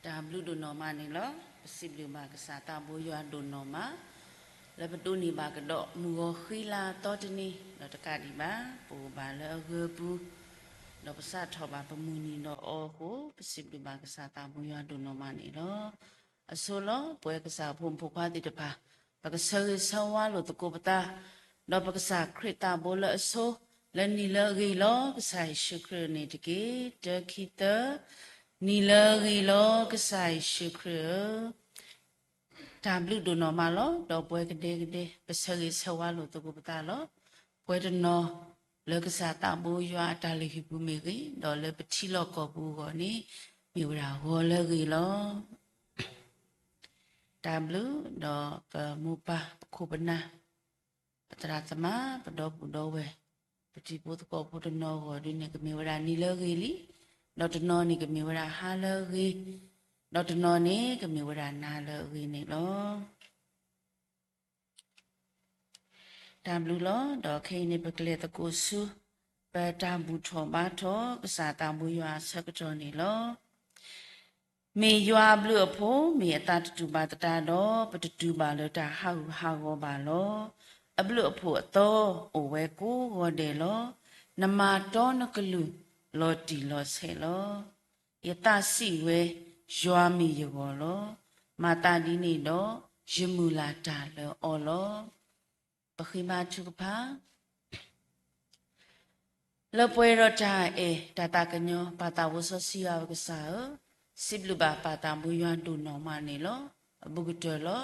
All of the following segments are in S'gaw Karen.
တၢ်ဘျုးဒိၣ်နီၢ်မးန့ၣ်လီၤ. ပစံးဘျုးဘၣ်ကစၢ်သးဘိယွၤဒိၣ်နီၢ်မး လၢပဒိးန့ၢ်ဘၣ်ကဒီးမုၢ်ဂီၤဃံလၤသီတနံၤ ဒီးတကးဒံးဘၣ် ပအိၣ်ဘၣ်လၢအဂၢၤပူၤ ဒီးပစးထီၣ်ဘၣ်ပမုၢ်နံၤဒီးအီၤအဃိ ပစံးဘျုးဘၣ်ကစၢ်သးဘိယွၤဒိၣ်နီၢ်မးန့ၣ်လီၤ. အဆိလီၤ ပဝဲကစၢ်ဖိမုၣ်ဖိခွါသ့ၣ်တဖၣ် ပကဆၢဂ့ၤဆၢဝါလိာ်သကိးပသး ဒီးပကစၢ်ခရံာ်သးဘိလၢအဆိ လၢနံၤလၢအဂ့ၤလီၤ ကစၢ်ယ့ၣ်ၡူးခရံာ်န့ၣ်တက့ၢ်. တၢ ခံ သၢ, နံၤလၢအဂ့ၤလီၤ ကစၢ်ယ့ၣ်ၡူးခရံာ်ဧၢ, တၢ်ဘျုးဒိၣ်နီၢ်မးလီၤ. ဒီးပဝဲကဒဲကဒဲ ပဆၢဂ့ၤဆၢဝါလိာ်သကိးပသးလီၤ. ပှဲၤတနီၤ လၢကစၢ်သးဘိယွၤအတၢ်လုၢ်ဟံၣ်ပူၤမ့ၢ်ဂ့ၤ, ဒီးလၢပထံလီၢ်ကီၢ်ပူၤအဂီၢ်န့ၣ် မ့ၢ်ဝဲဒၣ်ဂီၤလၢအဂ့ၤလီၤ. တၢ်ဘျုး, ဒီးပမိၢ်ပၢ်ပခိၣ်ပနၢ် ပသရၣ်သမါ ပဒီပုၢ်ဒီဝဲၢ် ပတံၤဖိသကိးဖိတနီၤအဂီၢ်ဒုန့ၣ် ကမ့ၢ်ဝဲဒၣ်နံၤလၢအဂ့ၤလံ, ဒီးတနီၤန့ၣ်ကမ့ၢ်ဝဲဒၣ်ဟါလၢအဂ့ၤ, ဒီးတနီၤန့ၣ်ကမ့ၢ်ဝဲဒၣ်နၤလၢအဂ့ၤန့ၣ်လီၤ. တၢ်ဘျုးလီၤ. ဒီးခဲအံၤန့ၣ် ပကလဲၤသကိးဆူ ပတၢ်ဘူၣ်ထီၣ်ဘါထီၣ် ကစၢ်သးဘိယွၤအဆၢကတီၢ်န့ၣ်လီၤ. မ့ၢ်ယွၤအဘျုးအဖှိၣ် မ့ၢ်အသးတတူၢ်ဘၣ်သတးဒီး ပတတုၤဘၣ်လၢတၢ်ဟးဂူာ်ဟးဂီၤဘၣ်လီၤ. အဘျုးအဖှိၣ်အသီ အိၣ်ဝဲကိးဂီၤဒဲးလီၤ. နမၤတီနကလုၢ် လီၤတံၢ်လီၤဆဲးလီၤ. ယသးစံးဝဲ ယွၤမ့ၢ်ယဂီၢ်လီၤ. မၤသးဒ်န့ၣ်ဒီး ယမုၢ်လၢ်တၢ်လၢအီၤလီၤ. ပဃ့ဘါထုကဖၣ် လၢပှဲၤဒီးတၢ်အဲၣ်တၢ်သးကညီၤ ပၢ်သးဘိစီဆှံယွၤပကစၢ်ဧၢ, စံးဘျုးဘၣ်ပၢ်သးဘိယွၤဒိၣ်နီၢ်မးန့ၣ်လီၤ. အဘူးကတၢၢ်လီ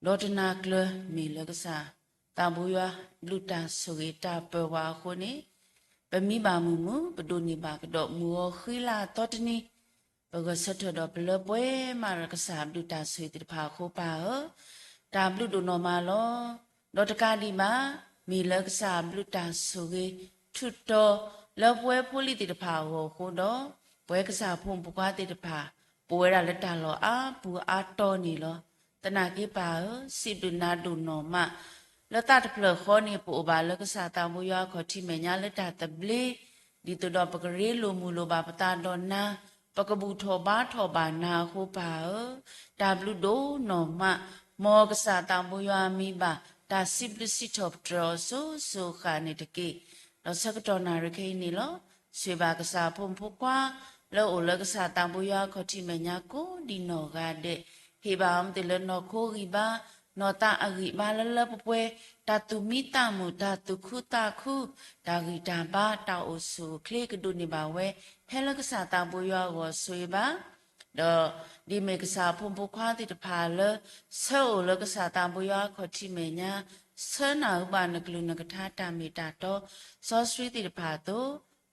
ၤ. ဒီးတနၤကျၢၤ မ့ၢ်လၢကစၢ်သးဘိယွၤ ဘျုးတၢ်ဆိၣ်ဂ့ၤတၢ်ပၢၤဝဲအဃိန့ၣ်, ပမံဘၣ်မုာ်မုာ် ပဒိးန့ၢ်ဘၣ်ကဒီးမုၢ်ဂီၤဃံလၤသီတနံၤ ပဂဲၤဆၢထၢၣ်ဒီးပလၢပှဲၤမးဒီးကစၢ်ဘျုးတၢ်ဆိၣ်ဂ့ၤသ့ၣ်တဖၣ်အဃိပၢ်ဧၢ, တၢ်ဘျုးဒိၣ်နီၢ်မးလီၤ. ဒီးတကးဒံးဘၣ် မ့ၢ်လၢကစၢ်ဘျုးတၢ်ဆိၣ်ဂ့ၤ ထူးတီၤ လၢပဝဲဖိလံၤသ့ၣ်တဖၣ်အဂီၢ်အဃိဒီး, ပဝဲကစၢ်ဖိမုၣ်ဖိခွါသ့ၣ်တဖၣ် ပအိၣ်ဝဲဒၣ်လၢတၢ်လီၢ်အါပူၤအါတီၤန့ၣ်လီၤ. သနာ်က့ပၢ်ဧၢ, စံးဘျုးနၤဒိၣ်နီၢ်မး လၢသးတဖျၢၣ်ဃီန့ၣ် ပအိၣ်ဘၣ်လၢကစၢ်သးဘိယွၤအခီၣ်ထံးမဲာ်ညါလၢတၢ်သဘျ့, ဒ်သိးဒီးပကရ့လိာ်မုာ်လိာ်ဘၣ်ပသးဒီးနၤ, ပကဘူၣ်ထီၣ်ဘါထီၣ်ဘၣ်နၤအဃိပၢ်ဧၢ, တၢ်ဘျုးဒိၣ်နီၢ်မး, မ်ကစၢ်သးဘိယွၤမံဘၣ် တၢ်စံးဘျုးစံးထီၣ်ပတြၢၤအီၤစိၤစိၤဃၣ်န့ၣ်တက့ၢ်. ဒီးဆၢကတီၢ်နၣ်ရံၣ်ခဲအံၤန့ၣ်လီၤ. ဆိၣ်ဂ့ၤဘၣ်ကစၢ်ဖိမုၣ်ဖိခွါ လၢအအိၣ်လၢကစၢ်သးဘိယွၤအခီၣ်ထံးမဲာ်ညါကိးဒံးနီၢ်ဂၤဒဲး, ဟ့ၣ်ဘၣ်အီၤမ့ၢ်သ့ၣ်လၢနီၢ်ခိဂံၢ်ဘါ, နီၢ်သးအဂံၢ်ဘါလၢလၢပှဲၤပှဲၤ, တၢ်သူၣ်မံသးမုာ် တၢ်သူၣ်ခုသးခု, တၢ်ဂံၢ်တၢ်ဘါ တၢ်အိၣ်ဆူၣ်အိၣ်ချ့ကဒိးန့ၢ်ဘၣ်ဝဲ, ဟဲလၢကစၢ်သးဘိယွၤအဂီၢ်ဆိၣ်ဂ့ၤဘၣ် ဒီးဒ်မ့ၢ်ကစၢ်ဖိမုၣ်ဖိခွါသ့ၣ်တဖၣ်လၢ ဆၢအိၣ်လၢကစၢ်သးဘိယွၤအခီၣ်ထံးမဲာ်ညါ, ဆၢနၢ်ဟူဘၣ်နကလုၢ်နကထါတၢ်မ့ၢ်တၢ်တီ စီဆှံသ့ၣ်တဖၣ်အသိး,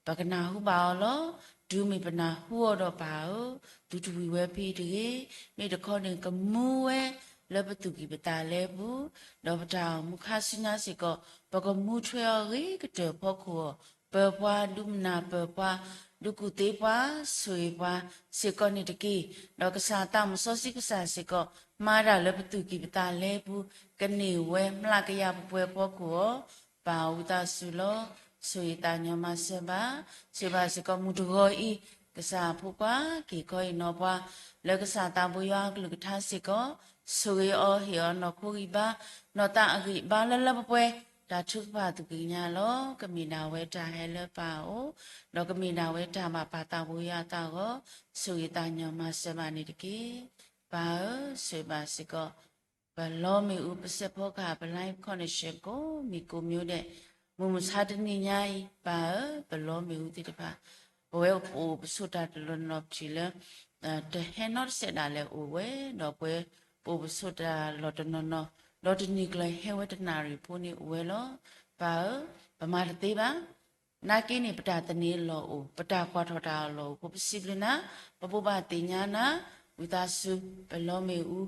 ပကနၢ်ဟူဘၣ်အီၤလီၤ. တုၤမ့ၢ်ပနၢ်ဟူအီၤဒီးပၢ်ဧၢ, ဒုးတဝံၤဝဲဖဲအံၤတဂ့ၤ, မ့ၢ်တခီန့ၣ်ကမူဝဲလၢပသူၣ်ကံၢ်ပသးလဲပူၤ, ဒီးပတၢ်အိၣ်မူခါဆူညါစ့ၢ်ကီး ပကမူထွဲအီၤဂ့ၤကတၢၢ်ဖီခိၣ်အီၤ, ပၢၤပှၤ ဒုးမုၢ်နၢ်ပၢၤပှၤ ဒုးကူၣ်သ့ပှၤ ဆိၣ်ဂ့ၤပှၤစ့ၢ်ကီးန့ၣ်တက့ၢ်. ဒီးကစၢ်သးစီဆှံကစၢ်စ့ၢ်ကီး မၤတၢ်လၢပသူၣ်ကံၢ်ပသးလဲပူၤ, ကန့ၢ်ဝဲမျးကယၤပှဲၤပှဲၤဖီခိၣ်အီၤ, ပၢ်ဝံသးစူၤလီၤ. ဆိၣ်ဂ့ၤသးညီမၤစၢၤဘၣ်, ဆိၣ်ဂ့ၤဘၣ်စ့ၢ်ကီးမုၢ်တဂီၤအံၤ, ကစၢ်ဖိခွါက့ၤခီအံၤနီၢ်ပှၤ, လၢကစၢ်သးဘိယွၤအကလုၢ်ကထါစ့ၢ်ကီး, ဆိၣ်ဂ့ၤအီၤဟ့ၣ်အီၤနီၢ်ခိဂံၢ်ဘါ, နီၢ်သးအဂံၢ်ဘါလၢလၢပှဲၤပှဲၤ, တၢ်ထုကဖၣ်သူၣ်ကံၢ်ညါလီၤ. ကမ့ၢ်ဒၣ်ဝဲတၢ်ဟဲလၢပၢ်အအိၣ်, ဒီးကမ့ၢ်ဒၣ်ဝဲတၢ်ဘၣ်ပၢ်သးဘိယွၤအသးအဂီၢ်, ဆိၣ်ဂ့ၤသးညီမၤစၢၤဘၣ်န့ၣ်တက့ၢ်. ပၢ်ဧၢ, ဆိၣ်ဂ့ၤဘၣ်စ့ၢ်ကီး ပလီမ့ၣ်အူ ပစဲးဖီကဟၣ် ပ live connection ကိးမံၤကိးမံၤဒဲး, မုၢ်မဆါတနံၤညါအံၤ, ပၢ်ဧၢ, ပလီမ့ၣ်အူသ့ၣ်တဖၣ်, ပဝဲပအိၣ်ပဆိးတၢ်တလီၢ်နီၢ်ပထံၣ်လၢ တဟဲနီတစဲးဒၣ်လဲာ်အိၣ်ဝဲ, ဒီးပဝဲပအိၣ်ပဆိးတၢ်လီၢ်တနီၤနီၤ, ဒီးတနံၤကျၢၤဟဲဝဲတနၣ်ရံၣ်ဖိန့ၣ်အိၣ်ဝဲလီၤ. ပၢ်ဧၢ, ပမၤတသ့ဘၣ် နာ်က့န့ၣ် ပတၢ်သန့ၤအလီၢ်အိၣ်, ပတၢ်ကွၢ်ထီၣ်တၢ်အလီၢ်အိၣ်အဃိ ပစံးဘျုးနၤ, ပဘိးဘၣ်သ့ၣ်ညါနၤ, ဝံသးစူၤ ပလီမ့ၣ်အူ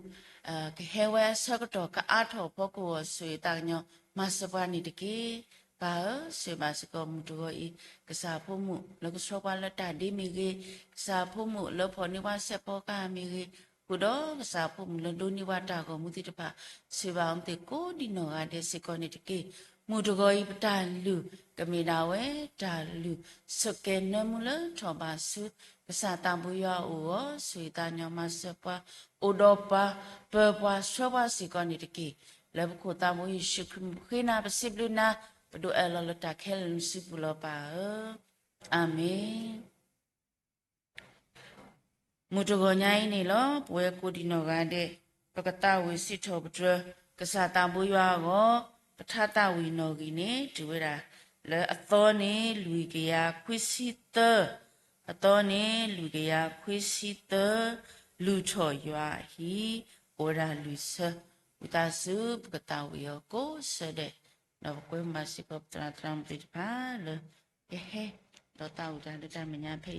ကဟဲဝဲအဆၢကတီၢ် ကအါထီၣ်အဖီခိၣ်အဂီၢ် ဆိၣ်ဂ့ၤသးကညီၤ မၤစၢၤပှၤန့ၣ်တက့ၢ်. ပၢ်ဧၢ, ဆိၣ်ဂ့ၤဘၣ်စ့ၢ်ကီးမုၢ်တဂီၤအံၤ, ကစၢ်ဖိမုၣ်လၢကဆှၢပှၤလၢတၢ်ဒ့မ့ၢ်ဂ့ၤ, ကစၢ်ဖိမုၣ်လၢဖီၣ်န့ၢ်ပှၤစဲးဖီကဟၣ်မ့ၢ်ဂ့ၤ, ဃုာ်ဒီးကစၢ်ဖိမုၣ်လၢဒိးန့ၢ်ပှၤတၢ်ဂီၤမူသ့ၣ်တဖၣ်, ဆိၣ်ဂ့ၤဘၣ်အီၤသ့ၣ်ကိးဒံနီၢ်ဂၤဒဲးစ့ၢ်ကီးန့ၣ်တက့ၢ်. မုၢ်တဂီၤအံၤပတၢ်လုၢ် ကမ့ၢ်ဒၣ်ဝဲတၢ်လုၢ် ဆိးကဲနၢမူလၢထီၣ်ဘးဆူ ကစၢ်သးဘိယွၤအိၣ်ဧါ, ဆိၣ်ဂ့ၤသးညီမၤစၢၤပှၤ, အိၣ်ဒီးပှၤ, ပၢၤပှၤဆှၢပှၤစ့ၢ်ကီးန့ၣ်တက့ၢ်. လၢပခိၣ်သးဘိယ့ၣ်ၡူးခရံာ်အမံၤဃ့နၤ ပစံးဘျုးနၤ, ပဒိးအဲၣ်လီၤလၢတၢ်ခဲလၢာ်နစုပူၤလီၤပၢ်ဧၢ, အၤမ့ၣ်. မုၢ်တဂီၤညါအံၤန့ၣ်လီၤ ပဝဲကိးဒံးနီၢ်ဂၤဒဲး ပကသးဝံၣ်စံးထီၣ်ပတြၢၤ ကစၢ်သးဘိယွၤအဂီၢ်, ပထါသးဝံၣ်နီၣ်ဂံၢ်န့ၣ် တုၤဝဲဒၣ်လၢအသီန့ၣ်လွံၢ်ကယၤခွံဆံသၢ, အသီန့ၣ်လွံၢ်ကယၤခွံဆံသၢ, လုၢ်ထီၣ်ယွၤအဟံၣ်, အိၣ်ဝဲဒၣ်လွံၢ်ဆၢ, ဝံသးစူၤ ပကသးဝံၣ်အီၤကိးဆၢဒဲး, ဒီးပကွဲမုာ်ဘၣ်စ့ၢ်ကီးပသရၣ်သရၣ်မုၣ်သ့ၣ်တဖၣ်လၢ ကဟဲဒီးသးဝံၣ်တၢ်လၢတၢ်မဲာ်ညါဖဲအံၤစ့ၢ်ကီ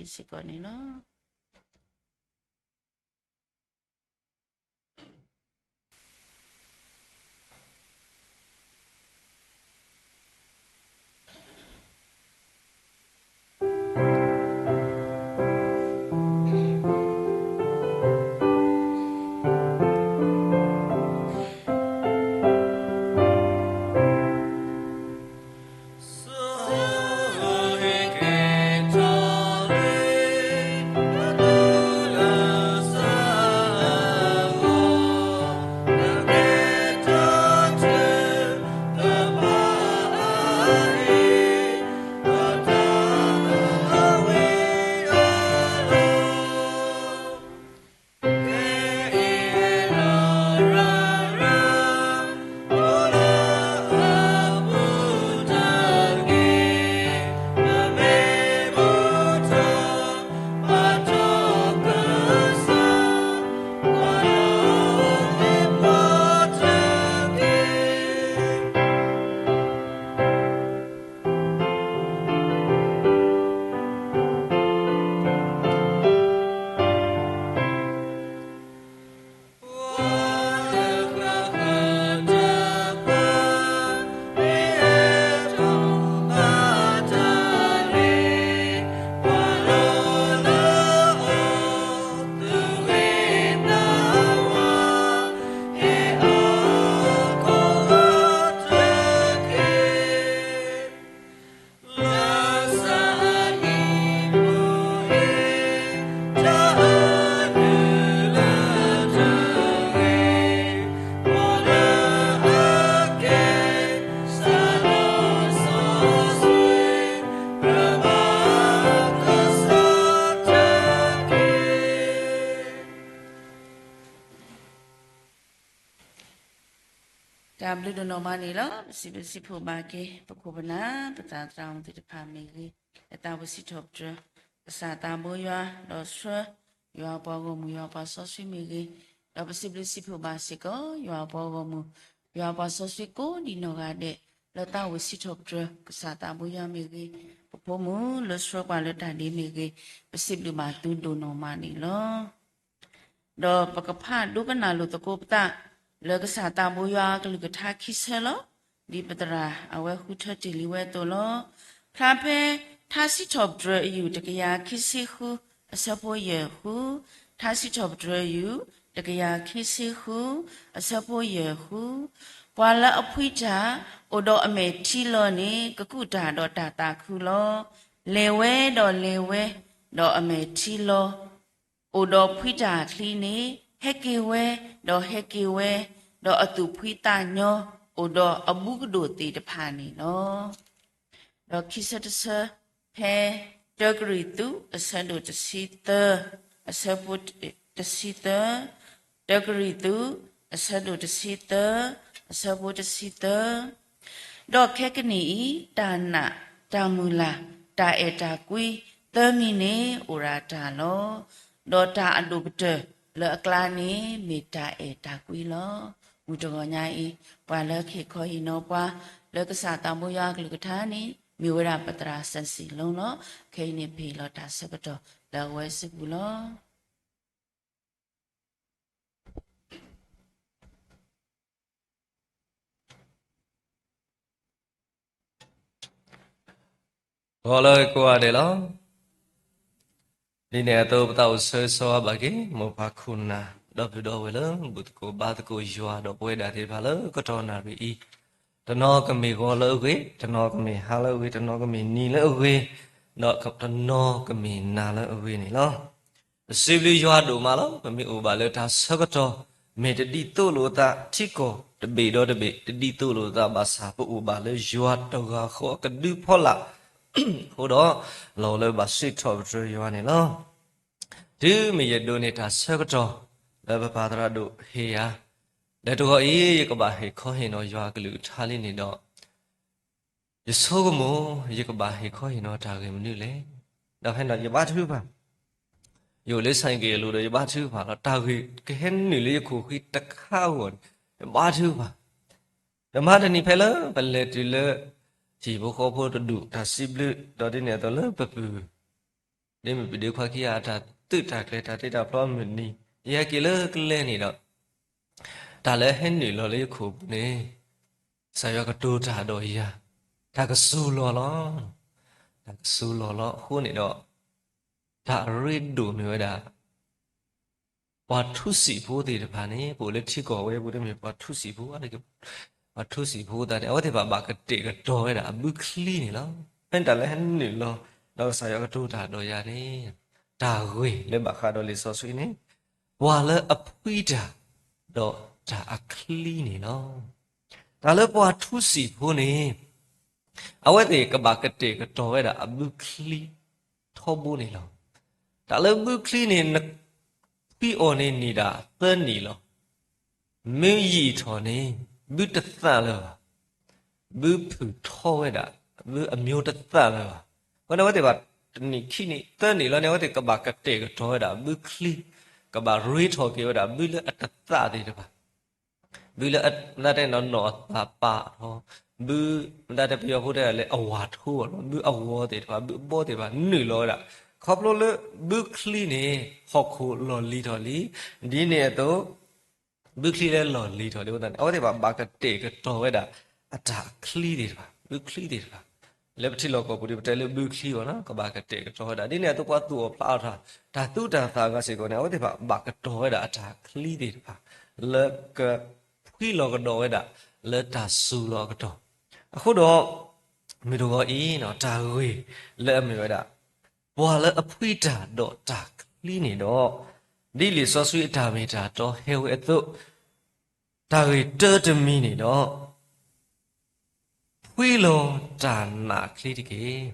းန့ၣ်လီၤ. တၢ်ဘျုးဒိၣ်နီၢ်မးန့ၣ်လီၤ. ပစံးဘျုးစံးဖှိၣ်ဘၣ်က့ၤ ပခိၣ်ပနၢ် ပသရၣ်သရၣ်မုၣ်သ့ၣ်တဖၣ်မ့ၢ်ဂ့ၤ, လၢသးဝံၣ်စံးထီၣ်ပတြၢၤ ကစၢ်သးဘိယွၤ ဒီးဆှၢ ယွၤပှၤဂီၢ်မုၢ် ယွၤပှၤစီဆှံမ့ၢ်ဂ့ၤ, ဒီးပစံးဘျုးစံးဖှိၣ်ဘၣ်စ့ၢ်ကီး ယွၤပှၤဂီၢ်မုၢ် ယွၤပှၤစီဆှံကိးဒံးနီၢ်ဂၤဒဲး လၢသးဝံၣ်စံးထီၣ်ပတြၢၤ ကစၢ်သးဘိယွၤမ့ၢ်ဂ့ၤ, ပဖိမုၣ်လၢဆှၢပှၤလၢတၢ်ဒ့မ့ၢ်ဂ့ၤ, ပစံးဘျုးဘၣ်သုဒိၣ်နီၢ်မးန့ၣ်လီၤ. ဒီးပကဖးဒိကနၣ်လိာ်သကိးပသး လၢကစၢ်သးဘိယွၤအကလုၢ်ကထါခံဆၢလီၤ. ဒ်ပသရၣ်အဝဲဃုထၢတ့ၢ်လံဝဲအသိးလီၤ. ဖျါဖဲ ထါစံးထီၣ်ပတြၢၤအယူၢ် တကယၤခံဆံဃု အဆၢဖိယဲၢ်ဃု, ထါစံးထီၣ်ပတြၢၤအယူၢ် တကယၤခံဆံဃု အဆၢဖိယဲၢ်ဃု, ပှၤလၢအဖှံတၢ် အိၣ်ဒီးအမဲာ်ထံလီၤန့ၣ် ကကူးတၢ်ဒီးတၢ်သးခုလီၤ. လဲၤဝဲဒီးလဲၤဝဲ ဒီးအမဲာ်ထံလီၤ အိၣ်ဒီးဖှံတၢ်အချံန့ၣ် ဟဲက့ၤဝဲ ဒီးဟဲက့ၤဝဲ ဒီးအသူၣ်ဖှံသးညီ အိၣ်ဒီးအဘူးကဒိၣ်သ့ၣ်တဖၣ်န့ၣ်လီၤ. ဒီးခံဆၢတဆၢ ဖဲ တၢကရံၣ်သူး အဆၢဒိၣ်တဆံသၢ အဆၢဖိတဆံသၢ, တၢကရံၣ်သူး အဆၢဒိၣ်တဆံသၢ အဆၢဖိတဆံသၢ, ဒီးခဲကနံၣ်အံၤ တၢ်နာ်, တၢ်မုၢ်လၢ်, တၢ်အဲၣ်တၢ်ကွံ သၢမံၤန့ၣ်အိၣ်ဒၣ်တၢ်လီၤ. ဒီးတၢ်အဒိၣ်ကတၢၢ်လၢအကျါန့ၣ် မ့ၢ်တၢ်အဲၣ်တၢ်ကွံလီၤ. မုၢ်တဂီၤညါအံၤ ပှၤလၢကဟ့ၣ်ခီဟ့ၣ်နီၤပှၤ လၢကစၢ်သးဘိယွၤအကလုၢ်ကထါန့ၣ် မ့ၢ်ဝဲဒၣ်ပသရၣ်စၢၢ်စံၣ်လူလီၤ. ခဲအံၤန့ၣ် ပဟ့ၣ်လီၤတၢ်ဆၢကတီၢ်လၢအဝဲစုပူၤလီၤ. ဂီၤလၢကိးဂၤဒဲးလီၤ. ဒ်န့ၣ်အသိး ပသးအိၣ်ဆၢဂ့ၤဆၢဝါဘၣ်က့ၤ မိၢ်ပၢ်ခိၣ်နၢ် ဒီပုၢ်ဒီဝဲၢ်လၢ ဘူၣ်သကိးဘါသကိးယွၤ ဒီးပဝဲဒၣ်သ့ၣ်တဖၣ်လၢကတီၢ်နၣ်ရံၣ်အံၤ, တနီၤကမ့ၢ်ဂီၤလၢအဂ့ၤ, တနီၤကမ့ၢ်ဟါလၢအဂ့ၤ, တနီၤကမ့ၢ်နံၤလၢအဂ့ၤ, ဒီးတနီၤကမ့ၢ်နၤလၢအဂ့ၤန့ၣ်လီၤ. ပစံးဘျုးယွၤဒိၣ်မးလီၤ. ပမ့ၢ်အိၣ်ဘၣ်လၢတၢ်ဆၢကတီၢ် မ့ၢ်တဒ်သိးလိာ်သး ထံကီၢ်တဘ့ၣ်ဒီးတဘ့ၣ် တဒ်သိးလိာ်သးဘၣ်ဆၣ် ပအိၣ်ဘၣ်လၢယွၤတဂၤဃီအကဒုဖီလာ် အဃိဒီး လီၤလၢဘၣ်စံးထီၣ်ပတြၢၤယွၤန့ၣ်လီၤ. တုၤမ့ၢ်ယဒိးန့ၢ်တၢ်ဆၢကတီၢ် လၢပပၢ်သရၣ်ဒိၣ်ဟ့ၣ်ယၤ, လၢတဂီၤအံၤ ယကဘၣ်ဟ့ၣ်ခီဟ့ၣ်နီၤယွၤအကလုၢ်ကထါလံန့ၣ်ဒီး, ယဆိကမိၣ် ယကဘၣ်ဟ့ၣ်ခီဟ့ၣ်နီၤတၢ်ဂ့ၢ်မနုၤလဲၣ်. ဒီးဖဲန့ၣ်ဒီး ယဘါထုကဖၣ်, ယအိၣ်လၢ ဆိုင်ကယ် အလိၤဒီး ယဘါထုကဖၣ်လီၤ. တၢ်ဂ့ၢ်ကဟဲနုာ်လၢယခိၣ်ဃံတခါအဂီၢ်န့ၣ် ယဘါထုကဖၣ်, ဒီးမဟါတနံၤဖဲလၢပလဲၤတုၤလၢ ဟံၣ်ဖိဃီဖိတဒူၣ် တၢ်စံးဘျုး ဒီးဒ်န့ၣ်အသိးလၢပပုၢ် ဒ်မ့ၢ်ပဒ့ခွါခံဂၤ တၢ်သုးတၢ်ကျဲၤ တၢ်တ့တၢ်ဖျီမုၢ်နံၤ ယဟဲက့ၤလၢကျဲန့ၣ်ဒီး, တၢ်လၢဟဲနုာ်လီၤလၢယခိၣ်ပူၤန့ၣ် ကစၢ်ယွၤကတိၤတၢ်ဒီးယၤ, တၢ်ကစူၤလီၤလီၤ. တၢ်ကစူၤလီၤလီၤအဃိန့ၣ်ဒီး, တၢ်အရ့ဒိၣ်မ့ၢ်ဝဲဒၣ် ပှၤထူစံာ်ဖိသ့ၣ်တဖၣ်န့ၣ် ပအိၣ်လၢထံကီၢ်ဝဲပူၤ တမ့ၢ်ပှၤထူစံာ်ဖိ, ပှၤထူစံာ်ဖိသ့ၣ်တဖၣ်န့ၣ် အဝဲသ့ၣ်တဖၣ်ဘၣ်ကတဲာ်ကတီၤဝဲဒၣ်အဘုချံန့ၣ်လီၤ. ဖဲန့ၣ်တၢ်လၢဟဲနုာ်လီၤ ဒီးကစၢ်ယွၤကတိၤတၢ်ဒီးယၤန့ၣ်, တၢ်ဂ့ၢ်လၢဘၣ်ဃးဒီးလံာ်စီဆှံန့ၣ်, ပှၤလၢအဖှံတၢ် ဒီးတၢ်အချံန့ၣ်လီၤ. တၢ်လၢပှၤထူစံာ်ဖိန့ၣ် အဝဲသ့ၣ်ကဘၣ်ကတဲာ်ကတီၤဝဲဒၣ်အဘုချံထီဘိန့ၣ်လီၤ. တၢ်လၢဘုချံန့ၣ် နဖှံအီၤန့ၣ်နံၣ်ဒၣ်သၢနံၣ်လီၤ. မ့ၢ်ယံာ်ထီၣ်န့ၣ် ဘုတသၣ်လၢၤဘၣ်. ဘုဖုၣ်ထီဝဲဒၣ်, ဘုအမျိုးတသၣ်လၢၤဘၣ်. အဃိန့ၣ် အဝဲသ့ၣ်ဘၣ်တနံၣ်ခံနံၣ်သၢနံၣ်လီၤန့ၣ် အဝဲသ့ၣ်ကဘၣ်ကတဲာ်ကတီၤဝဲဒၣ်အဘုချံ, ကဘၣ်ရ့ထီၣ်က့ၤဝဲဒၣ်ဘုလၢအတသၣ်သ့ၣ်တဖၣ် ဘုလၢအမတၤတဲနီၤနီၢ်အသၣ်ပာ်ထီၣ်, ဘုမတၤတဲပယီၤဖိတဲဒၣ်လၢအဝါထိးဘၣ်နီၤ, ဘုအဝီသ့ၣ်တဖၣ်, ဘုအဘီသ့ၣ်တဖၣ် နုာ်လီၤဝဲဒၣ်. ခီဖျိလၢဘုချံန့ၣ် ဟီၣ်ခိၣ်လီၢ်လံၤထီၣ်လံ, ဒ်န့ၣ်အသိး ဘုချံလၢလီၢ်လံၤထီၣ်လံအဃိသတးန့ၣ် အဝဲသ့ၣ်တဖၣ်ဘၣ်ကတဲာ်ကတီၤဝဲဒၣ် အတၢ်ချံသ့ၣ်တဖၣ်, ဘုချံသ့ၣ်တဖၣ်. လၢပထံလီၢ်ကီၢ်ပူၤဒီး ပတဲလၢဘုချံဘၣ်နီၤ, ကဘၣ်ကတဲာ်ကတီၤဝဲဒၣ်. ဒ်န့ၣ်အသိးပှၤသူၣ်အီၣ်ဖျးအီၣ်တၢ်, တၢ်သူတၢ်သၣ်အဂၤစ့ၢ်ကီးန့ၣ် အဝဲသ့ၣ်တဖၣ်ဘၣ်ကတီၤဝဲဒၣ်အတၢ်ချံသ့ၣ်တဖၣ် လၢကဖှံလီၤကဒီးဝဲဒၣ် လၢတၢ်စူၤလီၤအကတီၢ်. အဃိဒီး မုၢ်တဂီၤအံၤ တၢ်ဂ့ၢ်လၢအမ့ၢ်ဝဲဒၣ် ပှၤလၢအဖှံတၢ်ဒီးတၢ်ချံန့ၣ်ဒီး, ဒ်လံာ်စီဆှံအတၢ်မ့ၢ်တၢ်တီဟဲဝဲအသိး, တၢ်ဂ့ၢ်တၢတမံၤန့ၣ်ဒီး ဖှံလီၤတၢ်နာ်ချံတက့ၢ်.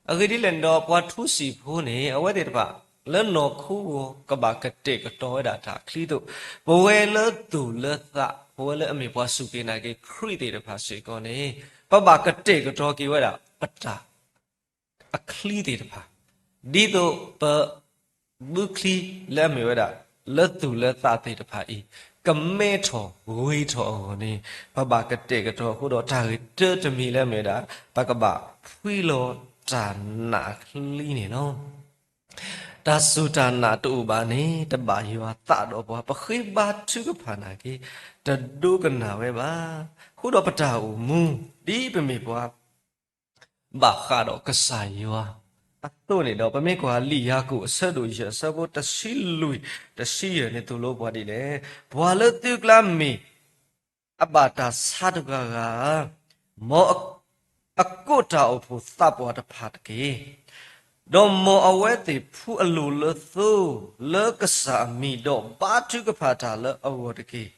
အဂ့ၢ်ဒ်လဲၣ်န့ၣ်ဒီး ပှၤထူစံာ်ဖိန့ၣ် အဝဲသ့ၣ်တဖၣ် လၢနီၢ်ခိဂီၤ ကဘၣ်ကတဲာ်ကတီၤဝဲဒၣ်တၢ်ချံအသိး, ပဝဲလၢသူၣ်လၢသး ပဝဲလၢအမ့ၢ်ပှၤစူၢ်က့ၤနာ်က့ၤခရံာ်သ့ၣ်တဖၣ်စ့ၢ်ကီးန့ၣ် ပဘၣ်ကတဲာ်ကတီၤက့ၤဝဲဒၣ်ပတၢ် အချံသ့ၣ်တဖၣ်, ဒ်သိးပ ဘုချံလၢအမ့ၢ်ဝဲဒၣ် လၢသူၣ်လၢသးသ့ၣ်တဖၣ်အံၤ ကမဲထီၣ်ဂ့ၤထီၣ်အဂီၢ်န့ၣ် ပဘၣ်ကတဲာ်ကတီၤအဃိဒီး တၢ်ဂ့ၢ်တၢတမံၤလၢအမ့ၢ်ဝဲဒၣ် ပကဘၣ်ဖှံလီၤတၢ်နာ်ချံန့ၣ်လီၤ. တၢ်စူၢ်တၢ်နာ်တအိၣ်ဘၣ်န့ၣ် တဘၣ်ယွၤသးဒီးပှၤ ပဃ့ဘါထုကဖၣ်နာ်က့ တဒိကနၣ်ဝဲဘၣ်. အဃိဒီးပတၢ်အိၣ်မူ ဒ်ပမ့ၢ်ပှၤ ဘၣ်ဃးဒီးကစၢ်ယွၤအသိးန့ၣ်ဒီး ပမ့ၢ်ကွၢ်လံာ်ယၤကိာ်အဆၢဒိၣ်ယဲၢ် အဆၢဖိတဆံလွံၢ် တဆံယဲၢ်န့ၣ် သိၣ်လိပှၤဒ်လဲၣ်, ပှၤလၢသုကျါမ့ၢ် အဘၣ်တၢ်ဆါတဂၤဂၤဧၢ, မ်အကိးတၢ်အိၣ်ဖှိၣ်သးပှၢ်တဖၣ်တက့ၢ်. ဒီးမ်အဝဲသ့ၣ်ဖှူအလိၤလၢသိ လၢကစၢ်အမံၤဒီး ဘါထုကဖၣ်တၢ်လၢအဂီၢ်တက့ၢ်.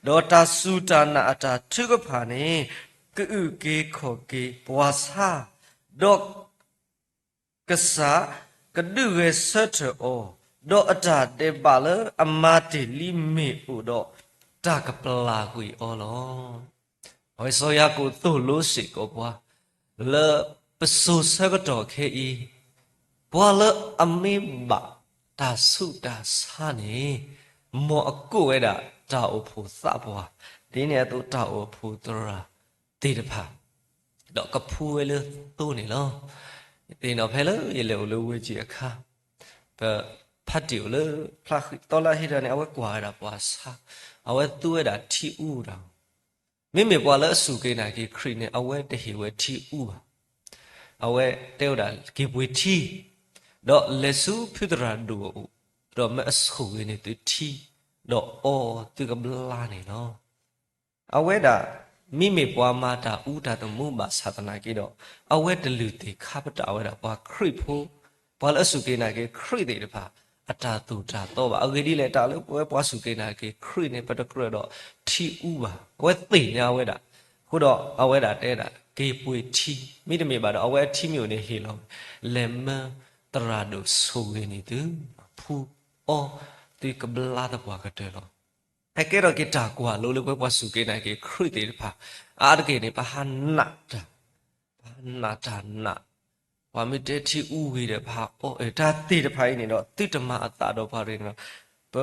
ဒီးတၢ်စူၢ်တၢ်နာ်အတၢ်ထုကဖၣ်န့ၣ် ကအုၣ်က့ၤခီၣ်က့ၤပှၤဆါ, ဒီးကစၢ်ကဒုးဂဲၤဆၢထၢၣ်အီၤ, ဒီးအတၢ်ဒဲးဘးလၢအမၤတ့ၢ်လံမ့ၢ်အိၣ်ဒီး တၢ်ကပျၢ်ကွံာ်အီၤလီၤ. အဝဲစီၤယၤကိာ်သိၣ်လိစ့ၢ်ကီးပှၤ လၢပစိၤဆၢကတီၢ်ခဲအံၤ, ပှၤလၢအမ့ၢ်ဘၣ်တၢ်ဆူးတၢ်ဆါန့ၣ် မ်အကိးဝဲဒၣ်တၢ်အိၣ်ဖှိၣ်သးပှၢ်, ဒ်န့ၣ်အသိးတၢ်အိၣ်ဖှိၣ်သရၣ်သ့ၣ်တဖၣ် ဒီးကဖှူဝဲလၢသိန့ၣ်လီၤ. ယသ့ၣ်နီၣ်ဖဲလၢယလဲၤအိၣ်လၢဝ့ၢ်ကၠံအခါ, ပဖါတံၢ်အိၣ်လၢဖျါဃံသီလါဟ့တၢ်န့ၣ် အဝဲကွၢ်ဝဲဒၣ်ပှၤဆါ, အဝဲသူဝဲဒၣ်ထံအူတၢ်, မ့မ့ၢ်ပှၤလၢအစူၢ်က့ၤနာ်က့ၤခရံာ်န့ၣ် အဝဲတဟ့ၣ်ဝဲထံအူဘၣ်. အဝဲတဲဝဲဒၣ်က့ၤပှ့ၤထံ, ဒီးလဲၤဆူဖုသရၣ်ဒိၣ်အအိၣ်, ဒီးမ့ၢ်အဆိၣ်ဂ့ၤန့ၢ်သုထံ, ဒီးအီသုကဘျါန့ၣ်လီၤ. အဝဲဒၣ် မ့မ့ၢ်ပှၤမၤတၢ်အူတၢ်သမူဘၣ်ဆၣ်သနာ်က့ဒီး, အဝဲတလုၢ်သ့ၣ်ခါပတာ်ဝဲဒၣ်ပှၤခရံာ်ဖိ, ပှၤလၢအစူၢ်က့ၤနာ်က့ၤခရံာ်သ့ၣ်တဖၣ် အတၢ်သိၣ်တၢ်သီဘၣ်. အဂ့ၢ်ဒ်လဲၣ်, တၢ်လၢပဝဲပှၤစူၢ်က့ၤနာ်က့ၤခရံာ်န့ၣ် ပတကြၢးဒီးထံအူဘၣ်. အဝဲသ့ၣ်ညါဝဲဒၣ်, အဃိဒီးအဝဲဒၣ်တဲဒၣ် က့ၤပှ့ၤထံ, မ့တမ့ၢ်ဘၣ်ဒီး အဝဲအထံမ့ၢ်အိၣ်န့ၣ်ဟ့ၣ်လီၤ, လဲၤမၢသရၣ်ဒိၣ်ဆိၣ်ဂ့ၤန့ၢ်သု, ဖှူအီသုကဘျါသပှၢ်ကတၢၢ်လီၤ. ဟဲကဲထီၣ်က့ၤတၢ်ကွၢ်လိလၢပဝဲပှၤစူၢ်က့ၤနာ်က့ၤခရံာ်သ့ၣ်တဖၣ်, အါတက့ၢ်န့ၣ် ပဟးနးတၢ်, ပဟးနးတၢ်နး, ပှၤမ့ၢ်တဲထံအူဂ့ၤဒီး ပဟးအီအဲၣ်တၢ်သ့ၣ်တဖၣ်အံၤန့ၣ်ဒီး သုတမၤအသးဒီးပှၤတဂ့ၤန့ၣ်ဒီး, ပ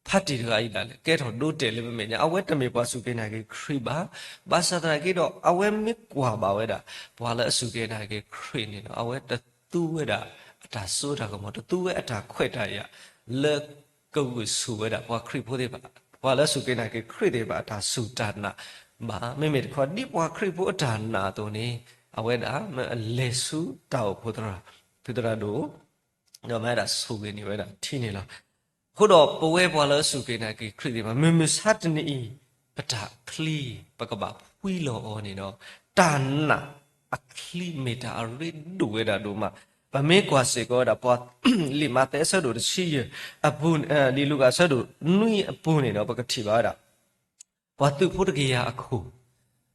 ဖါတံၢ်တဂၤအံၤဒၣ်လဲာ် ကဲထီၣ်ဒိတဲာ်လၢပမဲာ်ညါ, အဝဲတမ့ၢ်ပှၤစူၢ်က့ၤနာ်က့ၤခရံာ်ဘၣ်. ဘၣ်ဆၣ်သနာ်က့ဒီး အဝဲမ့ၢ်ကွၢ်ဘၣ်ဝဲဒၣ် ပှၤလၢအစူၢ်က့ၤနာ်က့ၤခရံာ်န့ၣ်ဒီး အဝဲတသူဝဲဒၣ်အတၢ်စိတၢ်ကမီၤ, တသူဝဲအတၢ်ခွဲးတၢ်ယာ် လၢကဂုာ်ဆူၣ်ဝဲဒၣ်ပှၤခရံာ်ဖိသ့ၣ်တဖၣ်, ပှၤလၢအစူၢ်က့ၤနာ်က့ၤခရံာ်သ့ၣ်တဖၣ်အတၢ်စူၢ်တၢ်နာ်ဘၣ်. မ့မ့ၢ်တခီ ဒ်ပှၤခရံာ်ဖိအတၢ်နာ်အသိးန့ၣ်, အဝဲဒၣ်မ့ၢ်အလဲၤဆူတၢ်အိၣ်ဖှိၣ်သရၣ်, ဖုသရၣ်ဒိၣ် ဒီးမ့ၢ်ဒၣ်ဆိၣ်ဂ့ၤန့ၢ်ဝဲဒၣ်ထံန့ၣ်လီၤ. အဃိဒီးပဝဲပှၤလၢအစူၢ်က့ၤနာ်က့ၤခရံာ်သ့ၣ်တဖၣ် မုၢ်မဆါတနံၤအံၤ ပတၢ်ချံ ပကဘၣ်ဖှံလီၤအီၤန့ၣ်ဒီး တၢ်နာ်အချံမ့ၢ်တၢ်အရ့ဒိၣ်ဝဲဒၣ်ဒိၣ်မး. ပမ့ၢ်ကွၢ်စ့ၢ်ကီးဝဲဒၣ် ပှၤလံာ်မးသဲအဆၢဒိၣ်တဆံယဲၢ်, လံာ်လူၤကၣ်အဆၢဒိၣ်နွံအပူၤန့ၣ်ဒီး ပကထံၣ်ဘၣ်ဝဲဒၣ် ပှၤသုးဖိတကယၤအခိၣ်,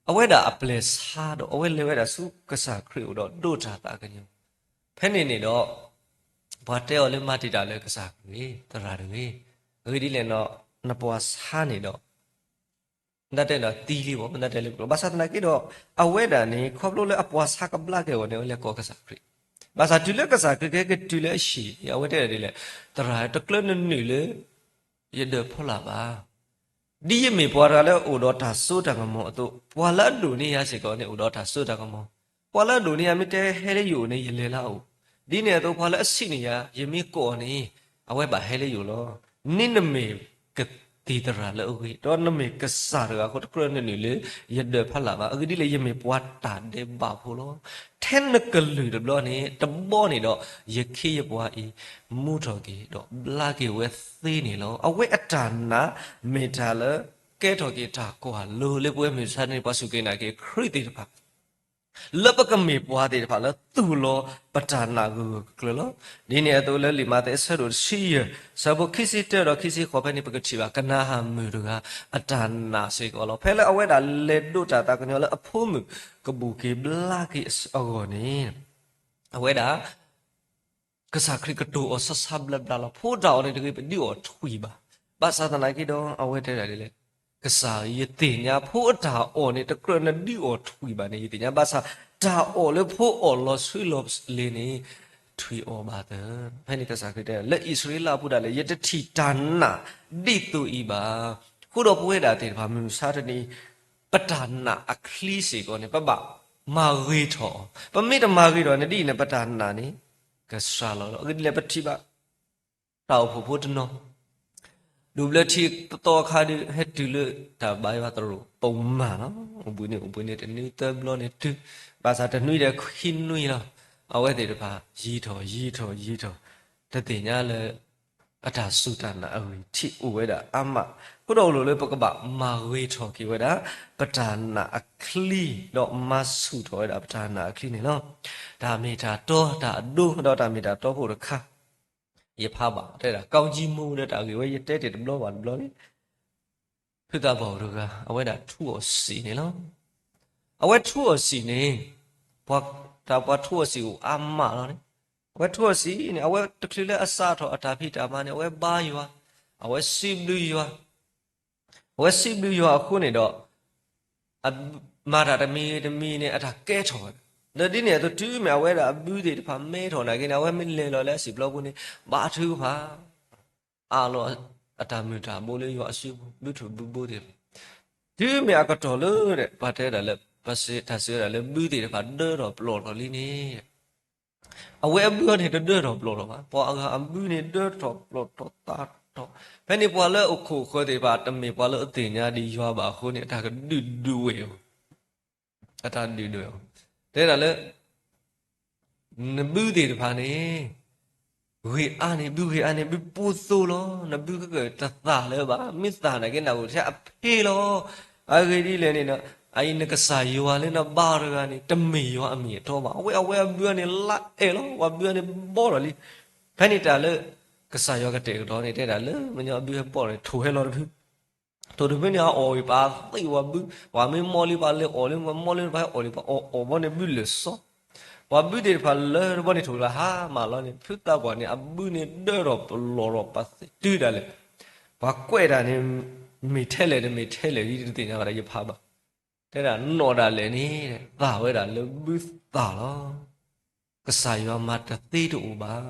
အဝဲဒၣ်အပျဲၢ်ဆါဒီး အဝဲလဲၤဝဲဒၣ်ဆူကစၢ်ခရံာ်အအိၣ်ဒီးဒိးတၢ်သးကညီၤ, ဖဲန့ၣ်န့ၣ်ဒီး ပှၤတဲအီၤလၢမၤတံာ်တာ်လၢကစၢ်ခရံာ်, သရၣ်တဂ့ၤ, အဂ့ၢ်ဒ်လဲၣ်န့ၣ် နပှၤဆါန့ၣ်ဒီး မ့ၢ်တဲန့ၣ်သံလံဘၣ်, မ့ၢ်တဲလၢပကျိာ်, ဘၣ်ဆၣ်သနာ်က့ဒီး အဝဲဒၣ်န့ၣ် ခီဖျိလၢအပှၤဆါကဘျါက့ၤအဂီၢ်န့ၣ် အဝဲလဲၤကိးကစၢ်ခရံာ်, ဘၣ်ဆၣ်တုၤလၢကစၢ်ခရံာ်ကဟဲက့ၤတုၤလၢအဟံၣ်န့ၣ် အဝဲတဲဒၣ်ဒ်လဲၣ်, သရၣ်တကျၢနနုာ်လၢ ယဒၢးဖီလာ်ဘၣ်. ဒ်ယမ့ၢ်ပှၤတဂၤလၢအအိၣ်ဒီးတၢ်စိတၢ်ကမီၤအသိး, ပှၤလၢအဒိၣ်န့ၢ်ယၤစ့ၢ်ကီးန့ၣ် အိၣ်ဒီးတၢ်စိတၢ်ကမီၤ, ပှၤလၢအဒိၣ်န့ၢ်ယၤမ့ၢ်တဲဟဲလၢယအိၣ်န့ၣ် ယလဲၤလၢအအိၣ်, ဒ်န့ၣ်အသိး ပှၤလၢအဆံးန့ၢ်ယၤ ယမ့ၢ်ကိးအီၤန့ၣ် အဝဲဘၣ်ဟဲလၢယအိၣ်လီၤ. န့ၣ်နမ့ၢ်ကသံၣ်သရၣ်လၢအဂ့ၤ, ဒီးနမ့ၢ်ကစၢ်တဂၤအဃိ တကြၢနနုာ်လၢယဒၢးဖီလာ်ဘၣ်. အဂ့ၢ်ဒ်လဲၣ်, ယမ့ၢ်ပှၤတၢ်ဒဲးဘးဖိလီၤ. ထဲနကလုၢ်တဘျီန့ၣ် တဘီန့ၣ်ဒီး ယခ့ယပှၤအံၤ မူထီၣ်က့ၤ ဒီးဘျါက့ၤဝဲသ့န့ၣ်လီၤ. အဝဲအတၢ်နာ် မ့ၢ်တၢ်လၢ ကဲထီၣ်က့ၤတၢ်ကွၢ်လိလၢပဝဲမုၢ်မဆါတနံၤ ပှၤစူၢ်က့ၤနာ်က့ၤခရံာ်သ့ၣ်တဖၣ် လၢပကမ့ၢ်ပှၤသ့ၣ်တဖၣ်လၢသူၣ်လီၤပတၢ်နာ်ဂၢၢ်ဂၢၢ်ကျၢၤကျၢၤလီၤ. ဒ်န့ၣ်အသိးလၢလံာ်မးသဲအဆၢဒိၣ်တဆံယဲၢ် ဆၢဖိခံဆံတၢဒီးခံဆံဃိးဖဲန့ၣ် ပကထံၣ်ဘၣ်ကနၤအၣ်မုၣ်တဂၤ အတၢ်နာ်စ့ၢ်ကီးလီၤ. ဖဲလၢအဝဲဒၣ်လဲၤဒိးတၢ်သးကညီၤလၢအဖိမုၣ်ကဘူၣ်က့ၤဘျါက့ၤအဂီၢ်န့ၣ် အဝဲဒၣ် ကစၢ်ခရံာ်ကတိၤအီၤဆါဆါဘျါဘျါလီၤ. ဖိတၢ်အီၣ်န့ၣ်တဂ့ၤ ပဒုးအီၣ်ထွံၣ်ဘၣ်. ဘၣ်ဆၣ်သနာ်က့ဒီး အဝဲတဲဒၣ်ဒ်လဲၣ်, ကစၢ်ဧၢ, ယသ့ၣ်ညါဖိအတၢ်အီၣ်န့ၣ် တကြၢးနဒုးအီၣ်ထွံၣ်ဘၣ်န့ၣ် ယသ့ၣ်ညါ, ဘၣ်ဆၣ်တၢ်အီၣ်လၢဖိအီၣ်လီၤဆှံလီၤလ့ၤန့ၣ် ထွံၣ်အီၣ်ဘၣ်သၢ. ဖဲန့ၣ်ကစၢ်ခရံာ်တဲ လၢအံၣ်စရ့လးအပူၤဒၣ်လဲာ် ယတထံၣ်တၢ်နာ်ဒ်သိးအံၤဘၣ်. အဃိဒီးပဝဲဒၣ်သ့ၣ်တဖၣ် မုၢ်မဆါတနံၤ ပတၢ်နာ်အချံစ့ၢ်ကီးန့ၣ် ပဘၣ်မၤဂ့ၤထီၣ်အီၤ. ပမ့ၢ်တမၤဂ့ၤထီၣ်န့ၣ် ဒ်အံၤန့ၣ် ပတၢ်နာ်န့ၣ် ကစှၤလီၤလီၤ. အဂ့ၢ်ဒ်လဲၣ် ပထံၣ်ဘၣ် တၢ်အိၣ်ဖှိၣ်ဖိတနီၤ ဒိးဘျၢထံသီအခါဒီး ဟဲတုၤလၢတၢ်ဘါယွၤသရိာ်ပူၤမးလီၤ. အိၣ်ဘှံးနံၤ အိၣ်ဘှံးနံၤ တနွံသၢဘျီန့ၣ်တုၤ, ဘၣ်ဆၣ်တနွံဒီးခံနွံလီၤ. အဝဲသ့ၣ်တဖၣ် ယံၤထီၣ် ယံၤထီၣ် ယံၤထီၣ်, တသ့ၣ်ညါလၢ အတၢ်စူၢ်တၢ်နာ်အဂံၢ်ထံးအိၣ်ဝဲဒၣ်အါမး, အဃိဒီးအိၣ်လိာ်လၢပကဘၣ်မၤဂ့ၤထီၣ်က့ၤဝဲဒၣ် ပတၢ်နာ်အချံ, ဒီးမၤဆူၣ်ထီၣ်ဝဲဒၣ်ပတၢ်နာ်အချံန့ၣ်လီၤ. တၢ်မ့ၢ်တၢ်တီတၢ်အဒိ ဒီးတၢ်မ့ၢ်တၢ်တီဖိတခါ ယဖးဘၣ်တဲဒၣ် ကောင်းကြီးမုန့် ဒီးတၢ်ဂ့ၢ်ဝဲ ယတဲတ့ၢ်တဘျီဘၣ်တဘျီန့ၣ် ဖုသးဘီၣ်တဂၤ အဝဲဒၣ်ထူအီၣ်စံာ်န့ၣ်လီၤ. အဝဲထူအီၣ်စံာ်န့ၣ် ပှၤတၢ်ပှၤထူအီၣ်စံာ်အိၣ်အါမးလီၤန့ၣ်, အဝဲထူအီၣ်စံာ်န့ၣ် အဝဲတချုးလၢအစးထီၣ်အတၢ်ဖံးတၢ်မၤန့ၣ် အဝဲဘါယွၤ, အဝဲစံးဘျုးယွၤ, အဝဲစံးဘျုးယွၤအဃိန့ၣ်ဒီး အမၤတၢ်တမံၤတမံၤန့ၣ် အတၢ်ကဲထီၣ်ဝဲဒၣ်. ဒီးဒ်န့ၣ်အသိး တုၤမ့ၢ်အဝဲဒၣ်အဘုသ့ၣ်တဖၣ်မဲထီၣ်နာ်က့န့ၣ် အဝဲမ့ၢ်လဲၤလီၤလၢအစံာ်ပျီပူၤန့ၣ် ဘါထုကဖၣ် အးလီၤအတၢ်မုၢ်တၢ်ဘိလၢယွၤအစုပူၤ ဘုထုးဘုဘိသ့ၣ်တဖၣ်, တုၤမ့ၢ်အကတီၢ်လၢ ပှၤတဲဒၣ်လၢ ပစံးတၢ်စံးဝဲဒၣ်လၢဘုသ့ၣ်တဖၣ်ဒၢထီၣ်ပျီၢ်ထီၣ်လံန့ၣ် အဝဲအဘုအီၤန့ၣ် တဒၢထီၣ်ပျီၢ်ထီၣ်ဘၣ်. ပှၤအဂၤအဘုန့ၣ်ဒၢထီၣ်ပျီၢ်ထီၣ်သးထီၣ်. ဖဲန့ၣ်ပှၤလၢအခိၣ်ဃၢၤသ့ၣ်တဖၣ် တမ့ၢ်ပှၤလၢအသ့ၣ်ညါဒံးယွၤဘၣ်အဃိန့ၣ် အတၢ်ကဒုၣ်ဒွဲၣ်အီၤ, အတၢ်ဒုၣ်ဒွဲၣ်အီၤ, တဲဒၣ်လၢ နဘုသ့ၣ်တဖၣ်န့ၣ် ဂ့ၤအါန့ၣ် ဘုဂ့ၤအါန့ၣ် ဘုပိၢ်သိလီၤ. နဘုကကတသၣ်လၢၤဘၣ်. မ့ၢ်သၣ်နာ်က့ နအိၣ်ထဲအဖ့လီၤ. အဂ့ၢ်ဒ်လဲၣ်န့ၣ်ဒီး အအံၤနကစၢ်ယွၤလၢနဘါအီၤတဂၤန့ၣ် တမ့ၢ်ယွၤအမ့ၢ်အတီဘၣ်. အဝဲ အဝဲအဘုန့ၣ်လါအဲၣ်လီၤ, ပှၤဘုန့ၣ်ဘီထီၣ်လံ. ဖဲန့ၣ်တၢ်လၢ ကစၢ်ယွၤကတဲာ်ကတီၤန့ၣ် တဲဒၣ်လၢမညီအဘုဟဲဘီထီၣ်န့ၣ် ထိၣ်ဟဲလီၤတဖု ထိၣ်တဖုန့ၣ် အအီၣ်ဝံၤပှၤသ့ၣ်ဝဲဘု, ပှၤမ့ၢ်မီၢ်လံပှၤလဲၤအီၣ်လံ, ပှၤမီၢ်လံတဖုဟဲအီၣ်လံပှၤအီၣ်အီၣ်ဘီန့ၣ်ဘုလၢာ်စီ, ပှၤဘုသ့ၣ်တဖၣ်လၢတဘီန့ၣ်ထိၣ်လၢဟါမၢ်လီၤန့ၣ် ဖုသးပှၢ်န့ၣ် အဘုန့ၣ်ဒၢထီၣ်ပလီၢ်ထီၣ်ပသ့ၣ်တုၤဒၣ်လဲာ်, ပှၤကွဲးတၢ်န့ၣ် မ့ၢ်ထဲလဲၣ်တမ့ၢ်ထဲလဲၣ် ယတသ့ၣ်ညါဘၣ်ဒီးယဖးဘၣ်. တဲဒၣ်နီၢ်ဒၣ်လဲာ်န့ၣ် သၣ်ဝဲဒၣ်လၢဘုသၣ်လီၤ. ကစၢ်ယွၤမၤတသ့တအိၣ်ဘၣ်.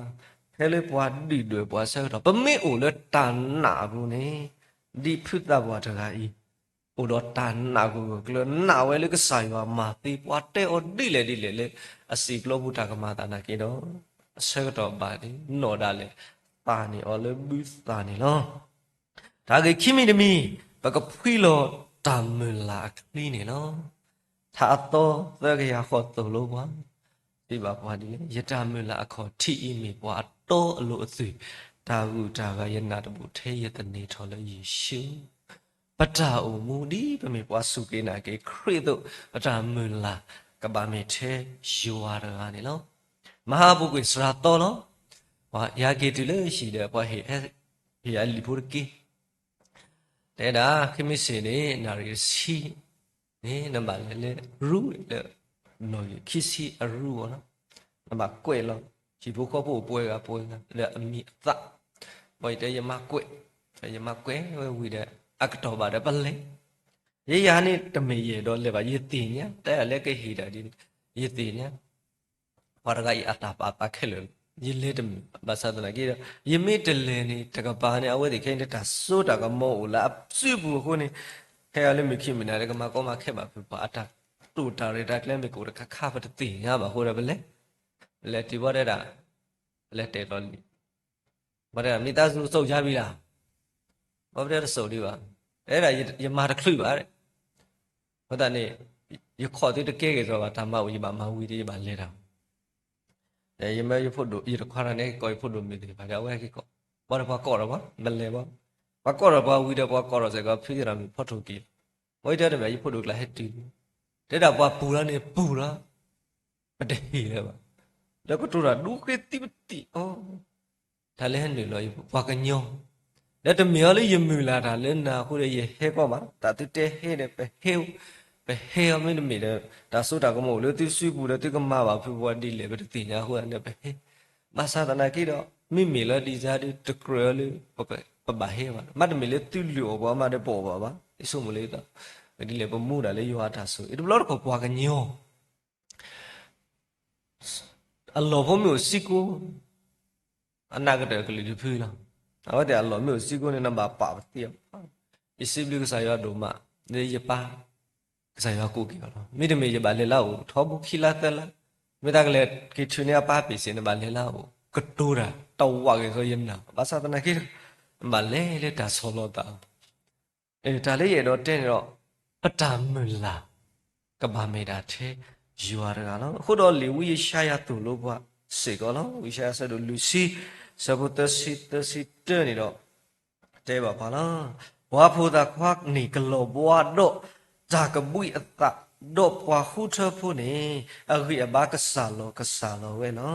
ဖဲလၢပှၤဒုၣ်ဒွဲၣ်ပှၤဆၢကတီၢ် ပမ့ၢ်အိၣ်လၢတၢ်နာ်အပူၤန့ၣ်, ဒ်ဖုသးပှၢ်တဂၤအံၤ အိၣ်ဒီးတၢ်နာ်ဂၢၢ်ဂၢၢ်ကျၢၤ နာ်ဝဲလၢကစၢ်ယွၤမၤသ့ပှၤတဲအီၤဒ်လဲၣ်ဒ်လဲၣ်လၢ အစံာ်ပျီပူၤတၢ်ကမၤသးနာ်က့ဒီး, အဆၢကတီၢ်ဘၣ်န့ၣ် နီၢ်ဒၣ်လဲာ် သၣ်န့ၢ်အီၤလၢဘုသၣ်န့ၣ်လီၤ. တၢ်ဂ့ၢ်ခံမံၤတမံၤ, ပကဖှံလီၤတၢ်မုၢ်လၢ်အချံန့ၣ်လီၤ. ထါအသီသၢကယၤဃီသိၣ်လိပှၤ, စံးဘၣ်ပှၤဒ်လဲၣ်, ယတၢ်မုၢ်လၢ်အခီၣ်ထံးအံၤမ့ၢ်ပှၤအတီအလိၤအသွံၣ်, တၢ်ဂုၤတၢ်ဂၤယနၢ်တဘူၣ်ထဲယသန့ၤထီၣ်လၢယ့ၣ်ၡူး. ပတၢ်အိၣ်မူဒ်ပမ့ၢ်ပှၤစူၢ်က့ၤနာ်က့ၤခရံာ်အသိး, ပတၢ်မုၢ်လၢ်ကဘၣ်မ့ၢ်ထဲယွၤတဂၤန့ၣ်လီၤ. မဟါပူၤကွံာ်စှၤသီလီၤ. ပှၤဟ့ၣ်ဟဲက့ၤတုၤလၢဟံၣ်ဒီး ပှၤဟ့ၣ်ဟဲ ဟ့ၣ်အလံာ်ဖိတက့ၢ်. တဲဒၣ် ခဲမုၢ်ဆ့ၣ်န့ၣ် နၣ်ရံၣ်တဆံန့ၣ် နဘၣ်လဲၤလၢရူလၢ နီၣ်ဂံၢ်ခံဆံအရူအီၤလီၤ. နဘၣ်ကွဲးလီၤ ဟံၣ်ဖိဃီဖိအိၣ်ပှဲၤဂၤပှဲၤဂၤလၢအမံၤအသၣ်. ဘၣ်ယတဲယမၤကွဲး, ယမၤကွဲးဝဲဝံၤဒီး အကတီၢ်ဘၣ်ဒီးပလဲၤ. ယဲယၤန့ၣ်တမ့ၢ်ယအဲၣ်ဒိးလဲၤဘၣ် ယသ့ၣ်ညါ, တၢ်လၢကဟ့ၣ်ဒၣ်ဒ်န့ၣ် ယသ့ၣ်ညါ ပှၤတဂၤအံၤအတၢ်ပာ်သးခဲလၢာ်, ယလဲၤတမုာ်ဘၣ်ဆၣ်သနာ်က့ဒီး ယမ့ၢ်တလဲၤန့ၣ် တကပၤန့ၣ် အဝဲသ့ၣ်ခဲအံၤန့ၣ် တၢ်စိတၢ်ကမီၤအိၣ်လၢအစုပူၤအဃိန့ၣ်, ခဲအံၤလၢမုၢ်ခံမုၢ်နၤဒီးကမၤကီမၤခဲဘၣ်ဖုပှၤအတၢ်တိာ်တၢ်ရဲၣ်တၢ်ကျဲၤမ့ၢ်ကအိၣ်တခါခါပတသ့ၣ်ညါဘၣ်အဃိဒီးပလဲၤ, ပလဲၤတုၤဘၣ်တဲဒၣ်, ပလဲၤတဲာ်လီၤလံ ဘၣ်တဲဒၣ် မိသားစု သုတ်ကြပြီလား, ဘၣ်ပတဲတစိတ်ဒံးဘၣ်, တဲဒၣ် ယမၤတချုးဘၣ်, အဃိသတးန့ၣ် ယခီၣ်သုတကဲက့ၤသိးဘၣ် တၢ်မၤအိၣ်ယဘၣ်မၤဝံၤဒီးယဘၣ်လဲၤတၢ်, ယမၢယဖိဒိၣ် ယတခွါတဂၤန့ၣ် ကီးယဖိဒိၣ်မုၣ်သ့ၣ်တဖၣ်ဒီး အဝဲဟဲက့ၤကိး, ဘၣ်ဒီးပှၤကိးဒီးပှၤ ပလဲၤဘၣ်, ပှၤကိးဒီးပှၤဝံၤဒီးပှၤကိးဒီးစ့ၢ်ကီး ဖုသ့ၣ်ဒီးမုၢ်ဖီထိၣ်က့ၤ, ဝဲတဲတမ့ၢ်ယဖိဒိၣ်ကျါဟဲတုၤ, တဲဒၣ်ပှၤပူၤလီၤန့ၣ်ပူၤလီၤ, ပတဟ့ၣ်လၢၤဘၣ်, ဒီးကတိၤတၢ်ဒိဃ့သံပသံၣ်အီၤ တၢ်လၢဟဲနုာ်လီၤယပှၤကညီ, ဒီးတမ့ၢ်အီၤလၢယမုၢ်လၢ်တၢ်လၢနၤအဃိဒီး ယဟဲကီးဘၣ်, တၢ်သုတဲဟဲဒီး ပဟဲ, ပဟဲအီၤမ့တမ့ၢ်ဒီး တၢ်စိတၢ်ကမီၤအိၣ်လၢသုစုပူၤဒီး သုကမၤဘၣ်ဖုပှၤဒ်လဲၣ် ပတသ့ၣ်ညါအဃိန့ၣ် ပဟဲ, ဘၣ်ဆၣ်သနာ်က့ဒီး မ့မ့ၢ်လၢဒ်စါဒီး တကြၢးလၢ ပဘၣ်ဟဲဘၣ်, မ့တမ့ၢ်လၢသုလုၢ်အီၣ်ပှၤမးဒီး ပအီၣ်ဘၣ်ဘၣ်, ယဆိကမိၣ်လၢ ဒ်လဲၣ် ပမူဒၣ်လၢယွၤအတၢ်ဆိၣ်ဂ့ၤ, တဘျီတခီၣ်ပှၤကညီ အလီၢ်ဖိမ့ၢ်အိၣ်စ့ၢ်ကီး, အနးကတၢၢ်ကလုာ်တဖုလီၤ. အဝဲသ့ၣ်အလီၢ်မ့ၢ်အိၣ်စ့ၢ်ကီးန့ၣ် နဘၣ်ပာ်ပသံအီၤ, ယစံးဘျုးကစၢ်ယွၤဒိၣ်မး, လၢယပၢ် ကစၢ်ယွၤကူၣ်က့ၤအီၤလီၤ. မ့တမ့ၢ်ယဘၣ်လဲၤလၢအအိၣ် ထီဘိခံလါသၢလါ, မ့ၢ်တၢ်ကလဲၤက့ၤထုးန့ၢ်အပၢ်ပ့ၣ်စ့ၣ် နဘၣ်လဲၤလၢအအိၣ် ကတိၤတၢ်တဝးဂ့ၤဃီယနၢ်, ဘၣ်ဆၣ်သနာ်က့ဒီး နဘၣ်လဲၤလၢတၢ်ဆီၣ်လီၤသး တၢ်လၢယအဲၣ်ဒိးတဲန့ၣ်ဒီး ပတၢ်မုၢ်လၢ် ကဘၣ်မ့ၢ်ဒၣ်ထဲယွၤတဂၤလီၤ. အဃိဒီးလံာ်ဝံယၡါယၤသိၣ်လိပှၤစ့ၢ်ကီးလီၤ. ဝံယၡါယၤဆၢဒိၣ်လွံၢ်ဆံ ဆၢဖိသၢဆံ သၢဆံတၢန့ၣ်ဒီး တဲဘၣ်ပှၤလီၤ. ပှၤဖိသၣ်ခွါန့ၣ်ကလီၤဘှါဒီးတၢ်ကဘှံးအသး, ဒီးပှၤဃူထၢဖိန့ၣ် အဂံၢ်အဘါကစၢ်လီၤကစၢ်လီၤဝဲလီၤ.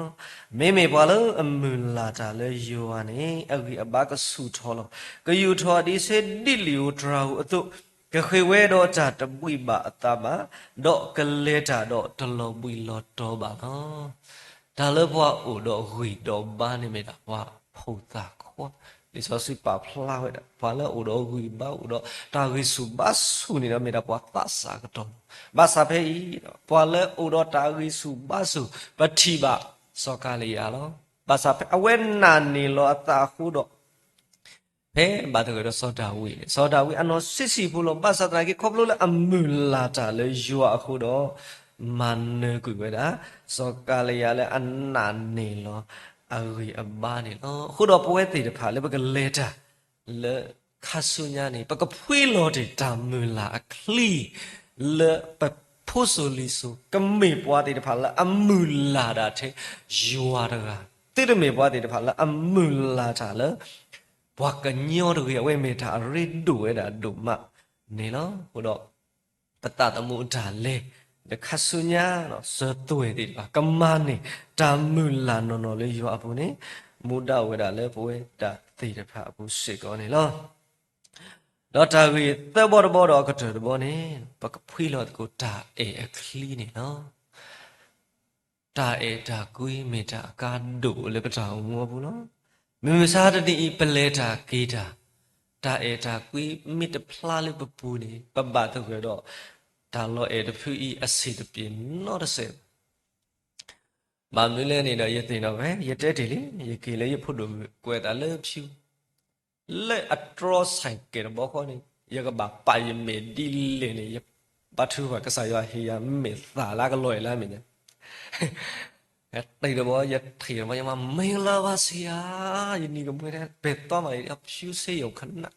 မ့မ့ၢ်ပှၤလၢအမုၢ်လၢ်တၢ်လၢယွၤန့ၣ် အဂံၢ်အဘါကဆူၣ်ထီၣ်လီၤ. ကယူာ်ထီၣ်အဒံးဆှဲဒ်လံာ်ဧိၤတြၤဧိၤအသိး, ကဃ့ဝဲဒီးတၢ်တဘှံးဘၣ်အသးဘၣ်, ဒီးကလဲၤတၢ်ဒီးတလီၤဘှံးလီၤတီၤဘၣ်လီၤ. တၢ်လၢပှၤအိၣ်ဒီးဂံၢ်ဒီးဘါန့ၣ်မ့ၢ်ဒၣ်ပှၤဖိသၣ်ခွါ, လံာ်စီဆှံပာ်ဖျါဝဲဒၣ် ပှၤလၢအအိၣ်ဒီးဂံၢ်ဘါ အိၣ်ဒီးတၢ်ဂံၢ်ဆူၣ်ဘါဆူၣ်န့ၣ်ဒီး မ့ၢ်ဒၣ်ပှၤသးစၢ်ကတီၢ်လီၤ. ဘၣ်ဆၣ်ဖဲအံၤ ပှၤလၢအအိၣ်ဒီးတၢ်ဂံၢ်ဆူၣ်ဘါဆူၣ် ပထံၣ်ဘၣ်စီၤကၤလံယၤလီၤ. ဘၣ်ဆၣ်ဖဲအဝဲနာ်န့ၢ်လီၤအသးအဃိဒီး ဖဲဘၣ်သဂၢၢ်ဒီးစီၤဒၤဝံးန့ၣ် စီၤဒၤဝံးအနီၢ်ဆံးဆံးဖိလီၤ. ဘၣ်ဆၣ်သနာ်က့ ခီဖျိလၢအမုၢ်လၢ်တၢ်လၢယွၤအဃိဒီး မၤနၢၤကွံာ်ဝဲဒၣ် စီၤကၤလံယၤလၢအနာ်န့ၢ်လီၤအဂံၢ်အဘါန့ၣ်လီၤ. အဃိဒီးပဝဲသ့ၣ်တဖၣ်လၢပကလဲၤတၢ် လၢခါဆူညါန့ၣ် ပကဖှံလီၤတ့ၢ်တၢ်မုၢ်လၢ်အချံ လၢပဖိစိၤလံၤစိၤ ကမ့ၢ်ပှၤသ့ၣ်တဖၣ်လၢအမုၢ်လၢ်ဒၣ်ထဲယွၤတဂၤ, သုတမ့ၢ်ပှၤသ့ၣ်တဖၣ်လၢအမုၢ်လၢ်တၢ်လၢ ပှၤကညီတဂ့ၤ, အဝဲမ့ၢ်တၢ်အရ့ဒိၣ်ဝဲဒၣ်ဒိၣ်မးန့ၣ်လီၤ. အဃိဒီး ပသးသမူအတၢ်လဲၤ, ဒီးခါဆူညါ စၢၤသွဲၣ်သ့ၣ်တဖၣ် ကမၤန့ၢ်တၢ်မုၢ်လၢ်နီၢ်နီၢ်လၢယွၤအပူၤန့ၣ် မူဒါအိၣ်ဝဲဒၣ်လၢပဝဲတၢ်သ့ၣ်တဖၣ်အပူၤစ့ၢ်ကီးန့ၣ်လီၤ. ဒီးတၢ်ဂ့ၢ်သၢဘီတဘီဒီးအကတၢၢ်တဘီန့ၣ် ပကဖှံလီၤသကိးတၢ်အဲၣ်အချံန့ၣ်လီၤ. တၢ်အဲၣ်တၢ်ကွံမ့ၢ်တၢ်အကါဒိၣ်လၢပတၢ်အိၣ်မူအပူၤလီၤ. မုၢ်မဆါတနံၤအံၤ ပလဲၤတၢ်က့ၤတၢ်, တၢ်အဲၣ်တၢ်ကွံမ့ၢ်တဖျါလၢပပူၤန့ၣ် ပဘၣ်သဂၢၢ်ဒီး တၢ်လီၤအဲၣ်တဖုအံၤအဆံးတပျ့ၤနီတစဲးဘၣ်. ဘၣ်မနုၤလဲၣ်န့ၣ်ဒီး ယသ့ၣ်နီၣ်ဝဲ ယတဲတ့ၢ်လံ, ယက့ၤလၢယဖိဒိၣ်မုၣ်ကွဲးတၢ်လၢဖၠူ လၢအတြီဆၢၣ်ကဲၤတဘီဃီန့ၣ် ယကဘၣ်ပာ်ယမဲာ်ဒ်လဲၣ်န့ၣ် ယဘါထုကဖၣ် ကစၢ်ယွၤဟ့ၣ်ယၤမဲာ်သၣ်လၢကလီၤအဲၣ်လၢအမဲာ်ညါ ယတ့ၢ်တဘီ ယထံၣ်တဘီ ယမၤ မ့ၢ်ကလၤဘၣ်ဆ့ယၤ, ယနံၤကမှဲထဲ ပဲာ်သီမး ဖၠူစ့ယိၤခနၣ်,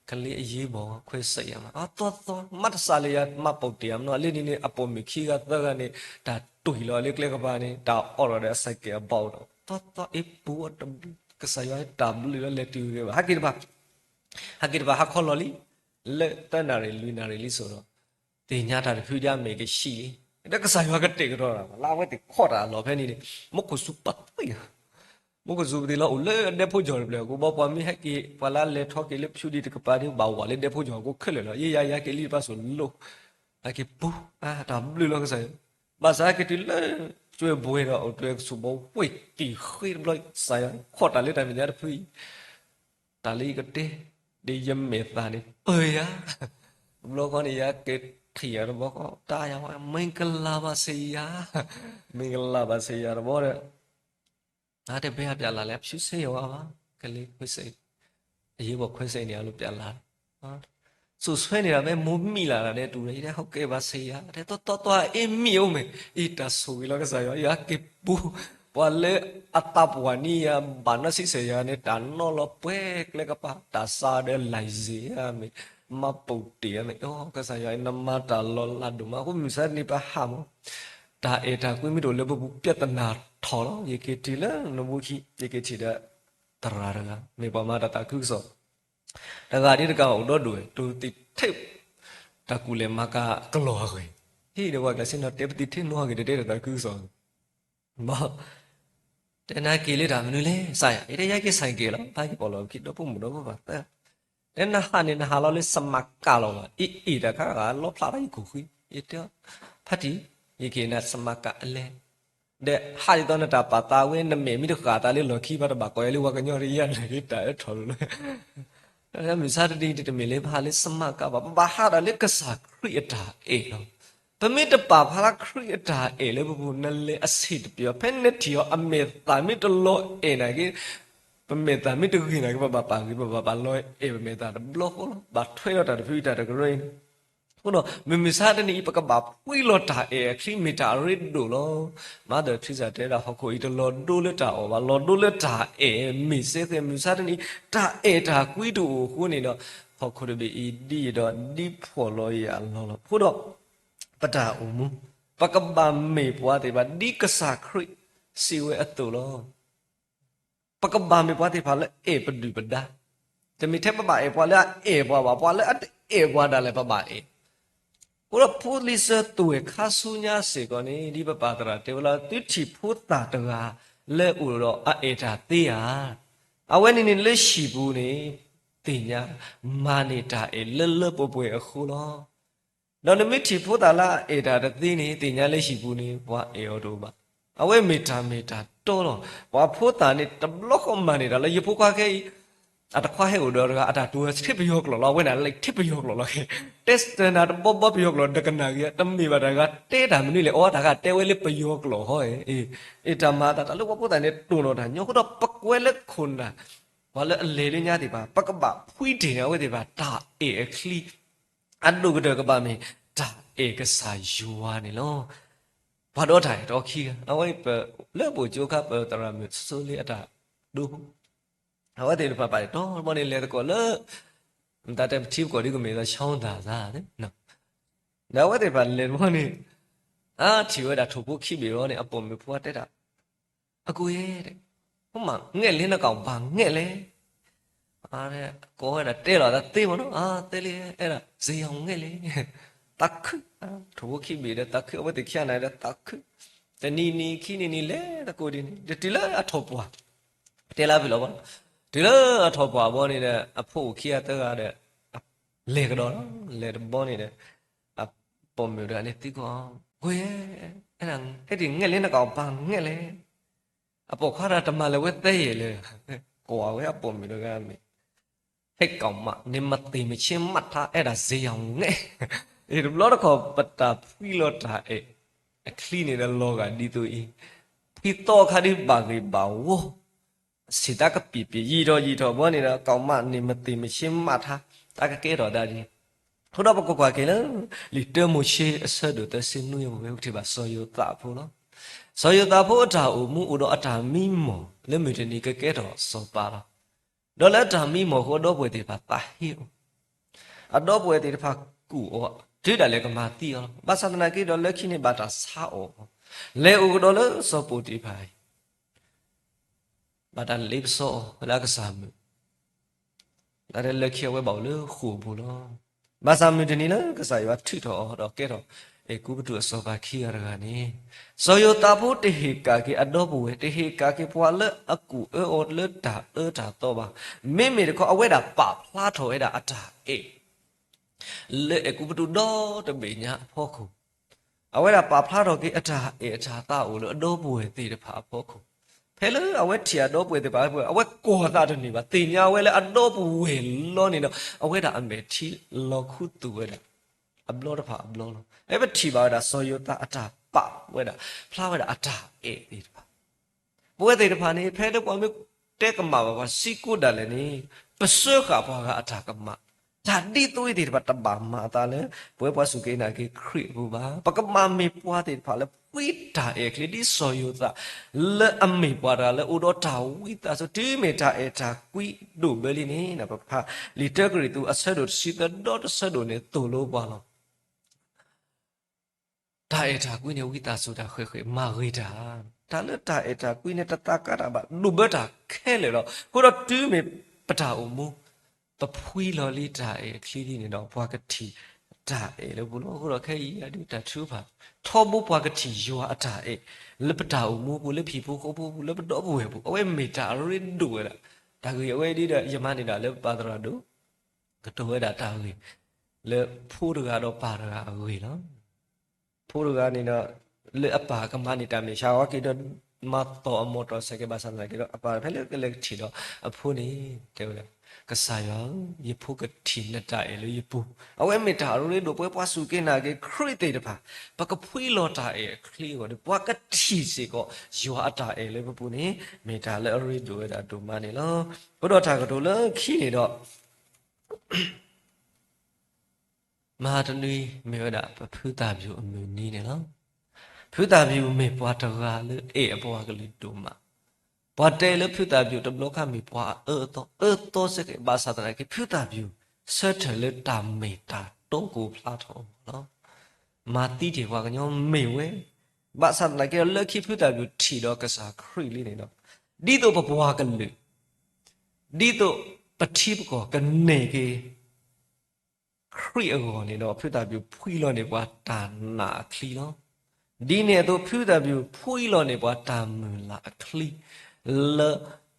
ကလံၤအယံၤဘီခွဲးစဲးယၤမး အသီသီ မ့ၢ်တစးလၢယမၤပိာ်တ့ၢ်အမနီၤ လၢန့ၣ်န့ၣ် အပိာ်မုၣ်ခံဂၤသၢဂၤန့ၣ် တၢ်တွံၢ်လီၤလၢကျဲကပၤန့ၣ် တၢ်အိးထီၣ်ဒီးအဆၢကဲၤအဘီအိၣ်ဒီး သီသီအ့ပူၤအတဘျုး ကစၢ်ယွၤတၢ်ဘျုးလီၤလဲၤတုၤဂ့ၤဘၣ် ဟဲက့ၤတဖၣ် ဟးက့ၤတဖၣ် ဟးခီလီၤလံ လၢသၢနၣ်ရံၣ်လွံၢ်နၣ်ရံၣ်လံစိၤဒီး သ့ၣ်ညါတၢ်တဖုဒ်အမ့ၢ်ကဆံးလံ, ဒီးကစၢ်ယွၤကတဲာ်ကတီၤတၢ် လၢအဝဲသ့ၣ်ခီၣ်တၢ်အလီၢ်ဖဲန့ၣ်န့ၣ် မူခိၣ်စူၤပှၤသွံၣ်လီၤ, မူခိၣ်စူၤပသ့ၣ်လီၤ အိၣ်လၢဒဲဖိကၠီၤတဖျၢၣ်အဃိ ဘီပှၤမ့ၢ်ဟဲက့ၤ ပှၤလၢလဲၤထီၣ်က့ၤလၢဖၠူဒံးတကပၤဒီး ဘၣ်ဝးလၢဒဲဖိကၠီၤအဃိခဲလၢာ်လီၤ, ယဲယၤယဟဲက့ၤလံတဖၣ်စိၤလိၤ, ဟဲက့ၤပူၤ တၢ်ဘျုးလီၤကစၢ်ယွၤ, ဘၣ်ဆၣ်ဟဲက့ၤတုၤလၢ ကၠွဲဘှဲဒီးအိၣ်တ့ၢ်ကဆူးဘီဝ့ၢ်တံၢ်ဃ့တဘျီ ကစၢ်ယွၤခီၣ်တၢ်လၢတၢ်မဲာ်ညါတဖုအံၤ တၢ်လၢယကတဲ ဒီးယမဲာ်သၣ်န့ၣ် ပၢၢ်ယၤ, တဘျီဃီန့ၣ် ယက့ၤထံၣ်ယၤတဘျီဃီ တၢ်ယၤဝဲ မ့ၢ်ကလၤဘၣ်ဆ့ယၤ, မ့ၢ်ကလၤဘၣ်ဆ့ယၤတဘျီဒီး အတဲဘဲအပျဲၢ်လၢ်လဲၣ် ဖၠူစ့ယိၤဝဲဘၣ်, ကလံၤခွဲးစဲး, အယံၤဘီခွဲးစဲးန့ၣ် အလိၤပျဲၢ်လၢ် စိာ်ဆှၢန့ၢ်ဒၣ်ဖဲမိၢ်မံလၢ်လၢ်ဒီးတူၢ်ဒီး ယတဲဟီၣ်ကဲဘၣ်ဆ့ယၤ တဲတီတီတီအ့မံအိၣ်မ့ၢ် အံၤတၢ်ဆိၣ်ဂ့ၤလီၤကစၢ်ယွၤ ယဟဲက့ၤပူၤ, ပှၤလၢအသးပှၢ်န့ၣ်ယၤ ဘၣ်နီၣ်ဆံဆဲးယၤန့ၣ် တၢ်နီၣ်လီၤပှဲၤကျဲကပၤ တၢ်စါဒီးလၢ်ယ့ၣ်ဧါမ့ၢ် မၤပိာ်တ့ၢ်ဧါမ့ၢ် ကစၢ်ယွၤ နမၤတၢ်လီၤလးဒိၣ်မး အဃိမုၢ်မဆါတနံၤပဟးမး တၢ်အဲၣ်တၢ်ကွံမ့ၢ်တအိၣ်လၢပပူၤ ပြဿနာထီၣ်လီၤ ယက့ၤထံၣ်လၢနဘိခံ ယက့ၤထံၣ်ဒီး သရၣ်တဂၤ မ့ၢ်ပှၤမၤတၢ်သးခုကစီၣ် တဂၤဒ်တကးအိၣ်ဒီဒူၣ်ဝဲ တိၤသံးထ့ၣ် တၢ်ကူၣ်လဲၤမၤကၤကလီၤအဂ့ၢ်, ဟ့ၣ်ဒီးပှၤကျါစ့ၢ်နီၤ တဲပသံးထ့ၣ်နီၣ်အဂ့ၢ် တတဲတၢ်သးခုကစီၣ် ဘၣ် တဲနၤက့ၤလၢတၢ်မနုၤလဲၣ် ကစၢ်ယွၤ ယတဲယၤက့ၤဆၢကဲၤလီၤ ဖးယပီၣ်လီၤခံ ဒီဖိမိၢ်ဒီဖိပၢ်သၢ တဲနဟးန့ၣ် နဟးလီၤလၢစမးကးလီၤဘၣ် အ့ၣ်အ့ၣ်တၢ်ခါဂၤလီဖျးတၢ်ယခိၣ်ဃံ ယတဲ ဖါတံၢ် ယက့ၤနၤစမးကးအလဲ ဒီးဟးဒ်သိးနတၢ်ပာ်သးဝဲ နမဲာ်မ့ၢ်တဃာ်သးလၢလီၢ်ခံဘၣ် တဘၣ်ကိးယၤလၢပှၤကညီတယၤန့ၣ် တၢ်အၢထီၣ်လိၤလီၤ မုၢ်မဆါတနံၤတမ့ၢ်လၢပဟးလၢစမးကးဘၣ် ပဘၣ်ဟးဒၣ်လၢကစၢ်ခရံာ်အတၢ်အဲၣ်လီၤ. ပမ့ၢ်တပာ်ဖျါခရံာ်အတၢ်အဲၣ်လၢပပူၤ နလဲၤအဆံးတပျီၤ ဖဲနထံၣ်အီၤအမဲာ်သၣ်မ့ၢ်တလီၤအဲၣ်နာ်က့ ပမဲာ်သၣ်မ့ၢ်တဂ့ၤနာ်က့ ပဘၣ်ပာ်ဂ့ၤ ပဘၣ်ပာ်လီၤအဲၣ်ပမဲာ်သၣ်တဘျီဃီလီၤ. ဘၣ်ထွဲဒီးတၢ်တဖုတၢ်တကရၢအံၤ အဃိဒီး မုၢ်မဆါတနံၤအံၤ ပကဘၣ်ဖှံလီၤတၢ်အဲၣ်အချံမ့ၢ်တၢ်အရ့ဒိၣ်လီၤ. မၤသးထံစၢ်တဲဒၣ် ဟီၣ်ခိၣ်အံၤတလီၤဒိလၢတၢ်အီၣ်ဘၣ် လီၤဒိလၢတၢ်အဲၣ်မ့ၢ်စ့ၢ်ကီး မုၢ်မဆါတနံၤ တၢ်အဲၣ်တၢ်ကွံတအိၣ်အဃိန့ၣ်ဒီး ဟီၣ်ခိၣ်တဘ့ၣ်အံၤ ဒ်အံၤဒီးဒ်ဖှီၣ်လီၤယံၤအလီၢ်လီၤ. အဃိဒီး ပတၢ်အိၣ်မူ ပကဘၣ်မ့ၢ်ပှၤသ့ၣ်တဖၣ် ဒ်ကစၢ်ခရံာ်စံးဝဲအသိးလီၤ. ပကဘၣ်မ့ၢ်ပှၤသ့ၣ်တဖၣ်လၢအဲၣ်ပဒုၣ်ပဒါ, တမ့ၢ်ထဲပဘၣ်အဲၣ်ပှၤလၢအအဲၣ်ပှၤဘၣ်, ပှၤလၢအတအဲၣ်ပှၤဒၣ်လဲာ်ပဘၣ်အဲၣ်. အဃိဒီးဖိလံၤစၢၤသွဲၣ်ခါဆူညါစ့ၢ်ကီးန့ၣ် ဒ်ပပၢ်သရၣ်တဲဝဲလၢ သုထံၣ်ဖိသၣ်တဂၤလၢအိၣ်ဒီးအအဲၣ်တၢ်သ့ဧါ. အဝဲန့ၣ်န့ၣ်လၢဟံၣ်ပူၤန့ၣ် သ့ၣ်ညါ မၤန့ၢ်တၢ်အဲၣ်လၢလၢပှဲၤပှဲၤအဃိလီၤ. ဒီးနမ့ၢ်ထံၣ်ဖိသၣ်လၢအအဲၣ်တၢ်တသ့န့ၣ် သ့ၣ်ညါလၢဟံၣ်ပူၤန့ၣ် ပှၤအဲၣ်အီၤတအိၣ်ဘၣ်. အဝဲမ့ၢ်တၢ်မ့ၢ်တၢ်တီလီၤ. ပှၤဖိသၣ်န့ၣ် တဘျီဃီမၤန့ၢ်တၢ်လၢ ယဖိခွါခဲအံၤ အတခွါဟဲအိၣ်ဒီးတဂၤ အတၢ်တိၤဝဲထံပယီၤကျိာ်လီၤ. အဝဲန့ၣ်လၢထံပယီၤကျိာ်လီၤ. တဲစၢၤနၤတဘီဘီပယီၤကျိာ် တကနၣ်ဂ့ၤ တမ့ၢ်ဘၣ်တၢ်ဂၤတဲတၢ်မနုၤလဲၣ်. အီ တၢ်ဂၤတဲဝဲလၢပယီၤကျိာ်ဟီ, အ့ၣ် တၢ်မၤအသး တၢ်လၢပှၤဖိသၣ်န့ၣ် တိၢ်နီၣ်တၢ်ညီအဃိဒီး ပကွဲလၢခိၣ်နၢ် ပှၤလၢအလဲၤလၢညါသ့ၣ်တဖၣ် ပကဘၣ်ဖှံတ့ၢ်န့ၢ်အဝဲသ့ၣ်တဖၣ် တၢ်အဲၣ်အချံ အဒိၣ်ကတၢၢ်ကဘၣ်မ့ၢ် တၢ်အဲၣ်ကစၢ်ယွၤန့ၣ်လီၤ. ပှၤဒီးတၢ်အဲၣ်တီခံဂၤ အဝဲ လၢပအိၣ်ကၠိခါ ပသရၣ်မုၣ်ဆိလ့အတၢ်ဒိဖိ အဝဲသ့ၣ်တဖၣ်ဘၣ်တတီတဘီန့ၣ် လဲၤသကိးလၢ မတၤတဲပထံပကီၢ်ဒ်ကမ့ၢ်လၢ ချောင်းသာ သး ဒီးအဝဲသ့ၣ်တဖၣ်လဲၤတဘီန့ၣ် အထံၣ်ဝဲဒၣ်ထိၣ်ဖိခံဘ့ၣ်ဘီန့ၣ် အပိာ်မုၣ်ဖိတဲဒၣ် အကိုရေ တဲ့ ဟိုမှာ ငှက်လေးနှစ်ကောင် ဘာငှက်လဲ ကိးဝဲဒၣ်တဲလီၤသးသ့မ့ၢ်နီၤ အသ့လံ အဲဒါ ဇေယျာငှက်လေး သးခု, ထိၣ်ဖိခံဘ့ၣ်ဒီးသးခု, အဝဲသ့ၣ်ခံဂၤန့ၣ်ဒီးသးခု, တနံၤနံၤခံနံၤနံၤလဲၤသကိးဒ်န့ၣ် ဒီးတုၤလၢအထီၣ်ပှၢ်, တဲလၢဖဲလီၤဘၣ်, တုၤလၢအထီၣ်ပှၢ်ဘီန့ၣ်ဒီး အဖိအိၣ်ခံဂၤသၢဂၤဒီး လဲၤကဒီးလီၤ, လဲၤတဘီန့ၣ်ဒီး အပိာ်မုၣ်တဂၤန့ၣ်သံကွၢ်အီၤ, ဝဲ, အဲဒၣ်, အဲဒၣ်ငဲၢ်လံနကအိၣ်ပၤငဲၢ်လဲၣ်, အပိာ်ခွါတၢ်တမၤလၢၤဝဲသ့ယဲၢ်လၢ, ကွၢ်ဝဲအပိာ်မုၣ်တဂၤမ့ၢ် ဟဲကီးမး, နမၤသ့ၣ်မဆ့မးထါ အဲၣ်ဒၣ်စ့ယၤငဲၢ်, တဘျီတခီၣ်ပတၢ်ဖှံလီၤတၢ်အဲၣ်အချံန့ၣ်ဒီးလီၤဂာ်ဒ်သိးအံၤ, ဖှံသီခါဒ်ဘၣ်ဂ့ၢ်ဘၣ်ဝီ, စံးတၢ်ကပံာ်ပံာ်ယံာ်ထီၣ်ယံာ်ထီၣ်ဘီန့ၣ်ဒီး ကီးမး နမၤသ့ၣ်မဆ့မးထါ, တၢ်ကကဲထီၣ်ဒ်န့ၣ်, အဃိဒီးပကကွၢ်က့ၤလၢ လံာ်တၢမိၤၡ့အဆၢဒိၣ်သၢဆံနွံအပူၤ ပထံၣ်ဘၣ်စီၤယိၤသးဖိလီၤ. စီၤယိၤသးဖိအတၢ်အိၣ်မူအိၣ်ဒီးအတၢ်မံမီၢ် လၢမုၢ်တနံၤကကဲထီၣ်စီၤပၤလီၤ. ဒီးလၢအတၢ်မံမီၢ်အဃိ အဒီပုၢ်ဝဲၢ်သ့ၣ်တဖၣ်သးဟ့အီၤ, အဒီပုၢ်ဝဲၢ်သ့ၣ်တဖၣ်ကူၣ်အီၤ, တုၤဒၣ်လဲာ်ကမၤသံအီၤလီၤ. ဘၣ်ဆၣ်သနာ်က့ဒီး လၢခံန့ၣ်ဘၣ်တၢ်ဆါအီၤ, လဲၤအိၣ်ကဒီးလၢစီၤပိၤတံၤဖၢ်အံၤ ဘၣ်တၢ်လ့ပစီအီၤလၢအကစၢ်မုၣ်, လၢခံအဝဲဘၣ်အိၣ်လၢဃိာ်ပူၤလီၤ. ဘၣ်ဆၣ်မုၢ်တနံၤလၢကစၢ်ယွၤထုးထီၣ်အီၤဒီးကဲထီၣ် အဲၤကူပတူးအစီၤပၤခံဂၤတဂၤန့ၣ်, စီၤယိၤသးဖိတဟ့ၣ်ကၣ်က့ၤအဒီပုၢ်ဝဲၢ်, တဟ့ၣ်ကၣ်က့ၤပှၤလၢအကူၣ်အၢအီၤလၢတၢ်အၢတၢ်သီဘၣ်. မ့မ့ၢ်တခီ အဝဲဒၣ်ပာ်ဖျါထီၣ်ဝဲဒၣ်အတၢ်အဲၣ် လၢအဲၤကူပတူးဒီတဘ့ၣ်ညါအဖီခိၣ်, အဝဲဒၣ်ပာ်ဖျါထီၣ်က့ၤအတၢ်အဲၣ်အတၢ်သးအိၣ်လၢအဒီပုၢ်ဝဲၢ်သ့ၣ်တဖၣ်အဖီခိၣ်, ဖဲလၢအဝဲထံၣ်အဒီပုၢ်ဝဲၢ်သ့ၣ်တဖၣ်, အဝဲကွၢ်သးတန့ၢ်ဘၣ်, သ့ၣ်ညါဝဲလၢအဒီပုၢ်ဝဲၢ်လီၤန့ၣ်ဒီး အဝဲဒၣ်အမဲာ်ထံလီၤခူသူၣ်ဝဲဒၣ် အဘျီတဖၣ်အဘျီလီၤ. ဖဲပထံၣ်ဘၣ်ဝဲဒၣ်စီၤယိၤသးအတၢ်ပာ်ဝဲဒၣ်, ဖျါဝဲဒၣ်အတၢ်အဲၣ်သ့ၣ်တဖၣ် ပဝဲသ့ၣ်တဖၣ်န့ၣ် ဖဲလၢပှၤမ့ၢ်တဲကမၣ်ဘၣ်ပှၤ စံးကိးဒၣ်လဲာ်န့ၣ်, ပစၢဃာ်ပှၤဂၤအတၢ်ကမၣ်, တၢ်ဒ်သိးအံၤသ့ၣ်တဖၣ်တဘၣ်မၤအသးလၢ ပဝဲပှၤစူၢ်က့ၤနာ်က့ၤခရံာ်အပူၤဘၣ်. ပကမၣ်မ့ၢ်ပှၤသ့ၣ်တဖၣ်လၢဖှံတၢ်အဲၣ်ချံ ဒ်စီၤယိၤသး လၢအမ့ၢ်ပှၤတဂၤလၢအိၣ်ဒီးတၢ်ဝံသးစူၤ တုၤမ့ၢ်တၢ်အဲၣ်တၢ်ကွံဒိၣ်ဘၢလံန့ၣ်, ပဖးလံာ်တၢကရံၣ်သူးအဆၢဒိၣ်တဆံသၢဒီတဆၢဒိၣ်န့ၣ်သိၣ်လိပှၤလီၤ. တၢ်အဲၣ်တၢ်ကွံန့ၣ် ဝံသးစူၤတၢ်ဃဲးဃဲး မၤဂ့ၤတၢ်, တၢ်လၢတၢ်အဲၣ်တၢ်ကွံန့ၣ် တသးကါတၢ်ဘၣ်, ဒိၣ်ဘၢတၢ်ခဲလၢာ်လီၤ. အဃိဒီးတုၤမ့ၢ်ပတၢ်အိၣ်မူ ပဖှံလီၤလံတၢ်အဲၣ်အချံလံန့ၣ်ဒီး ပှၤကထံၣ်တၢ်အဲၣ်လၢပူၤလီၤ. အဃိဒီးခဲအံၤဒ်တၢ်ထုကဖၣ် ထီဘိပှၤကထံၣ်ယွၤအတၢ်အဲၣ် လၢပတၢ်အိၣ်မူပူၤ, လၢဟံၣ်ဖိဃီဖိပူၤ, လၢပဒီပုၢ်ဝဲၢ်ပူၤ, အဝဲမ့ၢ်တၢ်အရ့ဒိၣ်ဝဲဒၣ်. တၢ်ဂ့ၢ်အဝဲဒ်ဒီး ယမၤန့ၢ်ဒၣ်လၢပပၢ်သရၣ်ဒိၣ် ကတိၤဝဲဒၣ်တၢ်ဂ့ၢ် လၢဖိတဂၤဒီးပၢ်တဂၤအဂ့ၢ်လီၤ. ဖိတဂၤန့ၣ်ဒီး လၢအပၢ်ကမၤန့ၢ်တၢ်မဲာ်ဆှးအဂီၢ်က့ၤဒီး မၤသီၣ်အ motorcycle ဘၣ်ဆၣ်သနာ်က့ဒီး အပၢ်ဖဲလၢကလဲၤကထံၣ်ဒီးအဖိန့ၣ် တဲဝဲဒၣ်, ကစၢ်ယွၤဧၢ, ယဖိကထံၣ်နတၢ်အဲၣ်လၢယပူၤ, အဝဲမ့ၢ်တၢ်အရ့ဒိၣ် ပဝဲပှၤစူၢ်က့ၤနာ်က့ၤခရံာ်သ့ၣ်တဖၣ် ပကဖှံလီၤတၢ်အဲၣ်အချံအဂီၢ်န့ၣ် ပှၤကထံၣ်စ့ၢ်ကီး ယွၤအတၢ်အဲၣ်လၢပပူၤန့ၣ် မ့ၢ်တၢ်လၢအရ့ဒိၣ်ဝဲဒၣ်ဒိၣ်မးန့ၣ်လီၤ. အဃိဒီးတၢ်ကတိၤလၢခံန့ၣ်ဒီး မဟါတနွံ မ့ၢ်ဝဲဒၣ်ပဖုသၣ်ပျူၤအမုၢ်နံၤန့ၣ်လီၤ. ဖုသၣ်ပျူၤမ့ၢ်ပှၤတဂၤလၢအဲၣ်အပှၤကလုာ်ဒိၣ်မး, ပှၤတဲလၢဖုသၣ်ပျူၤတဘျီခါမ့ၢ်ပှၤအအၢအသီ, အၢသီစ့ၢ်ကီး ဘၣ်ဆၣ်သနာ်က့ ဖုသၣ်ပျူၤဆၢထၢၣ်လၢတၢ်မ့ၢ်တၢ်တီကအိၣ်ဖျါထီၣ်အီၤလီၤ. မၤသံတ့ၢ်ပှၤကညီမ့ၢ်ဝဲ, ဘၣ်ဆၣ်သနာ်က့ဒီး လၢခံဖုသၣ်ပျူၤထံၣ်ဒီးကစၢ်ခရံာ်လံန့ၣ်ဒီး ဒ်သိးပပှၤကလုာ် ဒ်သိးပထံပကီၢ်ကန့ၢ်က့ၤ ခရံာ်အဂီၢ်န့ၣ်ဒီး ဖုသၣ်ပျူၤဖှံလီၤန့ၢ်ပှၤတၢ်နာ်အချံလီၤ. ဒ်န့ၣ်အသိး ဖုသၣ်ပျူၤဖှံလီၤန့ၢ်ပှၤတၢ်မုၢ်လၢ်အချံ လၢ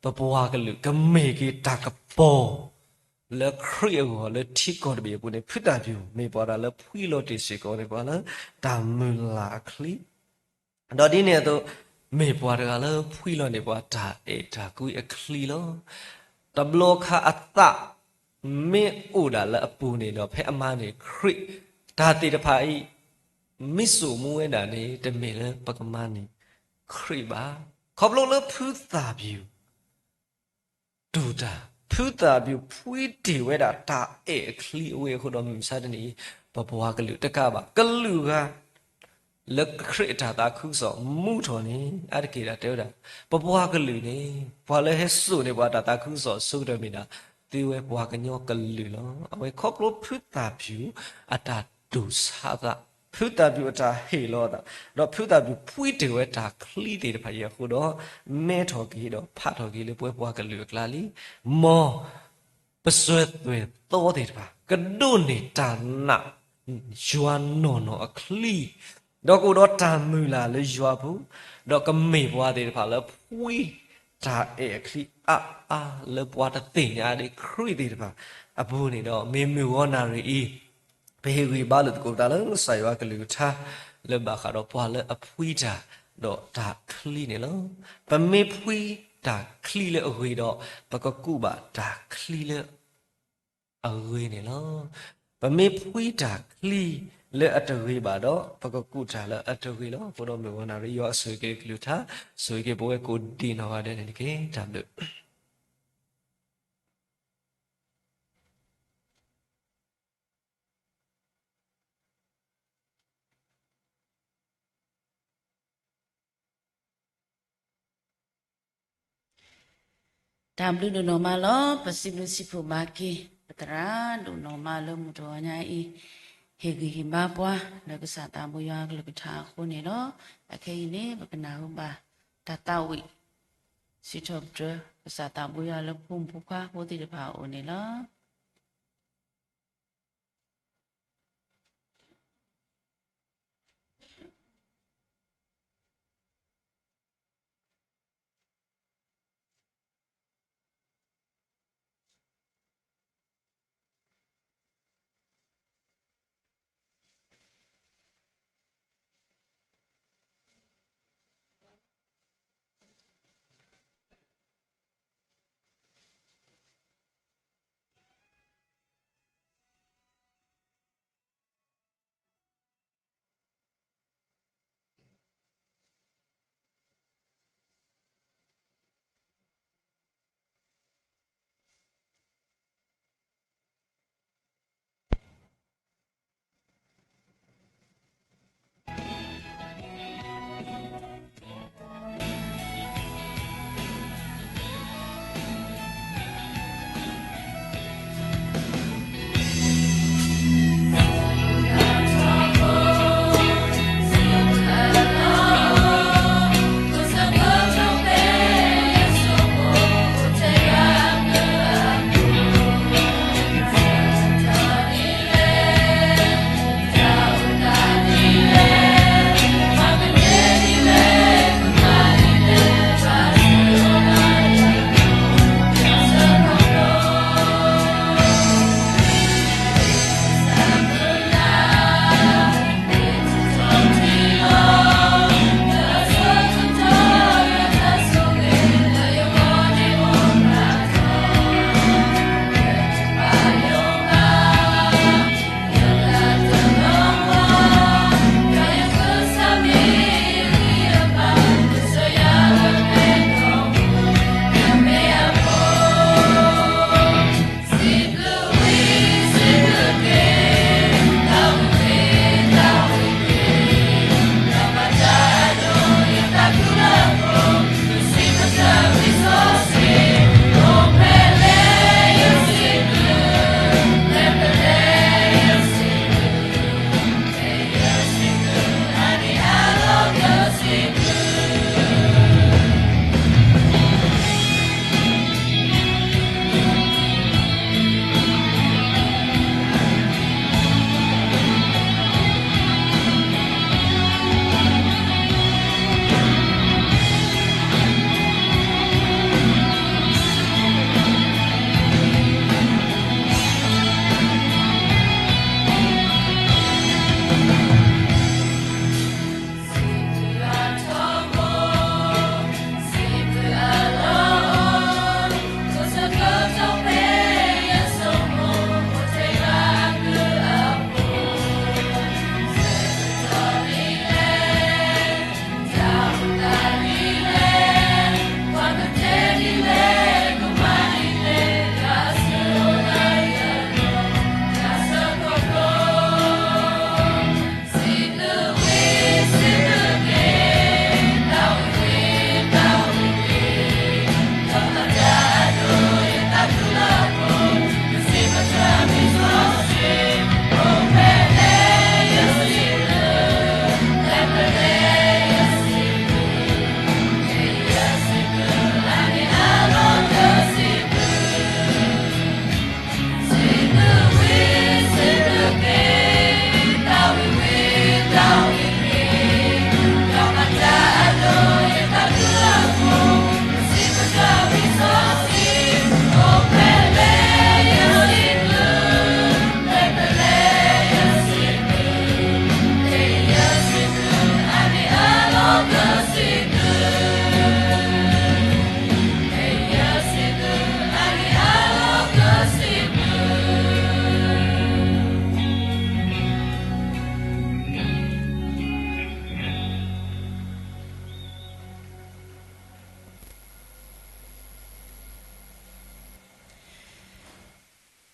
ပပှၤကလုာ်ကမ့ၢ်က့ၤတၢ်ကပီၤ လၢခရံာ်အဂီၢ်လၢထံကီၢ်တဘ့ၣ်အပူၤန့ၣ် ဖုသၣ်ပျူၤမ့ၢ်ပှၤတဂၤလၢဖှံလီၤတ့ၢ်စ့ၢ်ကီးန့ၢ်ပှၤလၢတၢ်မုၢ်လၢ်အချံ ဒီးဒ်န့ၣ်အသိး မ့ၢ်ပှၤတဂၤလၢဖှံလီၤန့ၢ်ပှၤတၢ်အဲၣ်တၢ်ကွံအချံလီၤ. တဘျီခါအသးမ့ၢ်အိၣ်ဒၣ်လၢအပူၤန့ၣ်ဒီး ဖဲအမၤန့ၢ်ခရံာ် တၢ်သ့ၣ်တဖၣ်အံၤ မ့ၢ်စိာ်မူဝဲဒၣ်န့ၣ် တမ့ၢ်လၢပကမၤန့ၢ်ခရံာ်ဘၣ်. ခီဖျိလၢဖုသၣ်ပျူၤ တူၢ်တၢ်, ဖုသၣ်ပျူၤဖှံတ့ၢ်ဝဲဒၣ်တၢ်အဲၣ်အချံအဝဲအဃိဒီး မုၢ်မဆါတနံၤအံၤ ပပှၤကလုာ်တကးဘၣ် ကလုာ်ဂၤ လၢခရံာ်အတၢ်သးခုကစီၣ်မူထီၣ်န့ၣ် အါတက့ၢ်ဒၣ်တဲဝဲဒၣ် ပပှၤကလုာ်န့ၣ် ပှၤလၢဟဲစိာ်န့ၢ်ပှၤတၢ်သးခုကစီၣ်အဆိကတၢၢ်မ့ၢ်ဒၣ် သုဝဲပှၤကညီကလုာ်လီၤ. အဝဲခီဖျိဖုသၣ်ပျူၤအတၢ်တူၢ်ဆါသး, ဖုသၣ်ပျူၤအတၢ်ဟ့ၣ်လီၤအသး, ဒီးဖုသၣ်ပျူၤဖှံတ့ၢ်ဝဲတၢ်ချံသ့ၣ်တဖၣ်အံၤအဃိဒီး မဲထီၣ်က့ၤဒီးဖးထီၣ်က့ၤလၢပဝဲပှၤကလုာ်အကျါလံ. မ် ပစွဲသွဲၣ်သီသ့ၣ်တဖၣ် ကဒိးန့ၢ်တၢ်နာ် ယွၤနီၢ်နီၢ်အချံ, ဒီးကအိၣ်ဒီးတၢ်မုၢ်လၢ်လၢယွၤအပူၤ, ဒီးကမ့ၢ်ပှၤသ့ၣ်တဖၣ်လၢဖှံတၢ်အဲၣ်အချံအါအါလၢပှၤတသ့ၣ်ညါဒံးခရံာ်သ့ၣ်တဖၣ်အပူၤန့ၣ်ဒီး မ့ၢ်မုၢ်ဂီၤနၣ်ရံၣ်အံၤ ပဟ့ၣ်ဂံၢ်ဘါလိာ်သကိးပသးလၢကစၢ်ယွၤအကလုၢ်ကထါ လၢဘၣ်ဃးဒီးပှၤလၢအဖှံတၢ် ဒီးတၢ်ချံန့ၣ်လီၤ. ပမ့ၢ်ဖှံတၢ်ချံလၢအဂ့ၤဒီး ပကကူးဘၣ်တၢ်ချံလၢအဂ့ၤန့ၣ်လီၤ. ပမ့ၢ်ဖှံတၢ်ချံလၢအတဂ့ၤဘၣ်ဒီး ပကကူးတၢ်လၢအတဂ့ၤလီၤ. အဃိဒီးမုၢ်ဂီၤနၣ်ရံၣ် ယွၤဆိၣ်ဂ့ၤက့ၤကလုၢ်ကထါ, ဆိၣ်ဂ့ၤက့ၤပဝဲကိးဒံးနီၢ်ဂၤဒဲးန့ၣ်တက့ၢ်. တၢ်ဘျုးတၢ်ဘျုးဒိၣ်နီၢ်မးလီၤ. ပစံးဘျုးစံးဖှိၣ်ဘၣ်က့ၤ ပသရၣ်ဒိၣ်နီၢ်မးလၢမုၢ်တဂီၤညါအံၤ ဟ့ၣ်ဂံၢ်ဟ့ၣ်ဘါပှၤ လၢကစၢ်သးဘိယွၤကလုၢ်ကထါအဃိန့ၣ်လီၤ. အခဲအံၤန့ၣ် ပကနၢ်ဟူဘၣ် တၢ်သးဝံၣ် စံးထီၣ်ပတြၢၤ ကစၢ်သးဘိယွၤလၢဖိမုၣ်ဖိခွါဖိသ့ၣ်တဖၣ်အအိၣ်န့ၣ်လီၤ.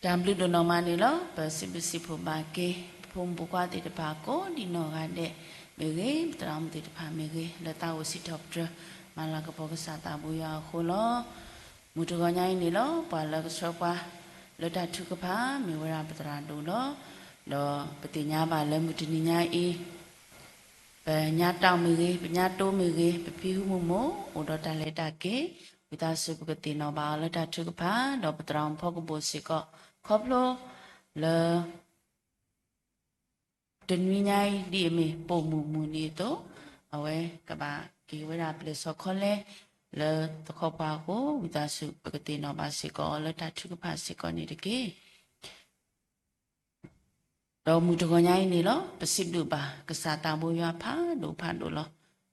တၢ်ဘျုးဒိၣ်နီၢ်မးန့ၣ်လီၤ. ပစံးဘျုးစံးဖှိၣ်ဘၣ်က့ၤ ပဖိမုၣ်ဖိခွါသ့ၣ်တဖၣ်ကိးဒံးနီၢ်ဂၤဒဲးမ့ၢ်ဂ့ၤ, ပသရၣ်မုၣ်သ့ၣ်တဖၣ်မ့ၢ်ဂ့ၤ, လၢသးအိၣ်စံးထီၣ်ပတြၢၤ မၤလၤကပီၤကစၢ်သးဘိယွၤအဃိလီၤ. မုၢ်တဂီၤညါအံၤန့ၣ်လီၤ, ပှၤလၢကဆှၢပှၤလၢတၢ်ထုကဖၣ် မ့ၢ်ဝဲဒၣ်ပသရၣ်ဒိၣ်လီၤ. ဒီးပသ့ၣ်ညါဘၣ်လၢမုၢ်တနံၤညါအံၤ ပညါတၢ်မ့ၢ်ဂ့ၤ, ပညါတိမ့ၢ်ဂ့ၤ, ပဖံဟုမုၢ်မိၢ် အိၣ်ဒီးတၢ်လဲၤတၢ်က့ၤ, ဝံသးစူၤပကသ့ၣ်နီၣ်ဘၣ်အီၤလၢတၢ်ထုကဖၣ်, ဒီးပသရၣ်မုၣ်ဖီကဘိၣ်စ့ၢ်ကီး ခီဖျိလၢ တနွံညါအံၤ ဒ်အမ့ၢ်ပိာ်မုၣ်မုၢ်နံၤအသိး, အဝဲကဘၣ်က့ၤဝဲဒၣ်ပျဲၢ်စီၤခီလဲ လၢသခီပၤအဃိ, ဝံသးစူၤပကသ့ၣ်နီၣ်ဘၣ်စ့ၢ်ကီးအီၤလၢတၢ်ထုကဖၣ်စ့ၢ်ကီးန့ၣ်တက့ၢ်. ဒီးမုၢ်တဂီၤညါအံၤန့ၣ်လီၤ, ပစံးဘျုးဘၣ်ကစၢ်သးဘိယွၤဖးဒိၣ်ဖးဒိၣ်လီၤ.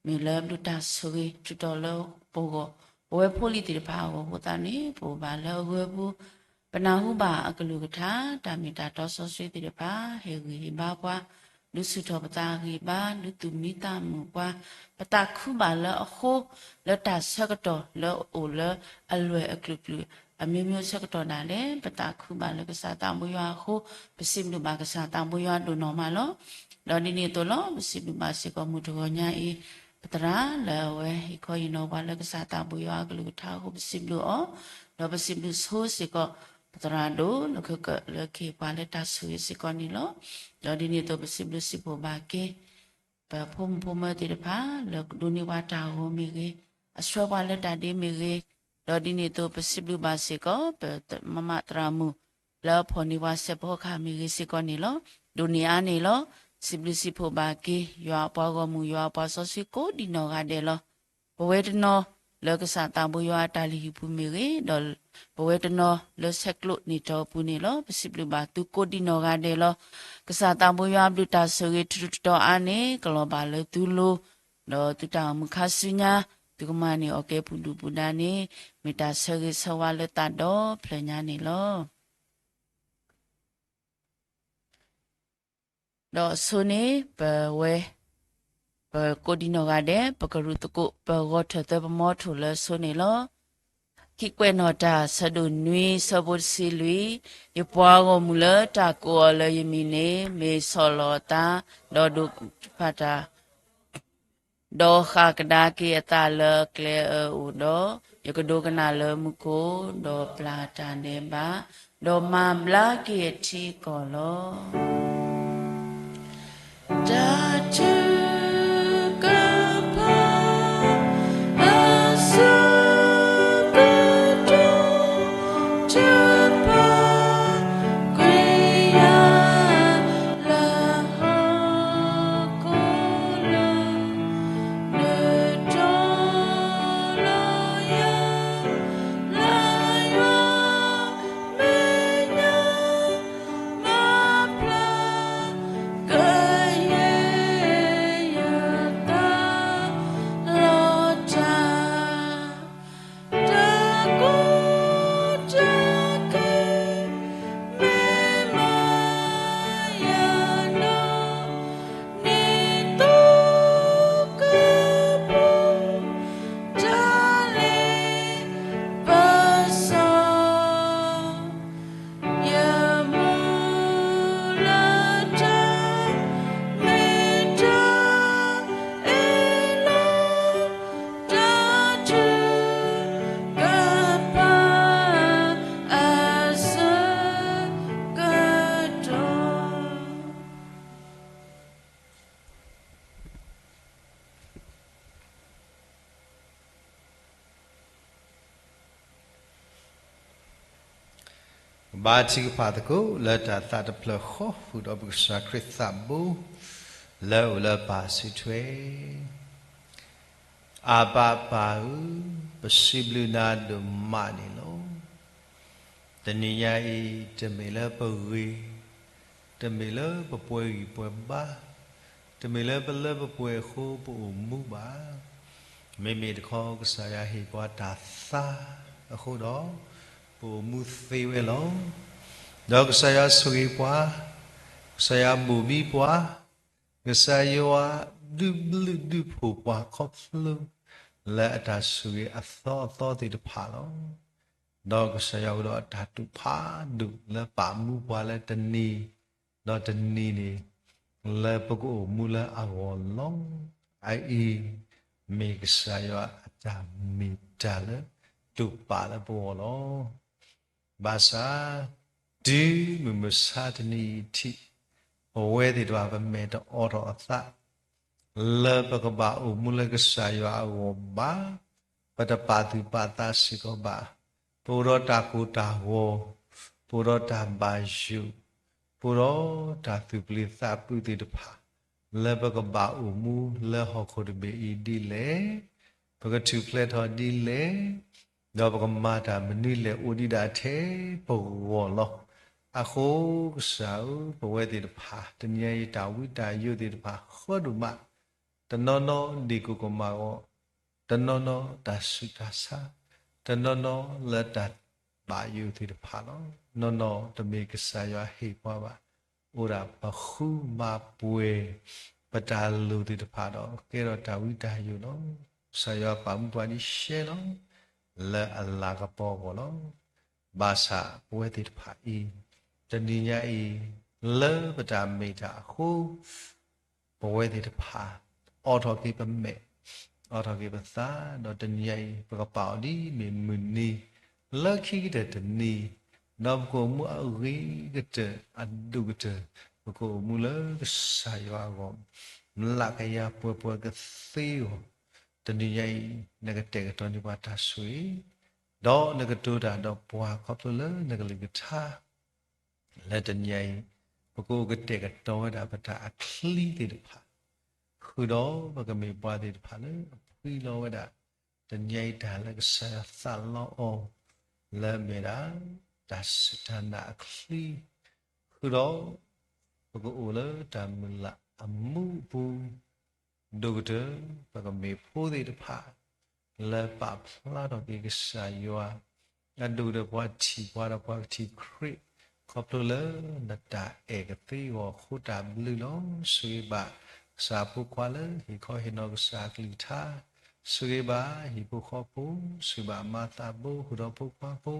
မ့ၢ်လၢဘျုးတၢ်ဆိၣ်ဂ့ၤထုးထီၣ်လၢပဂီၢ်, ပဝဲဖိလံၤသ့ၣ်တဖၣ်အဂီၢ်အဃိသတးန့ၣ်, ပအိၣ်ဘၣ်လၢအဂၢၤပူၤ, ပနၢ်ဟူဘၣ်အကလုၢ်ကထါ, တၢ်မ့ၢ်တၢ်တီစီဆှံသ့ၣ်တဖၣ် ဟ့ၣ်ဂံၢ်ဟ့ၣ်ဘါပှၤ, ဒုးဆူၣ်ထီၣ်ပသးအဂံၢ်ဘါ, ဒုးသူၣ်မံသးမုာ်ပှၤ, ပသးခုဘၣ်လၢအဃိ, လၢတၢ်ဆၢကတီၢ်လၢအအိၣ်လၢအလွဲၢ်အကလုာ်ကလုာ် အမျိုးမျိုးဆၢကတီၢ်ဒၣ်လဲာ်, ပသးခုဘၣ်လၢကစၢ်သးဘိယွၤအဃိ, ပစံးဘျုးဘၣ်ကစၢ်သးဘိယွၤဒိၣ်နီၢ်မးလီၤ. ဒီးဒ်န့ၣ်အသိးလီၤ, ပစံးဘျုးဘၣ်စ့ၢ်ကီးမုၢ်တဂီၤညါအံၤ, ပသရၣ်လၢအဝဲဟ့ၣ်ခီဟ့ၣ်နီၤပှၤလၢကစၢ်သးဘိယွၤအကလုၢ်ကထါအဃိ ပစံးဘျုးအီၤ, ဒီးပစံးဘျုးဆိစ့ၢ်ကီး ပသရၣ်ဒိၣ်လၢခဲကၢၣ်လၢကဟ့ၣ်ပှၤလၢတၢ်ဆိၣ်ဂ့ၤစ့ၢ်ကီးန့ၣ်လီၤ. ဒီးဒ်န့ၣ်အသိးပစံးဘျုးစံးဖှိၣ်ဘၣ်က့ၤ ပဖိမုၣ်ဖိမၢၤသ့ၣ်တဖၣ် လၢဒိးန့ၢ်ပှၤတၢ်ဂီၤမ့ၢ်ဂ့ၤ, အဆှၢပှၤလၢတၢ်ဒ့မ့ၢ်ဂ့ၤ, ဒီးဒ်န့ၣ်အသိးပစံးဘျုးဘၣ်စ့ၢ်ကီး ပမမသရၣ်မုၣ် လၢအဖီၣ်န့ၢ်ပှၤစဲးဖီကဟၣ်မ့ၢ်ဂ့ၤစ့ၢ်ကီးန့ၣ်လီၤ. ဒိးန့ၢ်အါန့ၣ်လီၤ. စံးဘျုးစံးဖှိၣ်ဘၣ်က့ၤ ယွၤအပှၤဂီၢ်မုၢ် ယွၤအပှၤစီဆှံကိးဒံးနီၢ်ဂၤဒဲးလီၤ. ပဝဲတနီၤလၢကစၢ်သးဘိယွၤအတၢ်လုၢ်ဟံၣ်ပူၤမ့ၢ်ဂ့ၤ, ဒီးပဝဲတနီၤလၢဆဲးကျိးန့ၢ်တၢ်အပူၤန့ၣ်လီၤ. ပစံးဘျုးဘၣ်သုကိးဒံးနီၢ်ဂၤဒဲးလီၤ. ကစၢ်သးဘိယွၤအဘျုးတၢ်ဆိၣ်ဂ့ၤထူးထူးတီၤတီၤအါန့ၣ် ကလီၤဘၣ်လၢသုလိၤ, ဒီးသုတၢ်အိၣ်မူခါဆူညါ သုကမၤန့ၢ်အီၣ်ကဲပူၤဒုၣ်ပူၤဒါန့ၣ် မ့ၢ်တၢ်ဆၢဂ့ၤဆၢဝါလၢသးဒီဖျၢၣ်ညါန့ၣ်လီၤ. ဒီးအဆိန့ၣ် ပဝဲ ပကိးဒံးနီၢ်ဂၤဒဲး ပကရူၢ်သကိး ပဂီၤထၢၣ်သၢပမီထိၣ်လၢအဆိန့ၣ်လီၤ. ခံကွဲးနီၣ်တၢ် ဆၢဒိၣ်နွံ ဆၢဖိတဆံလွံၢ်, ယပှၤဂီၢ်မုၢ်လၢတၢ်ကိးအီၤလၢယမံၤန့ၣ် မ့ၢ်ဆီၣ်လီၤအသး, ဒီးဒိးတဖၣ်တၢ် ဒီးဃၣ်ကဒါက့ၤအသးလၢအကျဲအၢအိၣ်ဒီး, ယကဒိကနၣ်လၢမူခိၣ်, ဒီးပျၢ်တၢ်ဒဲးဘး, ဒီးမၤဘျါက့ၤအထံကီၢ်လီၤ. တၢ်ထုကဖၣ် အဆၢကတီၢ် ထုကဖၣ် ကွံာ်ယၤ လၢဟီၣ်ခိၣ်လာ် နတီၢ်လီၤယၤ လၢယွၤမဲာ်ညါ မၤဖျါ ကယဲၢ်ယသးလီၤတၢ် တၢ်ကိးတၢ်ဂီၤ မ့ၢ်မၤယၤနီၢ် န့ၣ်သိကပူၤ တၢ်လ့ပစီ ယမူလၢတၢ် မ့ၢ်တၢ်အ့ၣ်လိာ် တၢ်ထုကဖၣ် အဆၢကတီၢ် ကဘါထုကဖၣ်သကိး လၢတၢ်သးတဖျၢၣ်ဃီ ဃုာ်ဒီးပကစၢ်ခရံာ်သးဘိ လၢအအိၣ်လၢပၢ်စုထွဲ အၢ်ဘၣ်ပၢ်ဧၢ, ပစံးဘျုးနၤဒိၣ်မးန့ၣ်လီၤ. တနံၤညါအံၤ တမ့ၢ်လၢပဂ့ၤ, တမ့ၢ်လၢပပှဲၤဂံၢ်ပှဲၤဘါ, တမ့ၢ်လၢပလၢပပှဲၤအဃိပအိၣ်မူဘၣ်. မ့မ့ၢ်တခီ ကစၢ်ယွၤဟ့ၣ်ပှၤတၢ်သါအဃိဒီး ပအိၣ်မူသ့ဝဲလီၤ. ဒီးကစၢ်ယွၤဆိၣ်ဂ့ၤပှၤ, ကစၢ်ယွၤဘိၣ်ဘံပှၤ, ကစၢ်ယွၤဒုးဘျုးဒုးဖှိၣ်ပှၤခီဖျိ လၢအတၢ်ဆိၣ်ဂ့ၤအသီအသီသ့ၣ်တဖၣ်လီၤ. ဒီးကစၢ်ယွၤအိၣ်ဒီးအတၢ်တိာ်ဖးဒိၣ်လၢပာ်မူပှၤလၢတနံၤ ဒီးတနံၤန့ၣ် လၢပကအိၣ်မူလၢအဂီၢ်လီၤ. အအံၤ မ့ၢ်ကစၢ်ယွၤအတၢ်မ့ၢ်တၢ်လၢ တိာ်ပာ်လၢပဂီၢ်လီၤ. ဘၣ်ဆၣ် တုၤမုၢ်မဆါတနံၤအံၤထံး ပဝဲသ့ၣ်တဖၣ်ပမဲာ်တအိးထီၣ်အသး လၢပကဘၣ်အိၣ်မူလၢကစၢ်ယွၤအဂီၢ်ဘၣ်, ပတပာ်သူၣ်ပာ်သးစ့ၢ်ကီးဘၣ်, ပအိၣ်ဒီးတၢ်ကိၢ်တၢ်ဂီၤ, ပအိၣ်ဒီးတၢ်ဘၣ်ယိၣ်, ပအိၣ်ဒီးတၢ်သူၣ်ပျံၤသးဖုးသ့ၣ်တဖၣ် လၢပကဘၣ်အိၣ်မူလၢဟီၣ်ခိၣ်တဘ့ၣ်အံၤဒ်လဲၣ်, ပကထူၣ်ဖျဲးထီၣ်ဒ်လဲၣ်, ဒီးပကမၤတၢ်မနုၤလဲၣ်အိၣ်ဒံးဒၣ်ထဲပဂီၢ်လီၤ. အဃိကစၢ်ဧၢ, ပဝဲသ့ၣ်တဖၣ် တနံၤအံၤတၢ်ဝံတၢ်ယိးသ့ၣ်တဖၣ်ဃၢဒိၣ်မး, တနီၤနီၤဒ့ၣ်ကိၢ်ကမၣ်ဂီၤ, တနီၤနီၤတၢ်ဆူးတၢ်ဆါ, တနီၤနီၤလၢတၢ်ဘၣ်ယိၣ်သ့ၣ်တဖၣ်လီၤ. နီၢ်နီၢ်တမ့ၢ်ကစၢ်ယွၤဟ့ၣ်ပှၤဘၣ်, အိၣ်ဒၣ်ပဃုမၤပှဲၤ ပတၢ်လိၣ်သ့ၣ်တဖၣ်ဒီး ကဲထီၣ်တၢ်ဝံတၢ်ယိးလီၤ. ကစၢ်ယွၤပာ်မူပှၤဒ်ရှဲလီၤ လၢအလၤကပီၤအဂီၢ်လီၤ. ဘၣ်ဆၣ်ပဝဲသ့ၣ်တဖၣ်အံၤ တနံၤညါအံၤ လၢပတၢ်မ့ၢ်တၢ်အဃိ ပဝဲသ့ၣ်တဖၣ် အိးထီၣ်က့ၤပမဲာ်, အိးထီၣ်က့ၤပသး, ဒီးတနံၤညါအံၤ ပကပာ်အီၤဒ်မ့ၢ်မုၢ်နံၤ လၢခံကတၢၢ်တနံၤ, ဒီးပကအိၣ်မူအဂ့ၤကတၢၢ်အဒိၣ်ကတၢၢ်, ပကအိၣ်မူလၢကစၢ်ယွၤအဂီၢ် မျးကယၤပှဲၤပှဲၤကသ့အဂီၢ်, တနံၤညါအံၤ နကတဲာ်ကတီၤန့ၢ်ပှၤတၢ်ဆိၣ်ဂ့ၤ, ဒီးနကတိၤတၢ်ဒီးပှၤခီဖျိလၢနကလုၢ်ကထါ လၢတနံၤညါအံၤ ပကအိၣ်ကတဲာ်ကတီၤဝဲဒၣ်ပတၢ်အချံသ့ၣ်တဖၣ်, ဃုာ်ဒီးပကမ့ၢ်ပှၤသ့ၣ်တဖၣ်လၢအဖှံလီၤဝဲဒၣ် တနံၤညါအံၤတၢ်လၢကစၢ်ယွၤသးလီအီၤ လၢအမ့ၢ်ဒၣ် တၢ်စူၢ်တၢ်နာ်အချံ, ဃုာ်ဒီး ပကအိၣ်လၢတၢ်မုၢ်လၢ်အမူအပူၤ ဒိၣ်ကတၢၢ်, ပကမ့ၢ်ဖိသ့ၣ်တဖၣ် လၢပာ်ဖျါထီၣ်က့ၤကစၢ်ယွၤ, အဒိၣ်ကတၢၢ်ပှၤထံၣ်ပှၤဒီးပှၤကထံၣ်ခရံာ် ခီဖျိလၢနတၢ်အဲၣ်ကသ့အဂီၢ်အဃိတၢ်ဘျုးလီၤ. ဆိၣ်ဂ့ၤဘၣ်ကစၢ်ဖိခွါလၢဟ့ၣ်ခီဟ့ၣ်နီၤကစၢ်အကလုၢ်ကထါ, ဆိၣ်ဂ့ၤဘၣ်ဟံၣ်ဖိဃီဖိ, ဆိၣ်ဂ့ၤဘၣ်မၤသးဘိ ဃုာ်ဒီးဖိခွါဖိ,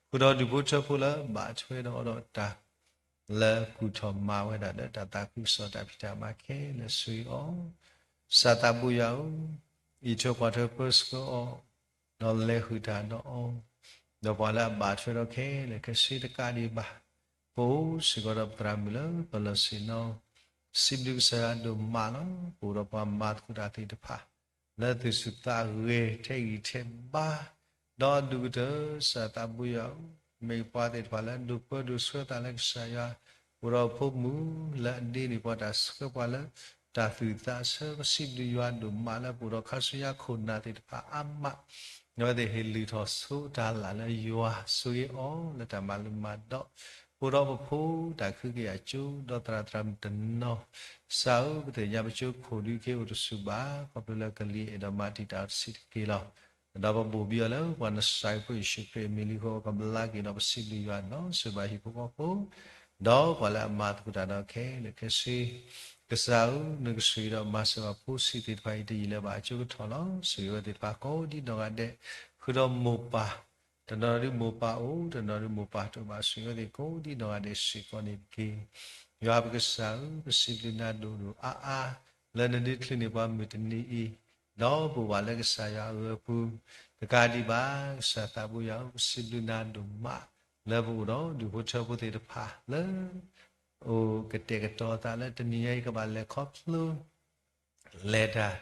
ဃုာ်ဒီးဒူၣ်ဖိထၢဖိလၢဘၣ်ထွဲဒီးအီၤဒီးတၢ် လၢကူၣ်ထီၣ်မၤဝဲဒၣ်လၢတၢ်သးခုကစီၣ်တၢ်ဖံးတၢ်မၤခဲလၢာ် ဆိၣ်ဂ့ၤအီၤ, ကစၢ်သးဘိယွၤဧၢ, အံးထွဲကွၢ်ထွဲပၢဆှၢအီၤ, ဒီးလဲၤဃုာ်တၢ်ဒီးအီၤ, ဒီးပှၤလၢအဘၣ်ထွဲဒီးခဲလၢာ်ခဲဆ့တကးဒံးဘၣ်, ပအိၣ်စ့ၢ်ကီးဒီးပသရၣ်မုၣ်လၢပလီၢ်ဆ့ၣ်နီၤ, စံးဘျုးကစၢ်ယွၤဒိၣ်မးလီၤ. ပအိၣ်ဒီးပှၤမၤသကိးတၢ်သ့ၣ်တဖၣ် လၢသူၣ်ဆူၣ်သးဂဲၤထဲဂံၢ်ထဲဘါ, ဒီးဒူၣ်ကတၢၢ် ကစၢ်သးဘိယွၤဧၢ, မ့ၢ်ပှၤသ့ၣ်တဖၣ်လၢဒိးပၢဒိးဆှၢသးလၢကစၢ်ယွၤ, ပအိၣ်ဒီးဖိမုၣ်လၢအဒ့န့ၢ်ပှၤတၢ်ဆှၢပှၤလၢတၢ်သူၣ်သးဆၢ, ပစံးဘျုးယွၤဒိၣ်မးလၢပအိၣ်ဒီးခါဆူညါခိၣ်နၢ်သ့ၣ်တဖၣ်အါမး, အဝဲသ့ၣ်ဟ့ၣ်လုၢ်ထီၣ်ဆိတၢ်လၢ်လၢယွၤ, ဆိၣ်ဂ့ၤအီၤလၢတၢ်မၤလိမၤဒိး, ပအိၣ်ဒီးပဖိတၢ်ခုကယာ်ကၠိ, ဒီးသရၣ်သရၣ်မုၣ်တနီၤ, ကစၢ်ဧၢ, ပသ့ၣ်ညါပကၠိခိၣ်ဒုးက့ၤအိၣ်တဆူၣ်ဘၣ်, ခီဖျိလၢကလံၤအဲၣ်ဒိးမၤတံာ်တာ်အီၤတဆံးတက့ၢ်လီၤ. ဒီးပဘိၣ်ဘံအီၤလၢပှၤနစၤရ့းဖိယ့ၣ်ၡူးခရံာ်အမံၤလံအဃိ ကဘျါက့ၤဒီးပစံးဘျုးယွၤနီၢ်ဆိၣ်ဂ့ၤဘၣ်ဟံၣ်ဖိဃီဖိ, ဒီးပှၤလၢအမၤသကိးတၢ်ဒီးခဲလၢာ်ခဲဆ့, ကစၢ်ဧၢ, နကဆိၣ်ဂ့ၤဒီးမၤစၢၤဘၣ်ဖိဆံးသ့ၣ်တဖၣ်အံၤတယံာ်လၢၤဘၣ်အကၠိကထီၣ်လီၤ. ဆိၣ်ဂ့ၤဝဲသ့ၣ်တဖၣ်ကိးဒ်နီၢ်ဂၤဒဲး, ဃုာ်ဒီးမိၢ်ပၢ်, တနီၤဒုးမိၢ်ပၢ်အိၣ်, တနီၤဒုးမိၢ်ပၢ်တအိၣ်ဘၣ်, ဆိၣ်ဂ့ၤဝဲသ့ၣ်ကိးဒ်နီၢ်ဂၤဒဲးစ့ၢ်ကီးန့ၣ်တက့ၢ်. ယွၤပကစၢ်ဧၢ, ပစံးဘျုးနၤဒိၣ်ဒိၣ်အါအါ, လၢနဒုးချုးန့ၢ်ပှၤမုၢ်တနံၤအံၤ, ဒီးပအိၣ်ဘၣ်လၢကစၢ်ယွၤအဂၢၤအပူၤ, တကးဒံးဘၣ်, ကစၢ်သးဘိယွၤဧၢ, ပစံးဘျုးနၤဒိၣ်မး, လၢပအိၣ်ဒီးဒူၣ်ဖိထၢဖိသ့ၣ်တဖၣ်လၢ အိၣ်ကတဲာ်ကတီၤသးလၢတနံၤညါအံၤကဘၣ်လဲၤခီဖျိ လဲၤတၢ်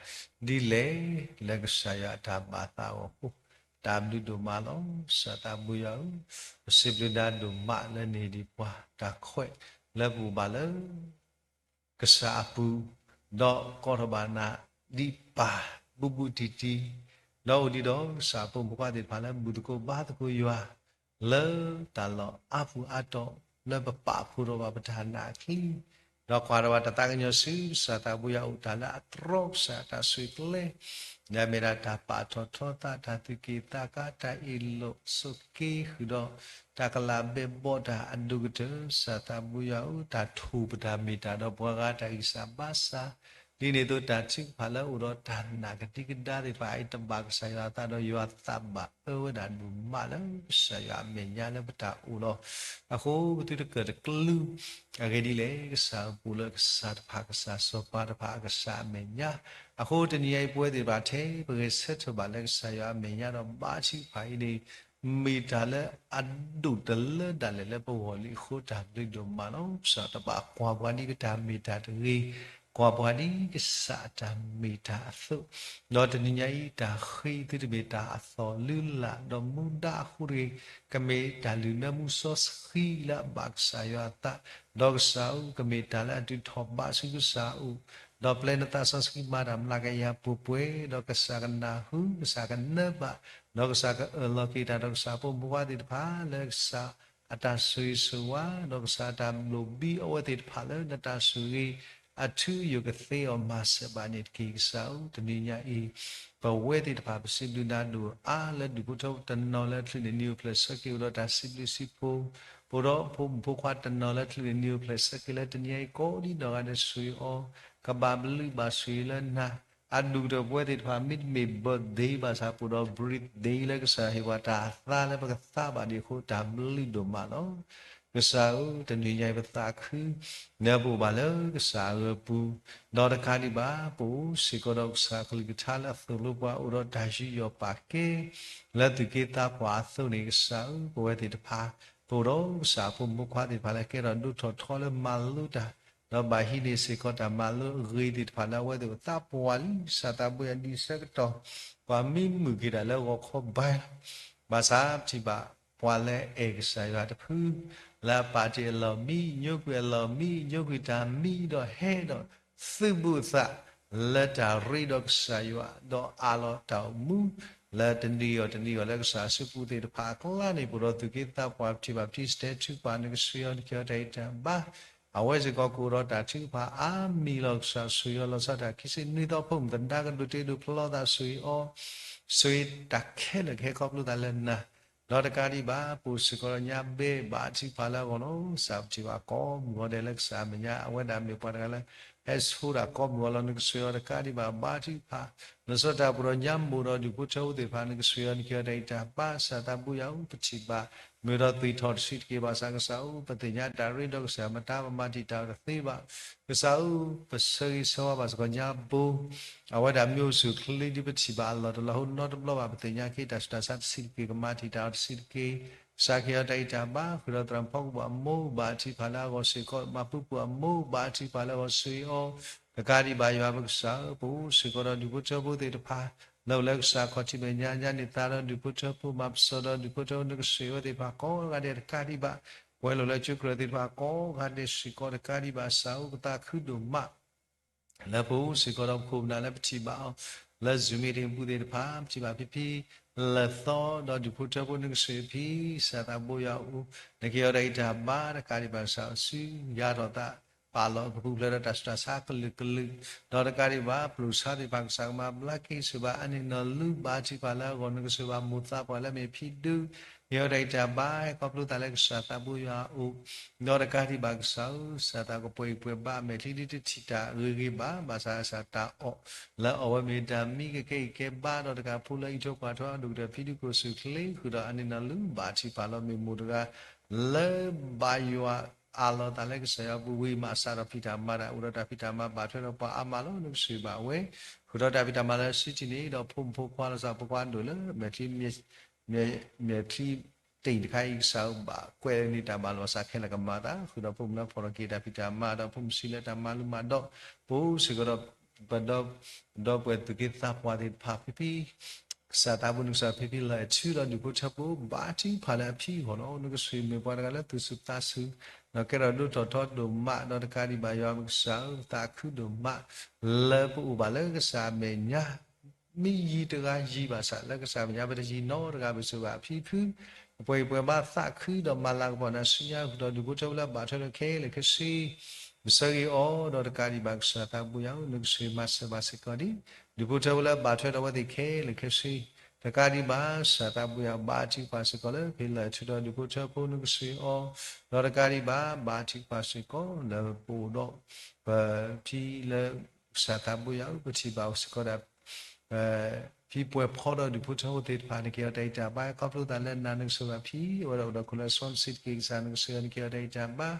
ဒ်လဲၣ် လၢကစၢ်ယွၤအတၢ်ဘၣ်သးအဂီၢ်အဃိ, တၢ်ဘျုးဒိၣ်မးလီၤ. ကစၢ်သးဘိယွၤဧၢ, ပစံးဘျုးနၤဒိၣ်မးလၢနဟ့ၣ်ဒံးပှၤတၢ်ခွဲး လၢပအိၣ်ဘၣ်လၢ ကစၢ်အပူၤ, ဒီးကိးထီၣ်ဘၣ်နၤဒံးပၢ်ဘူးဘူးတံၢ်တံၢ်, ဒီးအိၣ်ဒံးဒီးကစၢ်အဖိမုၣ်ဖိခွါသ့ၣ်တဖၣ်လၢဘူးသကိးဘါသကိးယွၤ လၢတၢ်လီၢ်အါပူၤအါတီၢ် လၢပပာ်ဖှိၣ်ထီၣ်ဘၣ်ပတၢ်နာ်အချံ, ဒီးကွၢ်ထီၣ်ဘၣ်တၢ်သးကညီၤဆူကစၢ်သးဘိယွၤအအိၣ်တၢ်လၢအတြီ ကစၢ်တၢ်ဆိၣ်ကျဲ လၢအမ့ၢ်ဒၣ်တၢ်ပာ်ထီၣ်ထီသး တၢ်သူၣ်က့ၣ်သးကါ တၢ်အ့ၣ်လိာ်ဆိးက့ဃုာ်ဒီး တၢ်ကလးဘဲဘီတၢ်အဒိၣ်ကတၢၢ် ကစၢ်သးဘိယွၤဧၢ, တၢ်ထိၣ်ပတၢ်မ့ၢ်တၢ်ဒီးပှၤဂၤတၢ်ဂံၢ်စၢ်ဘါစၢ် ဒ်န့ၣ်အသိးတၢ်ထုကဖၣ်လၢအအိၣ်ဒီးတၢ်နာ်ကဒံကဒါသ့ၣ်တဖၣ်အံၤ တဘၣ်ကစၢ်ယွၤအသးဒီးယွၤသးဘၣ်အၢဝဲဒၣ်ဒိၣ်မးလၢကစၢ်ယွၤအမဲာ်ညါလၢပတၢ်အိၣ်လီၤ. အဃိပသုတကၢၣ်တကျု အဂ့ၢ်ဒ်လဲၣ်, ကစၢ်အပူၤလၢကစၢ်တဖၣ်, ကစၢ်စီၤပၤတဖၣ်, အကစၢ်အမဲာ်ညါ. အဃိတနံၤညါအံၤ ပဝဲသ့ၣ်တဖၣ်ထဲ ပဂဲၤဆၢထၢၣ်ဘၣ်လၢကစၢ်ယွၤအမဲာ်ညါဒီးဘါထုကဖၣ်အံၤန့ၣ် မ့ၢ်တၢ်လၢအဒိၣ်တလၢဒၣ်လဲာ်လၢပဂီၢ်လံအဃိ တၢ်ဘျုးဒိၣ်မးလီၤ. ကစၢ်တဘၣ်ကွၢ်ပှၤဒ်ပတၢ်မ့ၢ်တၢ်တဂ့ၤ, ကွၢ်ပှၤဒ်ကစၢ်အတၢ်မ့ၢ်တၢ်အသိး, ဒီးတနံၤညါအံၤ တၢ်ဃ့သုတမ့ၢ်တၢ်အသီၣ်လုၢ်လၢ်ဒီးမူဒါအဃိတဂ့ၤ, ကမ့ၢ်တၢ်လုၢ်နၢမူစီဆှံလၢအဘၣ်ကစၢ်ယွၤအသး, ဒီးကစၢ်ဧၢ, ကမ့ၢ်တၢ်လၢအဒုးထီၣ်ဘးဆူကစၢ်အအိၣ်, ဒီးပျဲနသးစီဆှံမၤတၢ်မျးကယၤပှဲၤပှဲၤ, ဒီးကစၢ်ကနၢ်ဟူ, ကစၢ်ကနၢဘၣ်, ဒီးကစၢ်ကအၢၣ်လီၤက့ၤတၢ်ဒီးကစၢ်အဖိမုၣ်ဖိခွါသ့ၣ်တဖၣ်လၢကစၢ် အတၢ်ဆိၣ်ဂ့ၤဆိၣ်ဝါ, ဒီးကစၢ်အတၢ်လိၣ်ဘံအဝဲသ့ၣ်တဖၣ်လၢနတၢ်ဆိၣ်ဂ့ၤ အထူအယိာ်ကသ့အီၤမၤစၢၤဘၣ်န့ၣ်တက့ၢ်. ကစၢ်ဧၢ, တနံၤညါအံၤ ပဝဲသ့ၣ်တဖၣ် ပစံးဘျုးနၤဒိၣ်အါလၢဒူၣ်ဖိထၢဖိတနီၤလၢချုးန့ၣ် နံၤအိၣ်ဖျဲၣ်ဆၢက့ၤအိၣ်ဒီးတၢ်စံးဘျုးစံးဖှိၣ်, ပအိၣ်ဒီးဖိမုၣ်ဖိခွါတနီၤလၢချုးန့ၣ် နံၤအိၣ်ဖျဲၣ်ဆၢက့ၤလၢတနံၤညါအံၤ ကိးဒံနီၢ်ဂၤဒဲးဆိၣ်ဂ့ၤအီၤ, ကဘၣ်ဘျုးဘၣ်ဆိၣ်ဂ့ၤလၢနၤ, အဒူၣ်ကတၢၢ်ပဝဲသ့ၣ်တဖၣ် မ့တမ့ၢ် birthday ဘၣ်ဆၣ် ပအိၣ်ဒီး birthday လၢကစၢ်ဟ့ၣ်ပှၤတၢ်သါလၢပကသါဘၣ်ဒံးအဃိ တၢ်ဘျုးဒိၣ်မးလီၤ. ကစၢ်ဧၢ, တနံၤညါအံၤပသးခု လၢပအိၣ်ဘၣ်လၢကစၢ်အဂီၢ်ပူၤ, ဒီးတကးဒံးဘၣ် ပအိၣ်စ့ၢ်ကီးဒီးကစၢ်အကလုၢ်ကထါလၢအသိၣ်လိပှၤအိၣ်ဒီးတၢ်ယူးယီၣ်ပာ်ကဲ လၢသူၣ်က့သးပှၢ်အသိးန့ၣ် ကစၢ်ဧၢ, ပဝဲသ့ၣ်တဖၣ် ပအိၣ်ဒီးကစၢ်အဖိမုၣ်ဖိခွါသ့ၣ်တဖၣ်လၢကဲထီၣ်ဒိၣ်ထီၣ်ထီလၢမၤလိတၢ်, ဒီးဘၣ်ဟံးန့ၢ်စ့ၢ်ကီးတၢ်မၤလိအဂ့ၤသ့ၣ်တဖၣ်လၢအဝဲသ့ၣ်အိၣ်သးပှၢ်လံ ကစၢ်သးဘိယွၤဒ်ဆၢကတီၢ် ပှၤမံမုာ်က့ၤတၢ်လၢဂီၤခီဘါလီၤ. ဘၣ်ဆၣ်ပထံၣ်ဘၣ်ပှၤလၢအအဲၣ်ကစၢ်ယွၤတဖု လၢအပာ်တ့ၢ်အလီၢ်မံ, ညိကွံာ်အလီၢ်မံ, ညိကွံာ်တၢ်မံဒီးဟဲဒီး သုးဘူးအသး လၢတၢ်ရ့ဒီးကစၢ်ယွၤ ဒီးအးလီၤတၢ်အိၣ်မူ လၢတနံၤဂီၢ်တနံၤဂီၢ်လၢကစၢ်အစုပူၤသ့ၣ်တဖၣ်အကျါန့ၣ် ပအိၣ်ဒီးသူၣ်က့သးပှၢ် ပထံၣ်ဘၣ်ပထံၣ် စတဲထူပာ်နကစၢ်ယွၤ နကဲအီၤတၢ်အံၤတၢ်ဘါ, အဝဲစ့ၢ်ကီးကအိၣ်ဒီးတၢ်ထုကဖၣ်အါမံၤလီၤ. ကစၢ်ဆိၣ်ဂ့ၤအီၤလီၤဆီဒၣ်တၢ်ခံဆံနွံသီ ဖိမုၣ်သဒါကဒိၣ်တ့ဒိၣ်ဖျီသး ဆိၣ်ဂ့ၤအီၤ, ဆိၣ်ဂ့ၤတၢ်ခဲလၢာ်ကဟဲခီဖျိသးလၢနၤ ဒီးတကးဒံးဘၣ် ပအိၣ်စ့ၢ်ကီးဒီးညါဘဲ ဘါထုကဖၣ်လၢအဂီၢ်လီၤ. ကစၢ်ပထံၣ်ဘၣ်ကိးမုၢ်ဂီၤဒဲးလၢကစၢ်အမဲာ်ညါ အဝဲဒၣ်မ့ၢ်ပှၤတဂၤလၢ ဟဲဆိဒၣ်ကိးမုၢ်ဂီၤလီၤ. နကစၢ်ယွၤတကးဒံးဘၣ် ဘါထုကဖၣ် လၢဆီတၢ်ပူၤဒီးညါမိၢ်ဒီးဒူၣ်ဖိထၢဖိသ့ၣ်တဖၣ် နကစၢ်ယွၤ နကဲအီၤတၢ်အံၤတၢ်ဘါ ကစၢ်သးဘိယွၤဧၢ ပထံၣ်ဘၣ် မ့ၢ်ဒီးသွံၣ်ထီၣ်တဆံးတက့ၢ် ဘၣ်ဆၣ်ကစၢ်ဧၢ ပသ့ၣ်ညါတၢ်ရ့ဒီးကစၢ်မတၤ ပမၤတံာ်တာ်အီၤတသ့ဘၣ်. ကစၢ်ဧၢ ပဆၢဂ့ၤဆၢဝါဘၣ်စ့ၢ်ကီးညါဘိ အဝဲဒၣ်မ့ၢ်အိၣ်ဆူၣ်ချ့ဒ်ပထံၣ်ဘၣ်အလီၢ်တလီၢ်ဟိနီတဘျီဘၣ် ပသ့ၣ်ညါက့ၤတၢ်ဆူးတၢ်ဆါတဆံးတက့ၢ် ကမၤတံာ်တာ်အီၤတဆံးတက့ၢ် ကစၢ်ကဲအီၤတၢ်အံၤတၢ်ဘါ ဃုာ်ဒီးသရၣ်ဖီကပူၤအမိၢ် ဘါထုကဖၣ်လၢအဂီၢ်စ့ၢ်ကီး မၤပူၤပူၤအမိၢ် ဘါထုကဖၣ်လၢအဂီၢ် ဆိၣ်ဂ့ၤအီၤ တကးဒံးဘၣ်ယွၤပကစၢ်ဧၢ ပအိၣ်စ့ၢ်ကီးဒီးဒူၣ်ဖိထၢဖိသ့ၣ်တဖၣ် လၢအိၣ်လၢကစၢ်ခီၣ်ထံးမဲာ်ညါ ညါန့ၢ်သါဒီးဒူၣ်ဖိထၢဖိ မၤပစီဒီးဒူၣ်ဖိထၢဖိ နကစၢ်ယွၤသ့ၣ်တဖၣ်ကိးဂၤဒဲးတကးဒံးဘၣ် ပှဲၤလိာ်လၢကၠိကြၢးသ့ၣ်တဖၣ်ကိးဂၤဒဲးစ့ၢ်ကီးတကးဒံးဘၣ် ကစၢ်ဧၢ ပသးခုဒိၣ်မး လၢပအိၣ်စ့ၢ်ကီးဒီးပခိၣ်ပနၢ်လၢပထံၣ်ဘၣ်အီၤ လၢ Zoom meeting အပူၤသ့ၣ်တဖၣ် ပထံၣ်ဘၣ်ဖံဖံလၢသီ ဒီးဒူၣ်ဖိထၢဖိနကစၢ်ယွၤဖံ ကစၢ်သးဘိယွၤအိၣ် နကဲအီၤတၢ်အံၤတၢ်ဘါ တကးဒံးဘၣ်ကစၢ်ဧၢ ဆူယါထီၣ်သး ပာ်လီၤပပူၤဖျဲးဒီးတၢ်ဆူးတၢ်ဆါကလုာ်ကလုာ် ဒီးတကးဒံးဘၣ် ပျိၢ်ဆါသ့ၣ်တဖၣ်ကစၢ်ကမၤဘျါက့ၤ ကစၢ်ဘၣ်အါန့ၢ်နီၢ်လုၢ် ဘါထုကဖၣ်လၢအဂီၢ် နကစၢ်ဘၣ်မိၢ်သးပှၢ်လၢမ့ၢ်ဖံဒု ကဲအီၤတၢ်အံၤတၢ်ဘါ ဟဲခီဖျိသးလၢကစၢ်သးဘိယွၤအအိၣ် ဒီးတကးဒံးဘၣ်ကစၢ်ဧၢ ကစၢ်သးကပှဲၤအံၤပှဲၤဘါ အမဲာ်ချံဒ်တထံၣ်တၢ်ဂ့ၤဂ့ၤဘၣ် ဘၣ်ဆၣ်ကစၢ်တၢ်အီၣ် လၢအီၣ်ဝဲမ့ၢ်တၢ်မံ ကကဲအံၤကဲဘါ ဒီးတကးဖိလၢအံးထွဲကွၢ်ထွဲအဒိၣ်ကတၢၢ်ဖံဒုကိၣ်ဆူၣ်ချ့ ဃုာ်ဒီးအါန့ၢ်နီၢ်လုၢ် ဘါထုကဖၣ်လီၤ မ့ၢ်မိၢ်တဂၤ လၢဘၣ်ယွၤအးလီၤသးလၢကစၢ်ယွၤအပူၤဝံၤမးစးထီၣ်ဖံးတၢ်မၤတၢ် အိၣ်ဒီးတၢ်ဖံးတၢ်မၤဘၣ်ထွဲဒီးပှၤအါမးလီၤ နကစၢ်ဘၣ်ဝဲ ဃုာ်ဒီးတၢ်ဖံးတၢ်မၤလၢစုတံၢ်န့ၣ် ဒီးဖိမုၣ်ဖိခွါလီၤစၢ်ဖိခွါဒိၣ်လၢ မဲာ်ချံ မဲာ်ချံတ့ၢ်တခါအံၤ ကစၢ်ဧၢ ဘၣ်ကွဲးန့ၢ်တၢ်ဘၣ်လီၤစၢ်ခဲလၢာ်ကမၤသး ဃုာ်ဒီးဖိမုၣ်လၢဖီၣ်ထီၣ်က့ၤတၢ်ဖံးတၢ်မၤ ဒီးဖိမုၣ်ဆံးလၢတၢ်မၤလိမၤဒိး ပအိၣ်စ့ၢ်ကီးဒီး ပဒီပုၢ်ဝဲၢ်သူၣ်က့သးပှၢ်သ့ၣ်တဖၣ်ဖံဖံ ကစၢ်သးဘိနကစၢ်ဖံဖံလၢအထုဒီးဒူၣ်ဖိထၢဖိ ဘါထုကဖၣ်လၢအဖံအဂီၢ်လီၤ နကစၢ်မ့ၢ်ပှၤတဂၤလၢသူၣ်ဆူၣ်သးဆူၣ် ဒီးကဲထီၣ်ဒိၣ်ထီၣ်ထီဒိၣ်မး ဒီးတကးဒံးဘၣ်ယွၤပကစၢ်ဧၢ သးခုဒိၣ်မး လၢပအိၣ်ဘၣ်လၢကစၢ်အမဲာ်ညါ မ့ၢ်ယံၤတဂၤယံၤဘၣ်ဆၣ် လၢကစၢ်မဲာ်ညါပတယံၤနီတဂၤ ပကစၢ်ဘၣ်အဖံဖု အပှဲၤအံၤပှဲၤဘါသးခုဒီးမၤလၤကပီၤနၤဆူညါဃုာ်ဒီးဒူၣ်ဖိထၢဖိလၢဘၣ်ထွဲဒီးခဲလၢာ်ခဲဆ့ ပဆၢဂ့ၤအီၤ ဒီးတကးဒံးဘၣ်ကစၢ်သးဘိယွၤဧၢ နကစၢ်မၤစၢၤဘၣ်စ့ၢ်ကီးဒံး ဒူၣ်ဖိထၢဖိလၢဘၣ်ထွဲဒီးအဝဲသ့ၣ်ခဲလၢာ်ခဲဆ့ တကးဒံးဘၣ် ကစၢ်သးဘိယွၤဘါထုကဖၣ်စ့ၢ်ကီးလၢဖံလၢအထုဒီးဒူၣ်ဖိထၢဖိနကစၢ်အီၤ ဒီးတကးဒံးဘၣ် ဘါထုကဖၣ်စ့ၢ်ကီးလၢပအိၣ်ဒီး ပဖံလၢ ကစၢ်သးဘိယွၤအိၣ် ပထံၣ်ဘၣ်အိၣ်စ့ၢ်ကီးဒီး ဖံပှဲၤဖီဒီးဒူၣ်ဖိထၢဖိသ့ၣ်တဖၣ် နကဟ့ၣ်အီၤတၢ်ဂံၢ်တၢ်ဘါ ခီဖျိသးလၢနၤနကစၢ်ဘၣ်ဖံးဝဲဒီးအိၣ်ဒီးခိၣ်လၢစီဆှံတက့ၢ်. ကစၢ်နကစၢ်ယွၤ နကဟ့ၣ်အီၤတၢ်ဂံၢ်တၢ်ဘါ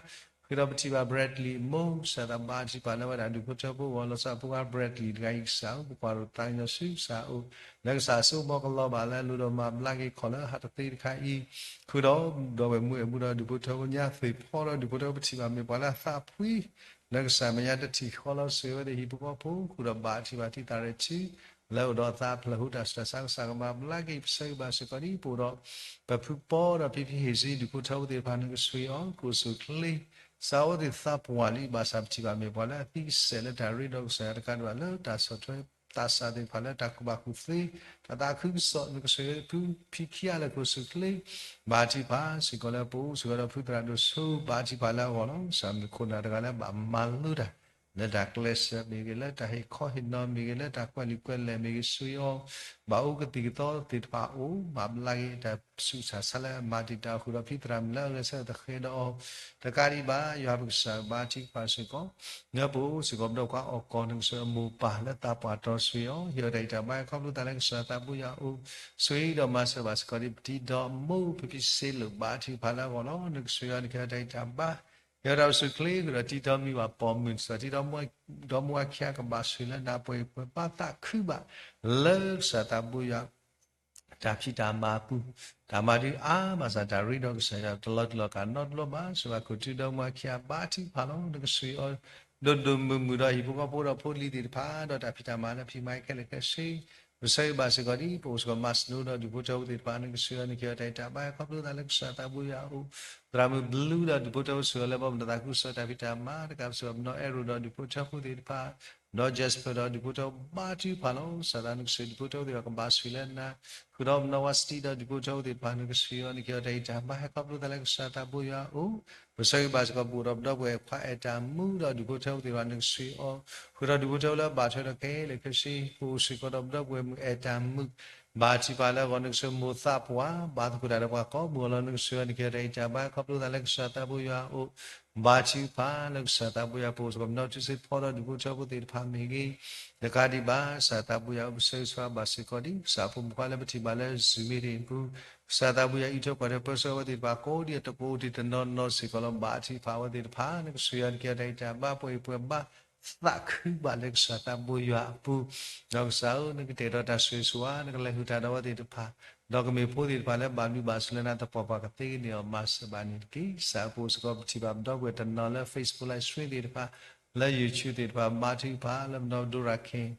ဃုာ်ဒီးပထံၣ်ဘၣ် Bradley အမိၢ် ကစၢ်သးဘါထံၣ်ပာ်လၢဝဲဒၣ်ဒူၣ်ဖိထၢဖိဂီၢ် လီၤဆီဒၣ်တၢ်ဖိခွါ Bradley တဂၤအံၤ ကစၢ်ဧၢ ပကွၢ်လိာ်သးကညီၤဆူကစၢ်အအိၣ် လၢကစၢ်အစိအမီၤကလီၤဘၣ်လၢအလိၣ်ဒီးမၤဘျါက့ၤခီၣ်လၢဟးတသ့တခါအံၤ ဃုာ်ဒီးဒီပုၢ်ဝဲၢ်မုၢ်အဲၣ်မူဒီးဒူၣ်ဖိထၢဖိညါသ့ၣ်ဖီဒီးဒူၣ်ဖိထၢဖိ ပထံၣ်ဘၣ်မ့ၢ်ပှၤလၢအသးဖှံ လၢကစၢ်မဲာ်ညါတထံၣ်ဃီလီၤစၢၤဝဲဒီးဟံၣ်ဖိဃီဖိ ဃုာ်ဒီးဘၣ်ထံၣ်ဘၣ်ထံသးရဲၣ်ထံ လၢအိၣ်ဒီးသးဖျၢၣ်ဟူတၢ်ဆူးတၢ်ဆါ ကစၢ်ကမၤဘျါက့ၤ ပဆၢဂ့ၤဘၣ်စ့ၢ်ကီးဒ်ပအိၣ်ဒီး ပဖုပီဒီးဖံဖံဟ့ၣ်ဆံ ဒူၣ်ဖိထၢဖိသ့ၣ်တဖၣ် နကဆှံအီၤ ကိၣ်ဆူၣ်ချ့ ကစၢ်အဝဲသ့ၣ်သးပှၢ်လံ ဘၣ်ဆၣ်ပထံၣ်ဘၣ်မ့ၢ်ပှၤလၢအသံကစဲးလၢတၢ်ရ့ဒီးကစၢ်ယွၤတကးဒံးဘၣ် လၢတၢ်ဆီၣ်ထွဲသးစၢ်သ့ၣ်တဖၣ်လၢတၢ်ကူၣ်ဘၣ်ကူၣ်သ့ တၢ်သးခုကစီၣ် နကဆှံဖုဖံခံဂၤလၢကိၣ်ဆူၣ်ချ့ ဘၣ်ထံၣ်ပာ်စ့ၢ်ကီးလၢပအိၣ်စ့ၢ်ကီးဒီးဖုသရၣ်ဒိၣ်စိ ဘၣ်ထံၣ်ပာ်လၢအဂီၢ်လီၤ. ကစၢ်မ့ၢ်ခိၣ်နၢ်တဂၤလၢဘၣ်မၤလိတၢ် လၢတၢ်ကျဲးစၢးမ့ၢ်ဂ့ၤ လၢတၢ်ဟ့ၣ်ခီဟ့ၣ်နီၤမ့ၢ်ဂ့ၤ လၢတၢ်ကွဲးလံာ်ကွဲးလဲၢ်မ့ၢ်ဂ့ၤ ဆှံအီၤ ဘၣ်အိၣ်ကသံၣ်ကသီသ့ၣ်တဖၣ်အအိၣ် မၤဘျါက့ၤတၢ်ဆူးတၢ်ဆါလၢအမၤတံာ်တာ်အီၤ ဃုာ်ဒီးဖံသရၣ်မုၣ်လၢအဂဲၤဆၢထၢၣ်သဃဲဒီးအီၤ တကးဒံးဘၣ် ယွၤပကစၢ်ဘၣ်ထံၣ်ပာ်စ့ၢ်ကီး နၢပအိၣ်စ့ၢ်ကီးပဒီပုၢ်ဝဲၢ်အီၣ်ကီၢ် နကဆှံအမိၢ်ပၢ်လၢသးပှၢ်တီဆှံအီၤ ဟ့ၣ်အီၤတၢ်ဂံၢ်တၢ်ဘါ ခီဖျိသးလၢကစၢ်သးဘိယွၤအအိၣ် ဆှံဒီးမၤစၢၤဘၣ်စ့ၢ်ကီးဒ်ပတံၤဒီမိၢ် ဖံဖံစ့လိာ် ဘၣ်ထံၣ်ပာ်လၢအဂီၢ်လီၤ. နကဆှံအီၤ နကဟ့ၣ်အီၤတၢ်ဂံၢ်တၢ်ဘါ ဟ့ၣ်အီၤတၢ်အိၣ်ဆူၣ်ချ့ ဃုာ်ဒီးတံၤဒီမုၢ်ဘၣ်ပိာ်မုၣ် ကစၢ်တံၤဒီမိၢ်အခံဂၤကဘၣ်ဆှံလၢနၤပှဲၤအံၤပှဲၤဘါ သးခုဘၣ် လၢကစၢ်သးဘိယွၤ တၢ်ဖံးတၢ်မၤအပူၤ တၢ်မၤဒုးအါမးစ့ၢ် တၢ်ရ့ဒီးကစၢ်ယွၤ တလီၤတူာ်လီၤကာ်နီတဘျီဘၣ် စၢၤဘၣ်ခိၣ်တုဒီမိၢ်အခံဂၤ ဘၣ်ထံၣ်ပာ်လီၤ. နကဆှံအီၤ ဒိၣ်ဒိၣ်မုၢ်မုၢ်ဒီးဟံၣ်ဖိဃီဖိဒီးဖိလံၤသ့ၣ်တဖၣ် ဒီးတၢ်ဖံးတၢ်မၤလၢဖံးမၤခဲလၢာ်ခဲဆ့ ပဆၢဂ့ၤဘၣ်စ့ၢ်ကီးဒ် ပအိၣ်စ့ၢ်ကီး Marcelo ဒီးဒူၣ်ဖိထၢဖိသ့ၣ်တဖၣ် နကဆှံအီၤ နကဟ့ၣ်အီၤတၢ်ဂံၢ်တၢ်ဘါ ခီဖျိသးလၢကစၢ်သးဘိယွၤအအိၣ် သရၣ်မုၣ်ဘျုးဒီးဒူၣ်ဖိထၢဖိ ဆှံအီၤလၢပှၤမတၤသးခုကစီၣ် တၢ်ဖံးတၢ်မၤ တကးပစံးဘၣ် ပနီၢ်အဲၣ်ရိၣ်ဒီးဒူၣ်ဖိထၢဖိသ့ၣ်တဖၣ် ဒီး Jasper ဒီးဒူၣ်ဖိထၢဖိ ဘၣ်ထံၣ်ပာ်လီၤ. ကစၢ်သး နကဆှံဒူၣ်ဖိထၢဖိသ့ၣ်တဖၣ် ကဘၣ်ဆှံလၢနၤ ဃုာ်ဒီးပနီၢ်ဝါစတံဒီးဒူၣ်ဖိထၢဖိသ့ၣ်တဖၣ် နကဆှံအီၤ နကဟ့ၣ်အီၤတၢ်ဂံၢ်တၢ်ဘါ ဟဲခီဖျိသးလၢကစၢ်သးဘိယွၤအအိၣ် ပဆၢဂ့ၤဘၣ်စ့ၢ်ကီး ပအိၣ်ဒီးပဒီပုၢ်ဝဲၢ်ခွါအဲၣ်တၢ်မုၣ်ဒီးဒူၣ်ဖိထၢဖိသ့ၣ်တဖၣ် နကဆှံအီၤ ဃုာ်ဒီးဒူၣ်ဖိထၢဖိလၢအဘၣ်ထွဲဒီးခဲလၢာ်ခဲဆ့ ပအိၣ်စ့ၢ်ကီးဒီးပဒီပုၢ်ဝဲၢ်မုၣ်အဲၣ်တၢ်မုၣ် ဘၣ်ထံၣ်ပာ်လၢအဂီၢ် နကဆှံမိၢ်သးပှၢ် ဘၣ်သကိးတၢ်ဒီးပှၤကိးမုၢ်အလီၢ် နကဆှံအီၤ နကဟ့ၣ်အီၤတၢ်ဂံၢ်တၢ်ဘါ ခီဖျိသးလၢကစၢ်သးဘိယွၤအအိၣ် ဘၣ်ထံၣ်ပာ်လၢကစၢ်သးဘိယွၤ ပအိၣ်စ့ၢ်ကီး ပနီၢ်ထူစ့ဖီဒီးဒူၣ်ဖိထၢဖိသ့ၣ်တဖၣ်မ့ၢ်ဂ့ၤ တကးဒံးဘၣ် ကစၢ်သးဘိယွၤအအိၣ် ပဆၢဂ့ၤဆၢဝါဘၣ်စ့ၢ်ကီးဒ် ကစၢ်ဖိမုၣ်ဖိခွါလၢပထံၣ်ဘၣ်လၢ Zoom meeting အပူၤ ကစၢ်သးဘိယွၤအံးထွဲကွၢ်ထွဲပၢဆှၢဝဲသ့ၣ်တဖၣ် ကိးဒံးအတကိးတံၢ်တနီၤနီၤစ့ၢ်ကီးလီၤ. ဘၣ်ထံၣ်ပာ်အဝဲသ့ၣ်တဖၣ် နကဆှံအီၤ နကဟ့ၣ်အီၤတၢ်ဂံၢ်တၢ်ဘါ ပှဲၤအံၤပှဲၤဘါ သးခုဘၣ်လၢကစၢ်သးဘိယွၤအပူၤ ဒီးကစၢ်ဧၢ နကတဲာ်ကတီၤတၢ်ဆိၣ်ဂ့ၤဆိၣ်ဝါ နကလဲၤဃုာ်တၢ်ဒီးအဝဲသ့ၣ်တဖၣ် ဒီးကမ့ၢ်ဖိသ့ၣ်တဖၣ်လၢဘၣ်ဘျုးဘၣ်ဆိၣ်လၢနၤ သပှၢ်ပှၢ်ကသ့ကန့ၢ်အီၤ မၤစၢၤဘၣ်န့ၣ်တက့ၢ်. ကစၢ်ဧၢ ပအိၣ်စ့ၢ်ကီး ပထံၣ်ဘၣ်ပဒီပုၢ်ဝဲၢ်တနီၤလၢ Facebook live stream သ့ၣ်တဖၣ် လၢ YouTube သ့ၣ်တဖၣ် ဘါထုကဖၣ်လၢပနီၢ်ဒိရၤခ့ၣ်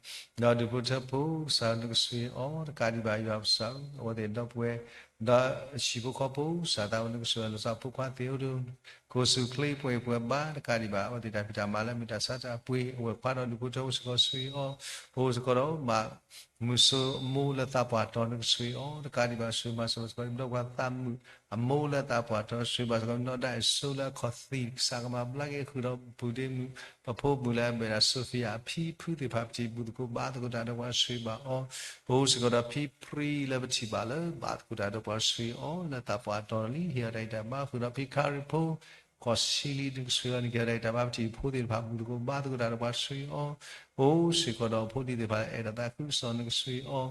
ဒီးဒူၣ်ဖိထၢဖိ ကစၢ်ဧၢ နကဆှံအီၤ တကးဒံးဘၣ် ယွၤကစၢ်ဧၢ အဝဲသ့ၣ်ဒီပုၢ်ဝဲၢ် ဒီးဟံၣ်ဖိဃီဖိ ကစၢ်သးဝဲ နကဆှံအီၤ လီၤဆီဖိခွါသ့ၣ်အိၣ်ဒီး ကိၣ်ဆူၣ်ချ့ ပှဲၤအံၤပှဲၤဘါ တကးဒံးဘၣ် အဝဲသ့ၣ်တၢ်ဖံးတၢ်မၤလၢမ့ၢ်တၢ်ဆါတၢ်ပှ့ၤ အဝဲၢ်ခွါဒီးဒူၣ်ဖိထၢဖိစ့ၢ်ကီး ဆှံအီၤ ပအိၣ်စ့ၢ်ကီးဒီး မုၢ်စိၤအမိၢ်လၢသးပှၢ်တီၤ နကဆှံအီၤ တကးဒံးဘၣ် ဆှံမၤစၢၤဘၣ်စ့ၢ်ကီး ဒီးပှၤသးမုာ်အမိၢ်လၢသးပှၢ်တီၤ ဆှံဘၣ်စ့ၢ်ကီး နီၢ်ဒၣ်အ့ၣ်စိလၢအခီၣ်သံး ကစၢ်ကမၤဘျါက့ၤဃုာ်ဒီး ပပုၢ်ဒ့မုၣ် ပဖိမုၣ်လၢအမ့ၢ်ဒၣ် Sophia အဖံဖုသ့ၣ်တဖၣ် ပထံၣ်ဘူၣ်သကိးဘါသကိးတၢ်ဒီးပှၤ ဆှံဘၣ်အီၤ ပအိၣ်စ့ၢ်ကီးဒီးဖံပြံလၢပထံၣ်ဘၣ်လၢ ဘါသကိးတၢ်ဒီးပှၤ ဆှံအီၤ လၢသးပှၢ်တီၤလံ ဟ့ၣ်အီၤတၢ်ဂံၢ်တၢ်ဘါ ဃုာ်ဒီးဖံခါရံၣ်ဖိ ကီၢ်ဆံလံ နကဆှံအီၤ နကဟ့ၣ်အီၤတၢ်ဂံၢ်တၢ်ဘါ ပထံၣ်ဖိသ့ၣ်တဖၣ် ဘူၣ်သကိးဘါသကိးတၢ်ဒီးပှၤ ဆှံအီၤ အိၣ်စ့ၢ်ကီးဒီးဖိလံၤသ့ၣ်တဖၣ်လၢအဲၣ်ဒိးသးခုကစီၣ် နကဆှံအီၤ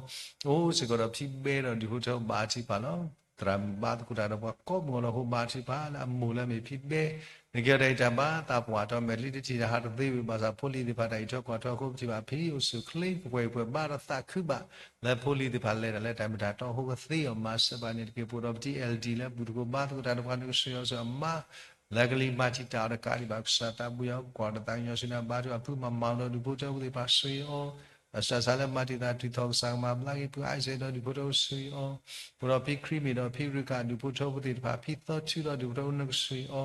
အိၣ်စ့ၢ်ကီးဒီးဖံဘဲဒီးဒူၣ်ဖိထၢ ဘါထုကဖၣ်လီၤ. သရၣ်မုၣ်ဘါသကိးတၢ်ဒီးပှၤကိးမုၢ်အလီၢ် ဟိဘါထုကဖၣ်လၢအမိၢ်လၢအမ့ၢ်ဖံဘဲ နကဟ့ၣ်အီၤတၢ်ဂံၢ်တၢ်ဘါ သးပှၢ်တီၤ မဲာ်ချံတထံၣ်တဟးတသ့ဝံၤဘၣ်ဆၣ် ဖိလံၤသ့ၣ်တဖၣ်တၢ်အံးထွဲကွၢ်ထွဲအဃိ ပထံၣ်ဘၣ်ဖံအိၣ်ဆူၣ်ချ့ ပှဲၤအံၤပှဲၤဘါဒီးသးခုဘၣ် လၢဖိလံၤသ့ၣ်တဖၣ်လဲၤတၢ်လၢတၢ်မ့ၢ်တၢ်တီအဃိ ကသ့အီၤမၤစၢၤဘၣ်န့ၣ်တက့ၢ်. ပအိၣ်ဒီးပတံၤ အဲလ်ဒံ လၢဘူၣ်သကိးဘါသကိးတၢ်ဒီးပှၤ နကဆှံအီၤ ဆူအမါ လၢကလံၤမၤတံာ်တာ်အီၤတကးဒံးဘၣ် ကစၢ်သးဘိယွၤ ပကွၢ်ဒီးသးကညီၤဆူနၤ ဘါထုကဖၣ် ဖုမၤမၤဒီးဒူၣ်ဖိထၢဖိသ့ၣ်တဖၣ် ဆှံအီၤ အစၢ်စၢ်လၢမၤတံာ်တာ်တုၤထီၣ် ကစၢ်ကမၤဘျါက့ၤ ဖုအါစဲးဒီးဒူၣ်ဖိထၢဖိ ဆှံအီၤ ပအိၣ်ဒီးဖံခရံမ့ၢ်ဒီးဖံရူကၣ် ဒူၣ်ဖိထၢဖိသ့ၣ်တဖၣ် ဖံသီထူဒီးဒူၣ်ဖိထၢဖိ နကဆှံအီၤ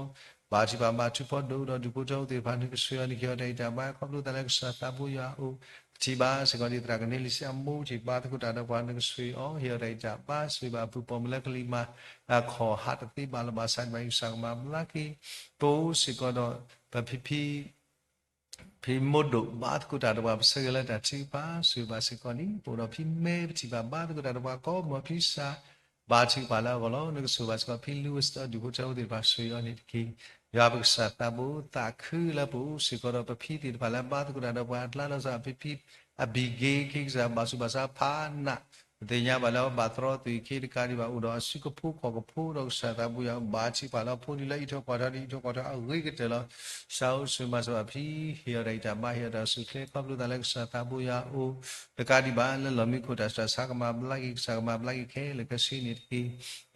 ဘါထုကဖၣ် ဘါထုကဖၣ်ဒီးဒူၣ်ဖိထၢဖိသ့ၣ်တဖၣ် နကဆှံအီၤ နကဟ့ၣ်အီၤတၢ်ဂံၢ်တၢ်ဘါ ခီဖျိသးလၢကစၢ်သးဘိယွၤအအိၣ် ပထံၣ်ဘၣ်စ့ၢ်ကီးဒ်သရၣ်ကနဲလံစ့အမိၢ် ထံၣ်ဘါသကိးတၢ်ဒီးပှၤ နကဆှံအီၤ ဟ့ၣ်အီၤတၢ်ဂံၢ်တၢ်ဘါ ဆှံဘၣ်အပုၢ်ပိာ်မုၣ်လၢကလံၤမၤ အခီၣ်ဟးတသ့ဘၣ်လီၤဘၣ်ဆၣ်န့ၣ်ဘၣ် ကစၢ်ကမၤဘျါက့ၤ ပအိၣ်စ့ၢ်ကီးဒီး ပဖံဖံ ဖံမိၢ်ဒိၣ် ဘါသကိးတၢ်ဒီးပှၤ ပဆၢဂ့ၤလၢတၢ်ထုကဖၣ် ဆှံဘၣ်စ့ၢ်ကီးန့ၣ် ပအိၣ်ဒီးဖံမဲ ပထံၣ်ဘၣ်ဘါသကိးတၢ်ဒီးပှၤ ကိးမုၢ်ဖံစၢ် ဘါထုကဖၣ်လၢအဂီၢ်လီၤ. နကဆိၣ်ဘၣ်စ့ၢ်ကီးဖံ Louis ဒီးဒူၣ်ဖိထၢဖိသ့ၣ်တဖၣ် ဆှံအီၤန့ၣ်တက့ၢ်. ယွၤပကစၢ်သးဘိသးခုလၢပအိၣ်စ့ၢ်ကီးဒီးပဖံသ့ၣ်တဖၣ်လၢဘါသကိးတၢ်ဒီးပှၤအကျါလီၤစၢ် ဖံဖံအဘံၤက့ခ့ကစၢ် ဘၣ်ဆူးဘၣ်ဆါဖးနး, ပသ့ၣ်ညါဘၣ်လၢအဘၣ်သရီသုးခ့တကးဒံးဘၣ် အိၣ်ဒီးအစုကဖိခီၣ်ကဖိဒီးကစၢ်သးဘိယွၤအိၣ်ဘါထုကဖၣ်လၢအဖိလံၤလၢအံးထွဲကွၢ်ထွဲဒီးအံးထွဲကွၢ်ထွဲအဂ့ၤကတၢၢ်လီၤ. စးအိၣ်ဆူၣ်မၤစၢၤဘၣ်ဖံ ဟ့ၣ်အီၤတၢ်အံးတၢ်ဘါ ဟ့ၣ်အီၤတၢ်အုၣ်ဆူၣ်အိၣ်ချ့ခီဖျိသးလၢကစၢ်သးဘိယွၤအိၣ် တကးဒံးဘၣ် လၢလီၢ်မံခိၣ်တၢ်စူၢ်တၢ်ဆါကမၤဘျါက့ၤ ကစၢ်ကမၤဘျါက့ၤခဲလၢာ်ခဲဆ့န့ၣ်တက့ၢ်.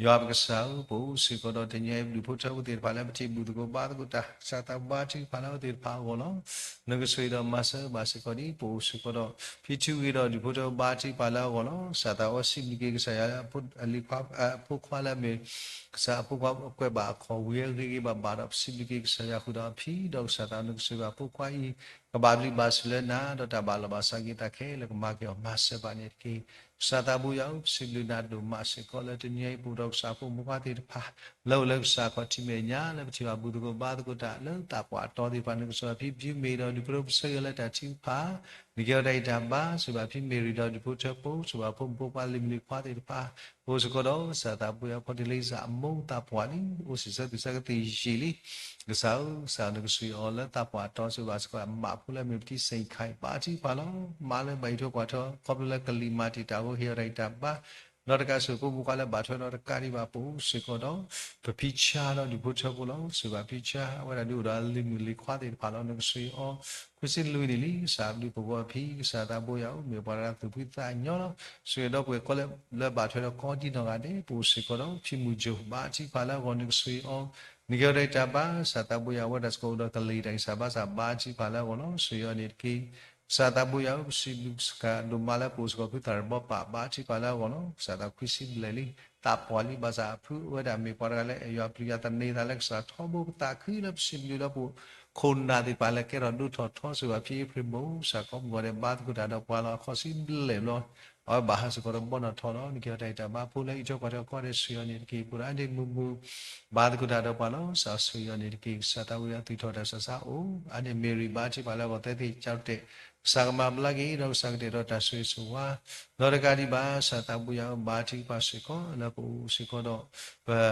ယွၤပကစၢ်ဧၢ, ပအိၣ်စ့ၢ်ကီးဒီးတနံၤအံၤ ဒူၣ်ဖိထၢဖိသ့ၣ်တဖၣ်လၢပထံၣ်ဘူၣ်သကိးဘါသကိးတၢ် ကစၢ်သးဘိဘါထုကဖၣ်လၢအဝဲသ့ၣ်တဖၣ်အဂီၢ်လီၤ. နကဆိၣ်ဂ့ၤဒီးမၤစၢၤဘၣ်စ့ၢ်ကီးဒ် ပအိၣ်စ့ၢ်ကီးဒီး ဖံထံဂ့ၤဒီးဒူၣ်ဖိထၢဖိဘါထုကဖၣ်လၢအဂီၢ်လီၤ. ကစၢ်သးအိၣ်စံးဘျုးက့ၤကစၢ်ယွၤလၢအဖိခွါလၢအမ့ၢ် ကစၢ်အဖိခွါကွဲးဘၣ်အခီၣ်ဝံၤအဂ့ၤဂ့ၤဘၣ်ဘၣ်ဒီး ပစံးဘျုးက့ၤကစၢ်ယွၤဃုာ်ဒီးအဖံဒီးကစၢ်သး နကဆိၣ်ဂ့ၤဘၣ်ဖိခွါအံၤ ကဘၣ်ဘျုးဘၣ်ဆိၣ်လၢနၤ ဒီးတၢ်ဘၣ်လီၤဘၣ်စးက့ၤသးခဲလၢာ်ကမၤက့ၤအီၤ မၤစၢၤဘၣ်န့ၣ်တက့ၢ်. ကစၢ်သးဘိယွၤဧၢ, ပစံးဘျုးနၤဒိၣ်မးစ့ၢ်ကီးလၢတနံၤအံၤ ပအိၣ်ဒီးကစၢ်အဖိမုၣ်ဖိခွါသ့ၣ်တဖၣ် လၢအိၣ်လၢကစၢ်ခီၣ်ထံးမဲာ်ညါ လၢပထံၣ်ဘၣ်ဘူၣ်သကိးဘါသကိးတၢ်လၢသးပှၢ်အတီသ့ၣ်တဖၣ် နကဆိၣ်ဂ့ၤဘၣ်ဖံဖံမ့ၤဒီးဒူၣ်ဖိထၢဖိ ပဆၢဂ့ၤလၢတၢ်ထုကဖၣ် နကဲထီၣ်တၢ်အံးတၢ်ဘါ ဆိၣ်ဂ့ၤဘၣ်ဖံမ့ၤရံၤဒီးဒူၣ်ဖိထၢဖိ ဆိၣ်ဂ့ၤဘၣ်ဖိမုၣ်ဖိခွါလံၤမုၣ်လံၤခွါသ့ၣ်တဖၣ် အိၣ်စ့ၢ်ကီးဒီးကစၢ်သးဘိယွၤ ဖိတလ့စၢ်အမိၢ်သးပှၢ်လံ အိၣ်စံးဆၢသူၣ်ဆၢကသ့ၣ်ယံာ်လံ. ကစၢ်ဧၢ, ကစၢ်နကဆိၣ်ဂ့ၤအီၤလၢသးပှၢ်အတီ ဆိၣ်ဂ့ၤဘၣ်စ့ၢ်ကီးအမးဖိလၢအမ့ၢ်ပတံၢ်စ့ၣ်ခါအံၤ ဘါထုကဖၣ်လီၤ. မါလၢဘၣ်အံးထွဲကွၢ်ထွဲ ခီဖျိလၢကလံၤမၤတံာ်တာ်ဖိ ဟ့ၣ်အီၤတၢ်အံးတၢ်ဘါ ဒီးတကးဆိၣ်ဂ့ၤဖိမုၣ်ခွါလၢဘၣ်ထွဲဒီးတကးဒံးဘၣ် ပအိၣ်စ့ၢ်ကီးဒီး ပဖံဆါဒီးဒူၣ်ဖိထၢဖိလီၤ. ဆိၣ်ဂ့ၤဘၣ်ဖံဆါ အဝဲဒၣ်ဒုးအိၣ်ဒီးလံၤမုၣ်လံၤခွါသ့ၣ်တဖၣ်လီၤ. နကဆိၣ်ဂ့ၤအီၤ ခွံဆံလွံၢ်နံၣ်လံ ကစၢ်ဘျုးဖှိၣ်အဖံ ကစၢ်သးဘိယွၤဧၢ, မ့ၢ်ပှၤတဂၤသူၣ်ဖှံသးညီလီၤ. ဆိၣ်ဂ့ၤဒီပုၢ်ဝဲၢ်ကိးလၢ လၢဘၣ်ထွဲဒီးကိးဒံနီၢ်ဂၤဒဲး ပအိၣ်စ့ၢ်ကီးဒီး ဖံမုၢ်ကၠိၣ် ဘါထုကဖၣ်လၢအဂီၢ် နကဆိၣ်ဂ့ၤအီၤ နကဲထီၣ်တၢ်အံးတၢ်ဘါ ကစၢ်သးဘိယွၤ အဝဲဒၣ်စ့ၢ်ကီးအိၣ်ဒီးကလံၤတၢ်ဂံၢ်စၢ်ဘါစၢ် ဘါထုကဖၣ်လၢအဂီၢ်လီၤ. ဆိၣ်ဂ့ၤအီၤန့ၣ်တက့ၢ်. ကစၢ်သးဘိယွၤဧၢ, ပစံးဘျုးကစၢ်ဒိၣ်မးလၢပအိၣ်စ့ၢ်ကီးဖုသးတဘီပာ် ဘါထုကဖၣ်လၢအဂီၢ်လီၤ. ကစၢ်သးခွံဆံဘျဲၣ်လံ သးပှၢ်လံ ဘၣ်ဆၣ်အဖုအိၣ်ဝဲဒၣ်မ့ၢ်ပှၤတဂၤလၢအဲၣ်ယွၤပျံၤယွၤသန့ၤသးလၢကစၢ်ထီဘိ ပသးခုလၢပစံးဘျုးဒီးပခိၣ်နၢ်သ့ၣ်တဖၣ်လၢကဲထီၣ်ဒိၣ်ထီၣ်ထီ ဆိၣ်ဂ့ၤဘၣ်ဖံအ့ဖြ့ၣ်မိၢ် ကစၢ်ကိးမုၢ်ဂီၤဒဲး ဘါသကိးတၢ်ဒီးပှၤလီၤ အခီၣ်ဆံဘျဲၣ်ဘျီ အဝဲဘၣ်ဟးစ့ၢ်ကီးဒီးဘီနီၢ်ထီလီၤ. နကဲထီၣ်တၢ်အံးတၢ်ဘါဖိလၢအံးထွဲကွၢ်ထွဲကိးဂၤဒဲး ဆိၣ်ဂ့ၤအီၤန့ၣ်တက့ၢ်. ပှၤဒီးအါန့ၢ်မုာ်မုာ် ဘါသကိးတၢ်ဒီးပှၤလီၤ. ကစၢ်ဆိၣ်ဂ့ၤအီၤန့ၣ်တက့ၢ်. ကစၢ်သးဝံၣ်အီၤ သူၣ်ထီၣ်တၢ်ဆူးတၢ်ဆါအိၣ် အါန့ၢ်မ့ၢ်ရံၤ ဘါထုကဖၣ်လၢအဂီၢ် သဲသ့ၣ်ကၠီတဲာ် ကစၢ်ကမၤဘျါက့ၤဒီးကစၢ်ကတဲာ်ဒီးတၢ်ဆိၣ်ဂ့ၤဆိၣ်ဝါ ဒီးတကးဒံးဘၣ် ကစၢ်သးဘိယွၤဧၢ ဘါထုကဖၣ်စ့ၢ်ကီး လၢပအိၣ်စ့ၢ်ကီးဒီး ပ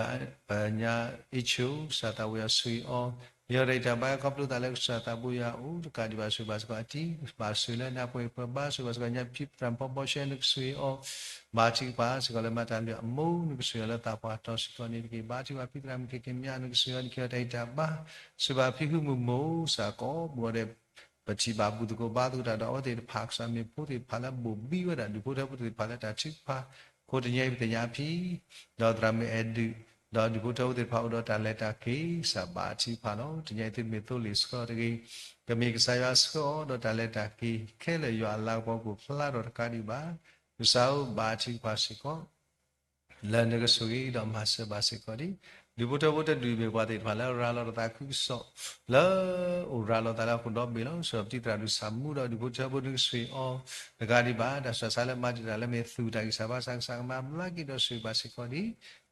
ပညါအ့ၣ်ဆိ ကစၢ်သးဝံၣ်အီၤဆိၣ်ဂ့ၤအီၤ ယီၤတၢ်အံးတၢ်ဘါခီဖျိသးလၢကစၢ်သးဘိယွၤအိၣ် တကးဒံးဘၣ်ဆိၣ်ဂ့ၤဘၣ်စ့ၢ်ကီးအတံၤ ဘၣ်ဆိၣ်လၢနၢ်ပှဲၤပှဲၤဘါ ဆိၣ်ဂ့ၤဘၣ်စ့ၢ်ကီးညါဖံသရၣ်ဖီဘီရှဲ နကဆိၣ်ဂ့ၤအီၤ ဘါထုကဖၣ်စ့ၢ်ကီးလၢမၤတၢ်လုၢ်အမိၢ် နကဆိၣ်ဂ့ၤအီၤလၢသးပှၢ်တီစ့ၢ်ကီးန့ၣ်တက့ၢ်. ဘါထုကဖၣ်ဖံသရၣ်မုၣ်က့ၤက့ၤမၠါ နကဆိၣ်ဂ့ၤအီၤ နကဲထီၣ်တၢ်အံးတၢ်ဘါ ဆိၣ်ဂ့ၤဘၣ်ဖံဟုမုၢ်မိၢ် ကစၢ်ကိးမုၢ်ဂီၤဒဲး ပထံၣ်ဘၣ်ဘူၣ်သကိးဘါသကိးတၢ်ဒီးအဝဲသ့ၣ်တဖၣ် ကစၢ်မ့ၢ်ဖိသ့ၣ်တဖၣ်လၢဘိၣ်ဘံဝဲဒၣ် ဒူၣ်ဖိထၢဖိသ့ၣ်တဖၣ်လၢတၢ်ထုကဖၣ် အဃိတနံၤအံၤပသ့ၣ်ညါဖံ ဒီးသရၣ်မုၣ်အဲၣ်ဒုး ဒီးဒူၣ်ဖိထၢဖိသ့ၣ်တဖၣ်အိၣ်ဒီးတၢ်လဲၤတၢ်က့ၤ ကစၢ်ဘါထုကဖၣ်လီၤ. တနံၤအံၤသုမ့ၢ်သိလ့ၣ်ဆှၢတဂ့ၤ ကမ့ၢ်ကစၢ်ယွၤဆှၢအီၤဒီးတၢ်လဲၤတၢ်က့ၤ ခဲလၢာ်ယွၤအလၤကပီၤကအိၣ်ဖျါထီၣ်တကးဒံးဘၣ် ကစၢ်ဧၢ ဘါထုကဖၣ်စ့ၢ်ကီး လၢနကဆိၣ်ဂ့ၤဒီးမၤစၢၤဘၣ်စ့ၢ်ကီးဒံး ဒူၣ်ဖိထၢဖိတဒူၣ်မ့ၢ်ပှၤသ့ၣ်တဖၣ်လၢရၤလီၤတၢ်သးခုကစီၣ် လၢအိၣ်ရၤလီၤသးလၢဟီၣ်ခိၣ်ဒီဘ့ၣ်လီၤ. ဆိၣ်ဂ့ၤပတံၤသရၣ်ဒိၣ်ဆၣ်မူဒီးဒူၣ်ဖိထၢဖိနကဆိၣ်ဂ့ၤအီၤ တကးဒံးဘၣ် တၢ်ဆူးတၢ်ဆါလၢမၤတံာ်တာ်လၢမ့ၢ်သူၣ်တၢ်ဂံၢ်စၢ်ဘါစၢ် ကစၢ်ကမၤဘျါက့ၤဒီးဆိၣ်ဂ့ၤဘၣ်စ့ၢ်ကီးဒံး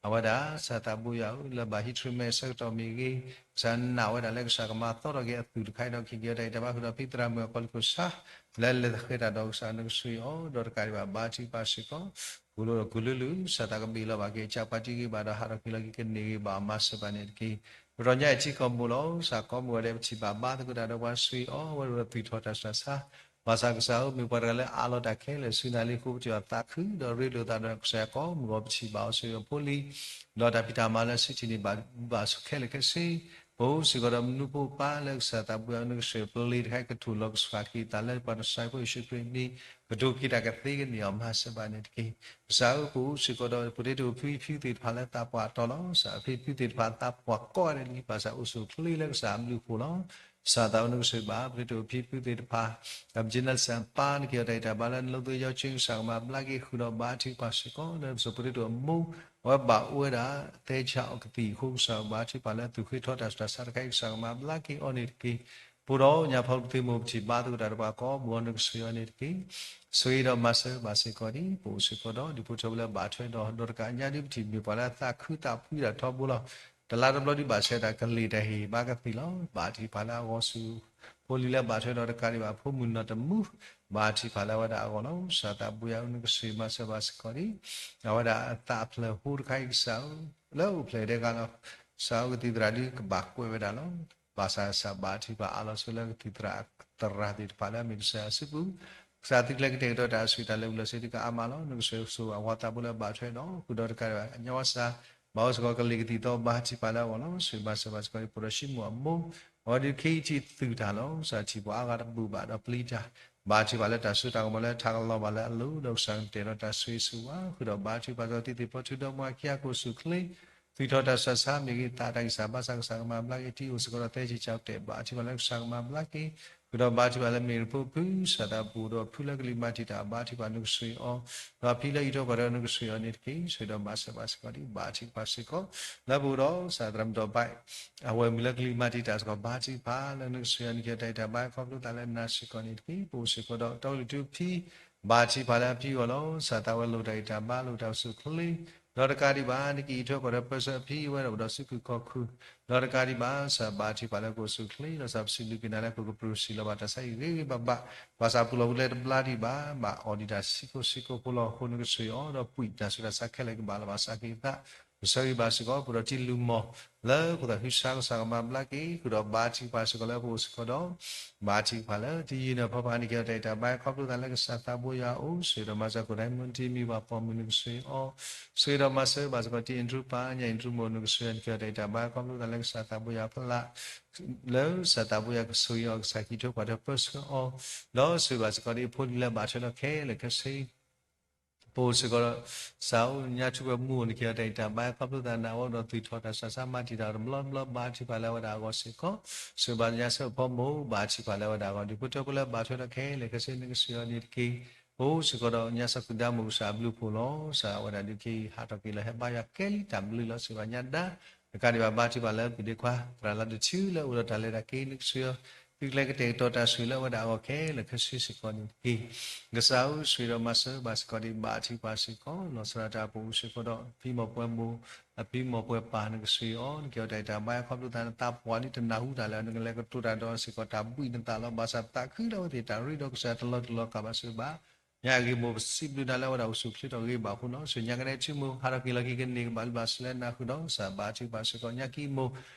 အဝဲဒၣ် ကစၢ်သးဘိယွၤဧၢ လၢဘၣ်ဟံးထူမ့ၢ်ဆၢကတီၢ်မ့ၢ်ဂ့ၤ ကစၢ်နာ်ဝဲဒၣ်လၢကစၢ်ကမၤသီထီၣ်က့ၤအသူၣ်တခါအံၤဒီး ကဟ့ၣ်က့ၤအီၤတၢ်အံးတၢ်ဘါဃုာ်ဒီးဖံသရၣ်မုၣ်အကီၢ်လၢခိၣ်ဆါ လၢလဲၤသဃဲၤတၢ်ဒီးကစၢ်နကဆိၣ်ဂ့ၤအီၤ ဒီးတကးဒံးဘၣ် ဘါထုကဖၣ်စ့ၢ်ကီး ကိၣ်လိဒီးကိၣ်လုလု ကစၢ်သးကဘ့ၣ်လီၤဘၣ်က့ၤ ကၢ်ပှၤတံၤဂ့ၤဘၣ်ဒီးဟးထီၣ်က့ၤလီၤက့ၤကန့ၢ်ဂ့ၤဘၣ်အီၤ မၤစၢၤဘၣ်န့ၣ်တက့ၢ်. ပတြီညါအံၤထံကီၢ်မိၢ်လီၤ ကစၢ်ကိးမုၢ်ဂီၤဒဲး ပထံၣ်ဘၣ်ဘါသကိးတၢ်ဒီးပှၤဆိၣ်ဂ့ၤအီၤ အဝဲဒၣ်သူၣ်ထီၣ်တၢ်ဆူးတၢ်ဆါ ဘၣ်ဆၣ်ကစၢ်ဧၢ မ့ၢ်ပှၤတဂၤလၢအးလီၤတၢ်ခဲလၢာ်ဆူနၤလံအဃိ ပထံၣ်အီၤသးခု ဒီးရ့လိာ်သးဒီးကစၢ်ယွၤကိးမုၢ်ဂီၤ ပထံၣ်ဘၣ်အီၤဆိၣ်ဂ့ၤအဖိလံၤ ဒီးတၢ်ဖံးတၢ်မၤလၢစုထံၣ်န့ၣ် ဘၣ်ဆူးခဲလၢာ်ခဲဆ့ ပအိၣ်စ့ၢ်ကီးဒီးမနုၤဖိပၢ်လၢကစၢ်သးဘိယွၤနကဆိၣ်ဂ့ၤပလ့ၤတခါအံၤ ကထူၣ်လီၤကဆှၣ်က့ၤသးလၢပှၤကစၢ်ဖိယ့ၣ်ၡူးခရံာ်မံၤ ကဒိးက့ၤတၢ်ကသ့ကန့ၢ်အီၤ မၤစၢၤဘၣ်န့ၣ်တက့ၢ်. ကစၢ်ဧၢ ပအိၣ်စ့ၢ်ကီးဒီး ပတ့တိာ်ဖံဖုသ့ၣ်တဖၣ်လၢသးပှၢ်တီလီၤ. ကစၢ်ဖံဖုသ့ၣ်တဖၣ်သးပှၢ်ကိးဂၤဒဲးလံ ဘၣ်ဆၣ်အိၣ်ဆူၣ်အိၣ်ချ့လၢကစၢ်အဘျုးအဖှိၣ်လီၤ. ကစၢ်သးဧၢ နကဆိၣ်ဂ့ၤဘၣ် ပတ့တိာ်ဖံဖုသ့ၣ်တဖၣ် ကပ္ပယဲၢ်နၢ်စၢ်ပၢ် နကဟ့ၣ်အီၤတၢ်အံးတၢ်ဘါလၢနလိသ့ယီၤဆ့ ကစၢ်ကမၤဘျါက့ၤဃုာ်ဒီးဘါထုကဖၣ်စ့ၢ်ကီး လၢပစိၤပတ့တိာ်အမိၢ် အဝဲဘၣ်အိၣ်ဝဲဒၣ် သဲဆးအီကသံၣ်အဃိ ကစၢ်ဘါထုကဖၣ်လၢသူၣ်ဃ့ထီၣ်တၢ်ဆူးတၢ်ဆါတခါအံၤ ကစၢ်ကမၤဘျါက့ၤအီၤန့ၣ်တက့ၢ်. ပဒီးညါဖီကသ့မိၢ် ပထံၣ်ဘၣ်သကိးတၢ်ဒီးပှၤကိးမုၢ်ဂီၤ နကဆိၣ်ဂ့ၤအီၤန့ၣ်တက့ၢ်. ဆိၣ်ဂ့ၤဒီးမၤစၢၤဘၣ်စ့ၢ်ကီးဒံး ပအိၣ်စ့ၢ်ကီးဒီး ဒူၣ်ဖိထၢဖိလၢဘၣ်ထွဲဒီး ဒီးတကးညါဒုး ပထံၣ်မ့ၢ်ပှၤလၢသးခုသးဖှံတၢ်ထီဘိလီၤ. တလါတဘျီဒုး ဘၣ်ဆဲးတၢ်ကလ့ၢ်တၢ်ဟ့ၣ်ဘါကသံၣ်လီၤ. ဘါထုကဖၣ်လၢအဂီၢ်ဆူၣ် ဖိလံၤလၢဘၣ်ထွဲဒီးတကးဒံးဘၣ် ဖိမုၣ်နီၢ်တမူ ဘါထုကဖၣ်လၢအဝဲဒၣ်အဂီၢ်လီၤ. ကစၢ်သးဘိယွၤဧၢ နကဆိၣ်ဂ့ၤမၤစၢၤဘၣ်စ့ၢ်ကီးဒံး အဝဲဒၣ်အသးအဖျၢၣ်ဟိတခါအံၤ ကစၢ်ဧၢ လၢအိၣ်ဖျဲၣ်ဒဲးဂၤလီၤ. ကစၢ်ဧၢ ကသံၣ်သရၣ်ဒုးကဘၣ်ကွဲးဝဲဒၣ်လီၤ. ဘၣ်ဆၣ်ကစၢ်ဘါထုကဖၣ်အါလီၤဆိလၢကသံၣ်သရၣ်သရၣ်သ့ၣ်တဖၣ်လၢအမ့ၢ်ကစၢ်ယွၤအစုပူၤ, ကစၢ်သုကျဲကတဲာ်ကတီၤတၢ်အဆူၣ်တၢ်လၢာ်ဘူၣ်လၢာ်စ့တကအါမးလီၤ. နကဆိၣ်ဂ့ၤဆိၣ်ဝါအဝၤသးဖိလၢဘၣ်ထွဲဒီး ဃုာ်ဒီးတကးဒံးဘၣ် ညါဝါစၢ် ဘၣ်အိၣ်စ့ၢ်ကီးကလံၤကသံၣ်သီဘါထုကဖၣ်လၢအဂီၢ်လီၤ. ဆိၣ်ဂ့ၤဘၣ်စၢၤဘၣ်စ့ၢ်ကီး ဖိဒီးၡံမိၣ်အမိၢ်, အဝဲဒုးခ့ယုၢ်ထံသုၣ်တၢ်လီၤ. ကစၢ်ထံၣ်ပှၤအါဂၤတဘူၣ်ဘၣ်ဒီးပျံၤတၢ်, ဘါထုကဖၣ်လၢတၢ်စိတၢ်ကမီၤလၢထးကလီၤဘၣ်လၢအလိၤ ဒီးကစၢ်ကတဲာ်ဒီးတၢ်ဆိၣ်ဂ့ၤဆိၣ်ဝါ ဃုာ်ဒီးဘါထုကဖၣ်စ့ၢ်ကီး သံသ့ၣ်ဖီထူဒီးမၤခံအကိၣ်ဆူၣ်ချ့ သုးထီၣ်တၢ်စူၢ်တၢ်နာ်မ့ၢ်ဂ့ၤ သးတၢ်ဂံၢ်စၢ်ဘါစၢ် ကစၢ်ကမၤဘျါက့ၤ ထံအိၣ်စ့ၢ်ကီးဒီးသဲက့ၤကၠီၣ်တဲာ် ဘါထုကဖၣ်လၢကစၢ်ကမၤဘျါက့ၤ, ဃုာ်ဒီးဘါထုကဖၣ်လၢမ့ၢ်တဖိဖု စၢ်သးပူၤဒီးဖုလၢကလံၤမၤတံာ်တာ် ဘါထုကဖၣ်နကဆိၣ်ဂ့ၤအီၤ, ဒီးဖံလၢအံးထွဲကွၢ်ထွဲနကဆိၣ်ဂ့ၤအီၤန့ၣ်တက့ၢ်. ဆိၣ်ဂ့ၤဒီးမၤစၢၤဘၣ်စ့ၢ်ကီးဒ်ဘါထုကဖၣ်စ့ၢ်ကီး လၢပအိၣ်ဒီး စၢ်သရၣ်မုၣ်ဒီးဘၣ် အဝဲမုၢ်လၢကလံၤမၤတံာ်တာ်စ့ၢ်ကီး ဘါထုကဖၣ်လၢနကဆိၣ်ဂ့ၤအီၤ နကဟ့ၣ်တၢ်အံးတၢ်ဘါခီဖျိသးလၢနၤစ့ၢ်ကီးန့ၣ်တက့ၢ်. ပအိၣ်စ့ၢ်ကီးဒီး တီကလုာ်ထူဖံ ဘါထုကဖၣ်လၢအဖံအဂီၢ်လီၤ. စၢ်သးဝဲလိၣ်တၢ်အံးတၢ်ဘါ လိၣ်တၢ်အိၣ်ဆူၣ်ချ့ ဒီးတကးဒံးဘၣ် နကအံးထွဲကွၢ်ထွဲပၢဆှၢအဖံဝဲဒီး ပဒီးစုခူၣ်ခီၣ်ခူၣ်, ဒီးတကးဒံးဘၣ် စၢ်ဘါထုကဖၣ်လၢကအိၣ်ဆူၣ်ချ့ ဒီးစၢ်ပစံးဘျုးက့ၤနၤလၢပကပျိၢ်စံးလီၤဘၣ်တၢ်ဆါအံၤဂ့ၤဂ့ၤဘၣ်ဘၣ်, ဘၣ်ဆၣ်ပူၤလီၤပူၤလဲတဘျါဒံးဘၣ်, ဘၣ်အီၣ်ဒံးတၢ်ဆံးကိၣ်ဆံးကိၣ်ဖိလီၤအဃိ နကဆိၣ်ဂ့ၤအီၤ ဒီးပှံၢ်တၢ်ဆူးတၢ်ဆါခဲလၢာ်ကဘၣ်လီၤဘၣ်စးက့ၤသး, ပဆၢဂ့ၤဘၣ်စ့ၢ်ကီး ပဒီးတံၤလုၢ်မီၢ် လၢခိၣ်သးဃံဆါ ကစၢ်ကမၤဘျါက့ၤ ဃုာ်ဒီးဘါထုကဖၣ်စ့ၢ်ကီးလၢပအိၣ်စ့ၢ်ကီးဒီး ဘါထုကဖၣ်လၢတယုၢ်န့ၣ်ဖီဖး နကဟ့ၣ်အီၤတၢ်အံးတၢ်ဘါခီဖျိသးလၢကစၢ်သးဘိယွၤအအိၣ်, ဆိၣ်ဂ့ၤဒီးမၤစၢၤခိၣ်ဒဲမုၢ်တံၤမံၤဘၣ်ပိာ်မုၣ် နကဆိၣ်ဂ့ၤအီၤ, ဆိၣ်ဂ့ၤဒီးမၤစၢၤဘၣ်စ့ၢ်ကီး တံၤအ့ၣ်တြူပၢ် ညၣ်အ့ၣ်တြူမိၢ် နကဆိၣ်ဂ့ၤ နကဟ့ၣ်အီၤတၢ်အံးတၢ်ဘါခီဖျိသးလၢကစၢ်သးဘိယွၤအဖီလာ် လၢစၢ်သးဘိယွၤကဆိၣ်ဂ့ၤအီၤ ကစၢ်ကံးထီၣ်ပှၤထၢၣ်ပၢဆှၢအီၤ, ဒီးဆိၣ်ဂ့ၤဘၣ်စ့ၢ်ကီးဒ်အဖိဒ်လၢဘၣ်ထွဲဒီးခဲလၢာ်ခဲဆ့ ပအိၣ်စ့ၢ်ကီးဒီး စၢ်အိၣ်ညါထူဝဲမူအိၣ် နကဟ့ၣ်အီၤတၢ်အံးတၢ်ဘါခီဖျိသးန့ၣ် အဝဲဒီးသုးထီၣ်တၢ်ဆူးတၢ်ဆါ မၤတံာ်တာ်တဘျီဘျီ ဘါထုကဖၣ်လၢအဝဲဒၣ်အဂီၢ်စ့ၢ်ကီး, ဆိၣ်ဂ့ၤဘၣ်ညါစၢၤဖိမုၣ် ဘါထုကဖၣ်လၢအဝဲဒၣ်အဂီၢ် ဒုးဖိထၢဖိလၢဘၣ်ထွဲဒီးခဲလၢာ်ခဲဆ့ နကဆိၣ်ဂ့ၤအီၤန့ၣ်တက့ၢ်. ပအိၣ်စ့ၢ်ကီးဒီးညါစၢၤဃုာ်ဒါမိၢ် ကစၢ်အဘျုးဖှိၣ်လီၤ. စၢ်အဝဲဒၣ်ဒုးက့ၤဟးထီၣ်က့ၤလီၤ ဟဲဘါယွၤကဲလံ တၢ်ဘျုးလီၤ ဆိၣ်ဂ့ၤဘၣ်ညါဒါ တကးဒံးဘၣ် ဘါထုကဖၣ်လၢပဒ့ခွါ သရၣ်လါဒိၣ်ထူလၢအအိၣ်ဒီးတၢ်လဲၤတၢ်က့ၤ နကဆိၣ်ဂ့ၤအီၤ သုကျဲကတဲာ်ကတီၤတၢ်ဆိၣ်ဂ့ၤလၢအဝဲဒၣ်အဂီၢ်ခဲလၢာ်ခဲဆ့စ့ၢ်ကီးန့ၣ်တက့ၢ်. ကစၢ်ဧၢ ဆိၣ်ဂ့ၤဒီးမၤစၢၤဘၣ်စ့ၢ်ကီးဒ် ဘါထုကဖၣ်စ့ၢ်ကီး လီၤဆီဒၣ်တၢ်ပအိၣ်စ့ၢ်ကီးဒီး ဖံမီၢ်ပှဲၤမိၢ် အဖံမီၢ်ပှဲၤပၢ် နကဆိၣ်ဂ့ၤအီၤ နကဟ့ၣ်အီၤတၢ်အံးတၢ်ဘါခီဖျိသး နသးပှၢ်လံတနၢ်ဟူတၢ်လၢ နကလဲၤကတိၤတၢ်ဒီးစ့ၢ်ကီးတၢ်ဘှံးနသးလီၤ. ဘၣ်ဆၣ်သးခုလၢအဝဲသ့ၣ်တၢ်ရ့ဒီးကစၢ်တလီၤတူာ်လီၤကာ်ဘၣ်စ့ၢ်ကီးဘၣ် ညါအဂ့ၢ်မိၢ် ပစံးဘျုးနၤလၢအဝဲဒၣ်အိၣ်ဆူၣ်ချ့ထီၣ်ဂ့ၤဘၣ်အဃိလီၤ. ဆိၣ်ညါကနဲထံမိၢ် ဟးထီၣ်က့ၤလီၤက့ၤကန့ၢ်ကဘၣ်လုၢ်ဘၣ်စူၤလၢနၤဃုာ်ဒီး စၢ်ဘါထုကဖၣ်စ့ၢ်ကီး ညါကံမိၢ်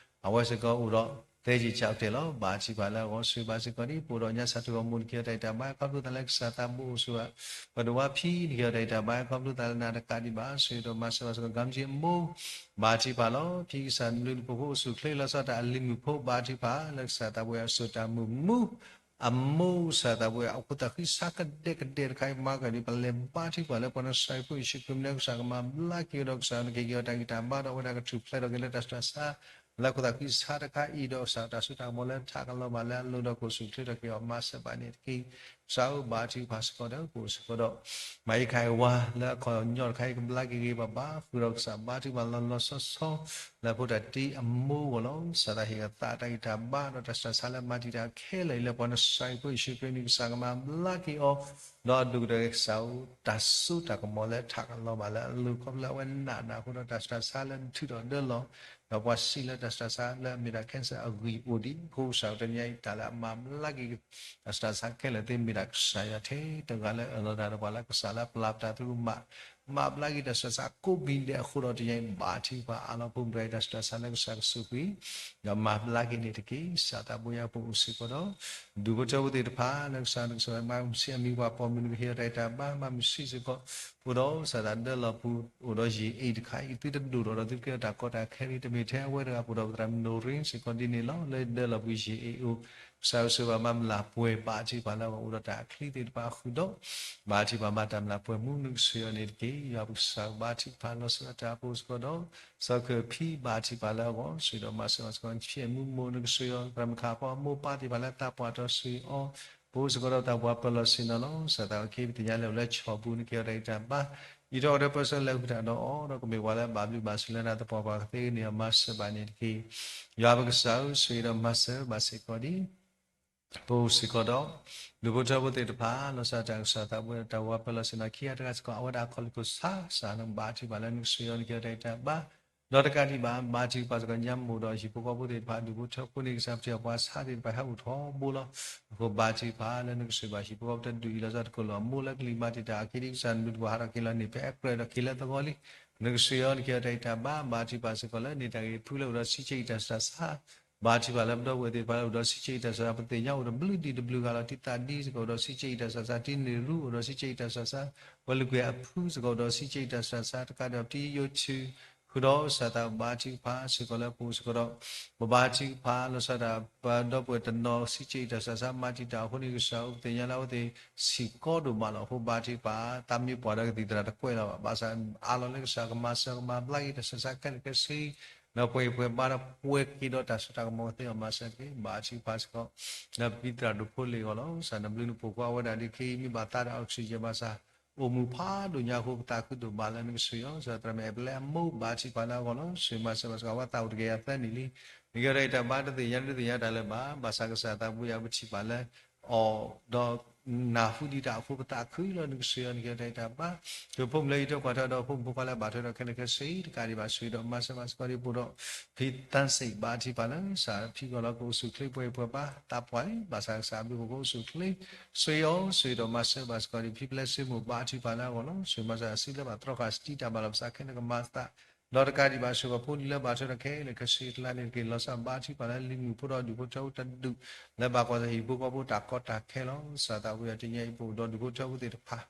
အဝဲစ့ၢ်ကီးအိၣ်ဒီး သဲက့ၤကၠးတဲာ်လီၤ. ဘါထုကဖၣ်လၢအဂီၢ် ဆိၣ်ဂ့ၤဘၣ်စ့ၢ်ကီးဒ် ပအိၣ်ဒီးညါစၢ်တဂီၤမိၢ် နကဟ့ၣ်အီၤတၢ်အံးတၢ်ဘါခီဖျိသးလၢကစၢ်သးဘိအိၣ်ဆိးဘၣ် ပဒိၣ်ဝါဖံ နကဟ့ၣ်အီၤတၢ်အံးတၢ်ဘါခီဖျိသးလၢနၤတကးဒံးဘၣ် ဆိၣ်ဂ့ၤဒီးမၤစၢၤဘၣ်စ့ၢ်ကီး ကၠံကၠံအမိၢ် ဘါထုကဖၣ်လီၤ. ဖံကစၢ်နဘျုးနဖှိၣ်ဖိအိၣ်ဆူၣ်ချ့လီၤဆီဒၣ်တၢ်အလံၤမုၣ်ဖိ ဘါထုကဖၣ်လၢကစၢ်သးဘိယွၤစိာ်တၢ်မုာ်မူ အမိၢ်ကစၢ်သးဘိယွၤ အခိၣ်သးဃံဆါကဒဲကဒဲတခါအံၤ မၤကဒီး ပလဲၤဘါထုကဖၣ်လၢပှၤနစၢ်အံၤဖိယ့ၣ်ၡူးခရံာ်မံၤလၢကစၢ်ကမၤဘျါက့ၤဒီး ကစၢ်နကဟ့ၣ်အီၤတၢ်ဂံၢ်တၢ်ဘါဒီး အဝဲဒၣ်ကထူၣ်ဖျဲးထီၣ်က့ၤလၢတၢ်ဆူးတၢ်ဆါ လၢအခိၣ်သးဃံဆါတခါအံၤဒီး ကစၢ်တၢ်စိတၢ်ကမီၤလၢထးကလီၤဘၣ်လၢအလိၤဒီး ကအိၣ်ဆူၣ်ချ့ထီၣ်က့ၤအီၤ မၤစၢၤဘၣ်န့ၣ်တက့ၢ်. ကစၢ်ဧၢ ဘါထုကဖၣ်စ့ၢ်ကီးဒီး ပအိၣ်စ့ၢ်ကီးဒီး မၤအံၤခါအံၤဝါလၢအခီၣ်ညီတခါအံၤ ကဘျါက့ၤဂ့ၤဘၣ်ဘၣ် ဃုာ်ဒီးကစၢ်ဘါထုကဖၣ်လီၤလီၤဆီဆီ လၢဖိတၢ်တ့အမိၢ်အဂီၢ်လီၤ. ကစၢ်သးဟ့ၣ်အသးတၢ်ဂံၢ်တၢ်ဘါဒီးတၢ်ဆူးတၢ်ဆါလၢမၤတံာ်တာ်ခဲလၢာ်အံၤ လၢပှၤနစၢ်အံၤဖိယ့ၣ်ၡူးခရံာ်မံၤ ကစၢ်ကမၤဘျါက့ၤအီၤ ဒီးအဒိၣ်ကတၢၢ်ကစၢ်ဧၢ တၢ်စိတၢ်ကမီၤလၢထးကလီၤဘၣ်လၢအလိၤ ခီဖျိလၢအဝဲနာ်နၤအဃိဒီး တၢ်ဆူးတၢ်ဆါလၢနထုးထီၣ်ဒၢလီၤ ဒီးပှၤစံးလၢတၢ်ဆူးတၢ်ဆါလၢအမ့ၢ်ဒၣ် cancer အဂံၢ်အိၣ်ဒံးအဃိ ကစၢ်ဧၢ တနံၤအံၤတၢ်လၢအမၤဘျါက့ၤ တၢ်ဆူးတၢ်ဆါခဲလၢာ်သ့ မ့ၢ်ဒၣ်ကစၢ်ယွၤထဲတဂၤလၢအလီၤတၢ်ဒီးပှၤလၢ ကစၢ်လၢပျၢ်ပတၢ်သရူးမး မၤဘျါက့ၤတၢ်ဆူးတၢ်ဆါကိးဘံဒဲးအဃိဒီး တနံၤအံၤဘါထုကဖၣ်အါလီၤ ဖိမုၣ်တဂၤအံၤ တၢ်ဆူးတၢ်ဆါလၢကစၢ်ကဆိၣ်ကွံာ် ဒီးမၤဘျါက့ၤန့ၣ်တက့ၢ်. ကစၢ်သးဘိယွၤ ပအိၣ်စ့ၢ်ကီးဒီး ဒူၣ်ဖိထၢဖိသ့ၣ်တဖၣ် လၢကစၢ်နကဆိၣ် မၤမုၢ်ဆံးအမံၤပှၤပိာ်မုၣ် နကဟ့ၣ်အီၤတၢ်ဂံၢ်တၢ်ဘါ မၤမုၢ်ဆံးစ့ၢ်ကီး ပအိၣ်ဒီးကစၢ်သးဒၢလီၤပူၤ အိၣ်ဒီးယ့ၣ်အ့ၣ်တခါအံၤ သုတဒိၣ်ထီၣ်ဒီးသုတကဲထီၣ်တၢ်ကီတၢ်ခဲလံ တမ့ၢ်ထဲအဝဲတဂၤ ပအိၣ်ဒီးပသရၣ်မုၣ်နိၣ်ရ့စ့ၢ်ကီးဒ်န့ၣ်လီၤ. လၢဒၢလီၤပူၤယ့ၣ်အ့ၣ်အိၣ် ကစၢ်ဧၢ ဆိၣ်ဂ့ၤဘၣ်မၤမုၢ်လၢ်ပှဲၤ ဘါထုကဖၣ်လၢအဂီၢ် အိၣ်ဒီးတၢ်အချံသ့ၣ်တဖၣ်အဃုာ်ဒီး ဘါထုကဖၣ်မၤတၢ်မုၢ်လၢ်ပှဲၤမူ နကဆိၣ်ဂ့ၤအီၤန့ၣ်တက့ၢ်. ယွၤပကစၢ်ဘါထုကဖၣ်လီၤဆီဒၣ်တၢ် ပအိၣ်စ့ၢ်ကီးဒီး စီၤခၢၣ်ဖံ ဘါထုကဖၣ်လၢအဂီၢ် ဆိၣ်ဂ့ၤဒီးမၤစၢၤဘၣ်စ့ၢ်ကီး ဖံအမူမိၢ် နကဆိၣ်ဂ့ၤအီၤ သရၣ်မုၣ်ခးဖီအမိၢ် ပၢ်သ့ၣ်တဖၣ်လၢသးပှၢ်တီဆှံအီၤ ပအိၣ်စ့ၢ်ကီးဒီးတၢ်ပှၤပၢၤလီၢ်ဆ့ၣ်နီၤလီၤ. ကစၢ်သးအုးက့ၤ ပသ့ၣ်ညါလၢအိၣ်လၢဆီၣ်ပူၤ နကဟ့ၣ်အီၤတၢ်ဂံၢ်တၢ်ဘါ အံးထွဲကွၢ်ထွဲပၢဆှၢလၢအဂုၤအဂၤဒီးအီၤဒီး ကမ့ၢ်ပှၤလၢအဘၣ်ဘျုးဘၣ်ဆိၣ်လၢနၤသပှၢ်ပှၢ်ကသ့အဂ့ၢ်န့ၣ် မၤစၢၤဘၣ်န့ၣ်တက့ၢ်. ယွၤပကစၢ်ဧၢ ဆိၣ်ဂ့ၤဒီးမၤစၢၤဘၣ်စ့ၢ်ကီးဒ် ပအိၣ်စ့ၢ်ကီးဒီး ဒူၣ်ဖိထၢဖိသ့ၣ်တဖၣ် လီၤဆီဒၣ်တၢ်ကစၢ်သးဘိယွၤ တၢ်ပှၤပၢၤလီၢ်ဆ့ၣ်နီၤခံဂၤတဂၤစ့ၢ်ကီး အဝဲဒၣ်အခီၣ်လ့ၢ်ခိၣ်ဆါ ကစၢ်နဘါထုကဖၣ်လၢနကဆိၣ်ဂ့ၤအီၤ နကဟ့ၣ်အီၤတၢ်ဂံၢ်တၢ်ဘါ ဒီးတကးဒံးဘၣ် ဘါထုကဖၣ်စ့ၢ်ကီး ညါမိၢ်ဒီးဟံၣ်ဖိဃီဖိသ့ၣ်တဖၣ် ဒူၣ်ဖိထၢဖိန့ၣ် ကစၢ်ပထံၣ်အပှၤဆါသ့ၣ်တဖၣ် ဟဲအိၣ်ထီဘိလီၤ. အဃိဘါထုကဖၣ်လၢနကဆိၣ်ဂ့ၤဘၣ်ဟံၣ်ဖိဃီဖိတဒူၣ်အံၤ လီၤဆီဒၣ်တကိၢ်လီၤ အမိၢ်လၢကလံၤမၤတံာ်တာ်အခံဒ်ကစၢ်နဘျုးနဖှိၣ်ဟးထီၣ်က့ၤလီၤန့ၣ် ဖဲအကြၢးဒီးက့ၤလၢသဝီလံ နကဆှၢအီၤ နကဟ့ၣ်အီၤတၢ်ဂ့ၤတၢ်ဘၣ်, ဘါထုကဖၣ်စ့ၢ်ကီးလၢန့ၣ်တၢ်ဂ့ၤဖုလၢအိၣ်ဒီးဆံးဆံးအံၤတၢ်ဆှၢဆါ, ဘါထုကဖၣ်လၢပဒီပုၢ်ဝဲၢ်သ့ၣ်တဖၣ်လၢအိၣ်ဒီးဆံးဆံးအံၤတၢ်ဆှၢဆါ ပသ့ၣ်ညါအိၣ်တဘျုးဒံးတဘျုးဂၤလီၤ တံသးဒ်စ့ၢ်ကီးအိၣ်ဒီးဆံးဆံးအံၤတၢ်ဆှၢဆါ, တံနၢ်ရူအိၣ်ဒီးဆံးဆံးအံၤတၢ်ဆှၢဆါ, ပှၤလုၢ်ကွဲၤအဖုစ့ၢ်ကီးအိၣ်ဒီးဆံးဆံးအံၤတၢ်ဆှၢဆါ တကးဒံးအီၤတံယိၤဆူ ဃုာ်ဒီးကစၢ်သးဘါထုကဖၣ်စ့ၢ်ကီးလၢပအိၣ်စ့ၢ်ကီးဒီး ပဘါထုကဖၣ်လီၤဆီဒၣ်တၢ် ပဒီပုၢ်ဝဲၢ်တနီၤဆံးဆံးအံၤတၢ်ဆှၢဆါ မၤတံာ်တာ်အဃိန့ၣ် ကစၢ်အိၣ်ပသ့ၣ်ညါလၢအဝဲသ့ၣ်ဆံးကီဒိၣ်မးလီၤ. အဃိဘါထုကဖၣ် တၢ်မ့ၢ်ပှၤဒီးကသံၣ်သရၣ်တကွဲးလီၤဘၣ်. ဘၣ်ဆၣ်အါလီၤလၢကစၢ်ကမၤစၢၤကမၤဘျါက့ၤတၢ်ဆှၢဆါခဲလၢာ်ခဲဆ့ ဒီးပှဲၤပှဲၤဘါဒီးပှဲၤက့ၤဒီးတၢ်စိတၢ်ကမီၤကသ့အီၤမၤစၢၤတက့ၢ်. ဘါထုကဖၣ်စ့ၢ်ကီး ဒီးပံသရၣ်ဒိၣ်ဖိလ့ၣ်အဂီၢ်လီၤ. ကစၢ်နဘျုးနဖှိၣ်ကွၢ်ဝဲဒၣ်ဒ်ခဲအံၤ မ့ၢ်ဘၣ်သးဒီး oxygen ဘၣ်ဆၣ် အိၣ်မုာ်ဖးဒိၣ်ညါအဃိ ပသးခုဒိၣ်မးလၢနကဆှၢအီၤ ကစၢ်သရၣ်မ့ၢ်အဲၣ်ပလဲအမိၢ် ဘါထုကဖၣ်လၢအဂီၢ်လီၤ. ဆှၢမၤစၢၤဘၣ်စ့ၢ်ကီး အဝဲသးအိၣ်တကယၤသၢနံၣ်လံ. နကဟ့ၣ်အီၤတၢ်ဂ့ၤတၢ်ဘၣ် တသ့ၣ်ညါတသ့ၣ်ညါတၢ်လၢၤဘၣ်. ဘၣ်ဆၣ်ကစၢ်သးဘိယွၤပထံၣ်ဘၣ်လၢ အီၤဒီးနၢ်ဟူဒံးတၢ်အဃိ ပသးခုလီၤ နကဆှၢအီၤ နကဟ့ၣ်အီၤတၢ်ဂ့ၤတၢ်ဘၣ်. ဒီးဖိမုၣ်လၢဟံၣ်ထိၣ်ဃီထိဒီးဖိမုၣ်ဖိခွါလၢဘၣ်ထွဲဒီးခဲလၢာ်ခဲဆ့တကးဒံးဘၣ် ဆှၢဒီးမၤစၢၤဘၣ်စ့ၢ်ကီးဒ်ပအိၣ်ဒီး ဖံသၣ်စံး ဘါထုကဖၣ်လၢ ကစၢ်ဖံကီၢ်လီၤ ကအိၣ်ဆူၣ်ချ့ပှဲၤပှဲၤဘါ သးပှၢ်လံ ဘၣ်ဆၣ်ကစၢ်အဘျုးအဖှိၣ်ကအိၣ်ဆူၣ်ချ့ ဆှၢအီၤ ဆှၢဒီးမၤစၢၤဘၣ်စ့ၢ်ကီးဒ် ဖံပလဲဆ့မိၣ် ဘါထုကဖၣ်လၢအဂီၢ်လီၤ. ဆှၢမၤစၢၤအစုလၢဘၣ်တြီဃာ်စတံတၢ်ဘၣ်လီၤ ဘၣ်ဆၣ်ခဲလၢာ်ကမၤသး ဒီးတကးဒံးဘၣ် ဆှၢပှၤဖိလံၤလၢဘၣ်ထွဲဒီးခဲလၢာ်ခဲဆ့အကျါန့ၣ်တက့ၢ်. လီၤဆီဘါထုကဖၣ်လၢလံၤမုၣ်ဖိဒီးဒူၣ်ဖိထၢဖိတဒူၣ် လၢဘၣ်ကွၢ်ဆၢၣ်ဟံၣ်ဖိဃီဖိတၢ်ကီတၢ်ခဲလီၤ. ကစၢ်သးဘိယွၤ တနံၤအံၤပအိၣ်ဒီးဒူၣ်ဖိထၢဖိသ့ၣ်တဖၣ်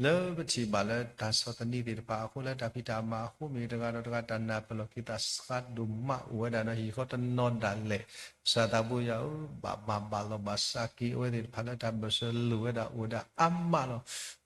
လၢပထံၣ်ဘၣ်လၢတၢ်ဆီၣ်သနံးသ့ၣ်တဖၣ်အဃိ လၢတၢ်ဖံးတၢ်မၤအဃိ မ့ၢ်တဂၤဒီးတဂၤတၢ်နၢ်ပၢၢ်လီၤက့ၤသးစှၤဒိၣ်မးအိၣ်ဝဲဒၣ်ဒီး ဟံၣ်ဃီတနီၤဒၣ်လဲာ် ကစၢ်သးဘိယွၤဧၢ ဘၣ်မၤဘၣ်လီၤဘၣ်စးက့ၤအဝဲသ့ၣ်တဖၣ်လၢ တၢ်ဘၢၣ်စၢၤလိာ်ဝဲဒၣ်အိၣ်ဝဲဒၣ်အါမးလီၤ.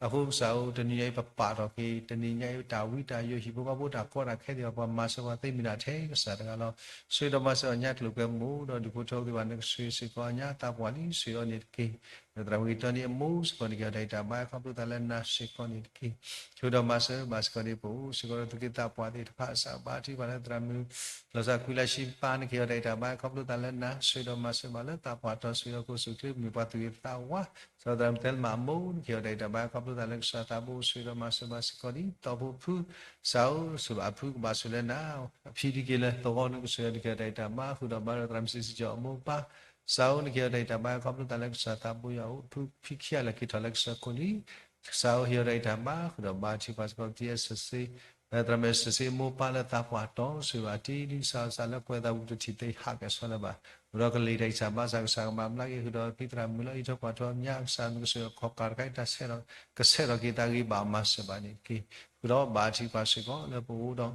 အဃိကစၢ်ဧၢ တနံၤအံၤပပာ်ထီၣ်က့ၤ တနံၤညါအံၤတၢ်ဝံတၢ်ယိး ဟံၣ်ဖိဃီဖိတၢ်ကီတၢ်ခဲသ့ၣ်တဖၣ် ပှၤမၤစၢၤပှၤသ့မ့ၢ်ဒၣ်ထဲ ကစၢ်တဂၤလီၤ. ဆှၢဒီးမၤစၢၤအီၤညါကျိၤကျဲမိၢ်ဒီးဒူၣ်ဖိထၢဖိသ့ၣ်တဖၣ် နကဆှၢစ့ၢ်ကီးအီၤညါ သးပှၢ်လံ ဆှၢအီၤန့ၣ်တက့ၢ်. ဒီးသရၣ်မုၣ်က့ၤတီန့ၣ်အမိၢ်စ့ၢ်ကီး နကဟ့ၣ်အီၤတၢ်ဂ့ၤတၢ်ဘၣ် ခီဖျိသးလၢနၤစ့ၢ်ကီးန့ၣ်တက့ၢ်. ဆှၢဒီးမၤစၢၤဘၣ်စ့ၢ်ကီးဒ်ပအိၣ်စ့ၢ်ကီးဒီး သုးက့သးပှၢ်သ့ၣ်တဖၣ် ကစၢ်ဘါထုကဖၣ်လၢသရၣ်မုၣ် လီၤစၢ်ကွံလၢဆံပၢ် နကဟ့ၣ်အီၤတၢ်ဂ့ၤတၢ်ဘၣ် ခီဖျိသးလၢနၤ ဆှၢဒီးမၤစၢၤဘၣ်လၢသးပှၢ်တီဆှၢအီၤ ကအိၣ်ဆူၣ်ချ့ မ့ၢ်ပှၤသူၣ်ဂ့ၤသးဝါ စီၤသရၣ်မုၣ်သဲလမၣ်အမိၢ် နကဟ့ၣ်အီၤတၢ်ဂ့ၤတၢ်ဘၣ် ခီဖျိသးလၢကစၢ်သးဘိ ဆှၢဒီးမၤစၢၤဘၣ်စ့ၢ်ကီးဒ် တီၢ်ဖိဖု ကစၢ်ဧၢ ဆူၣ်ဘၣ်အဖုကဘၣ်ဆူၣ်လၢနၤ အဖံဒ်က့ၤလၢသဝီ နကဆှၢအီၤ နကဟ့ၣ်အီၤတၢ်ဂ့ၤတၢ်ဘၣ် ဃုာ်ဒီးဘါဒီးသရၣ်မုၣ်စံးစ့ၢ်ကီးအမိၢ်ပၢ် ကစၢ်ဧၢ နကဟ့ၣ်အီၤတၢ်ဂ့ၤတၢ်ဘၣ် ခီဖျိသးလၢကစၢ်သးဘိယွၤအအိၣ် ဖုဖံခံဂၤလၢာ်က့ၤထီၣ်လၢကစၢၢ်ခိၣ်လံ ကစၢ်ဧၢ ဟ့ၣ်အီၤတၢ်ဂ့ၤတၢ်ဘၣ် ဃုာ်ဒီးဘါထုကဖၣ်စ့ၢ်ကီး ပတံၤအစၢၤစ့ သရၣ်မုၣ်အစၢၤစ့မိၢ်ပၢ်လၢသးပှၢ်တီဆှၢဘၣ်တံၤ ဒ်ကစၢ်အစၢ်လၢကွဲးသးဝံၤတထံၣ်သ့ဟးကဲၤဆီလၢၤဘၣ် အိၣ်ဒီးကလံၤတၢ်ဂံၢ်စၢ်ဘါစၢ် ကစၢ်ကမၤဘျါက့ၤ ဃုာ်ဒီးဖံသရၣ်မုၣ်လၢအံးထွဲကွၢ်ထွဲအီၤ ကစၢ်နကဆှၢခီၣ်ကၢ်တခါအံၤ တၢ်ဆဲးထီၣ် ကဆဲးထီၣ်က့ၤသးဂ့ၤဘၣ်မၤစၢၤဘၣ်န့ၣ်တက့ၢ်. ဃုာ်ဒီးဘါထုကဖၣ်စ့ၢ်ကီးလၢပအိၣ်ဒီး တံ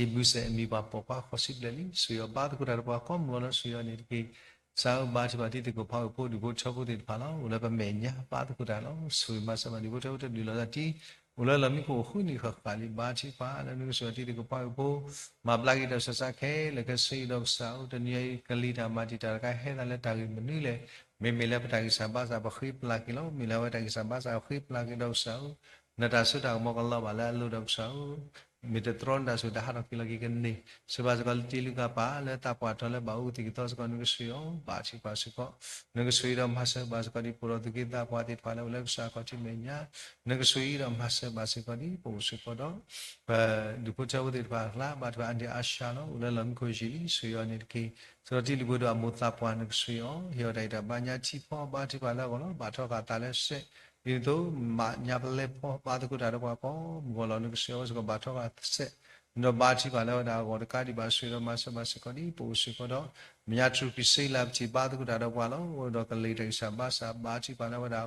ၤဘုစဲးအမံၤပှၤပိာ်ခွါဃိးဆံဘျဲၣ်လံ ဆှၢအီၤဘါသကိးတၢ်ဒီးပှၤကိးမုၢ်ဂီၤလၢဆှၢအီၤန့ၣ်တက့ၢ်. ကစၢ်ဧၢ ဘါထုကဖၣ်တံၤသကိးဖးဝဲဖိ ဒူၣ်ဖိထၢဖိသ့ၣ်တဖၣ်လီၤ အိၣ်လၢပမဲာ်ညါ ဘါသကိးတၢ်လီၤ ဆှၢမၤစၢၤဘၣ်ဒူၣ်ဖိထၢဖိတဒူၣ်လီၤ တၢ်တံၤ အိၣ်လၢလီၢ်မံခိၣ်အိၣ်ဃုနံၣ်ဃၣ်ဃၣ်လံ ဘါထုကဖၣ်လၢနကဆှၢတံၤသကိးဖးဝဲဖိ မၤဘျါက့ၤတၢ်ဆှၢဆါခဲလၢာ်ခဲဆ့ဒီးကစၢ်ဧၢ တနံၤအံၤကလံၤတၢ်မၤတံာ်တာ်တခါဟဲသးလၢတၢ်ဂ့ၢ်မနုၤလဲၣ် မ့မ့ၢ်လၢပတၢ်ဂံၢ်စၢ်ဘါစၢ် ပဃ့ပျၢ်က့ၤလီၤ မ့ၢ်လၢအဝဲတၢ်ဂံၢ်စၢ်ဘါစၢ်ဃ့ပျၢ်က့ၤဒီးကစၢ်ဧၢ နတၢ်စိတၢ်ကမီၤကလီၤဘၣ်လၢအလိၤဒီးကစၢ်ဧၢ မ့ၢ်တတြီနတၢ်စိၤတၢ်ဟးထီၣ်က့ၤလီၤက့ၤကန့ၢ် ဆှၢဘၣ်စ့ၢ်ကီးလၢတံၤလုၢ်ကၣ်ပၢ်လၢသးပှၢ်တီလၢဘၣ်အူသံၣ်ကသီစ့ၢ်ကီး နကဆှၢအီၤ ဘါထုကဖၣ်စ့ၢ်ကီး နကဆှၢအံၤဒီးမၤစၢၤဘၣ်စ့ၢ်ကီးဒ်ပအိၣ်ဒီးသုးက့သးပှၢ်သ့ၣ်တဖၣ်လၢအိၣ်လၢကစၢ်အခီၣ်ထံးမဲာ်ညါ နကဆှၢအံၤဒီးမၤစၢၤဘၣ်စ့ၢ်ကီးဒ်ပအိၣ်စ့ၢ်ကီးဒီး ပဒူၣ်ဖိထၢဖိသ့ၣ်တဖၣ်အကျါ ဘါထုကဖၣ်အါဒံအါစှၤလီၤ အိၣ်လၢလီၢ်မံခိၣ်ယံာ်လံ ဆှၢအီၤန့ၣ်တက့ၢ်. စ့ၢ်ကီးတံၤလုၢ်ဖိဒီးအမိၢ်သးပှၢ်နကဆှၢအီၤ ဟ့ၣ်အီၤတၢ်ဂံၢ်တၢ်ဘါညါထံဖီ ဘါထုကဖၣ်လၢအဂီၢ်လီၤ ဘၣ်ထီဃာ်သးလၢစဲး ဒ်သိးမၤညါပလဲဖီ ဘါသကိးတၢ်ဒီးပှၤကိးမုၢ်ဂီၤလီၤ နကဆှၢအီၤစ့ၢ်ကီး ဘၣ်ထီဃာ်စဲး ဒီးဘါထုကဖၣ်လၢဝဲဒၣ်အဂီၢ်တကးဒံးဘၣ် ဆှၢဒီးမၤစၢၤဘၣ်စ့ၢ်ကီးဒ်ပအိၣ်စ့ၢ်ကီးဒီး မညါတြူးကံစ့လၢပထံၣ်ဘါသကိးတၢ်ဒီးပှၤလီၤ အိၣ်ဒီးကလံၤတၢ်ဂံၢ်စၢ်ဘါစၢ် ဘါထုကဖၣ်လၢဝဲဒၣ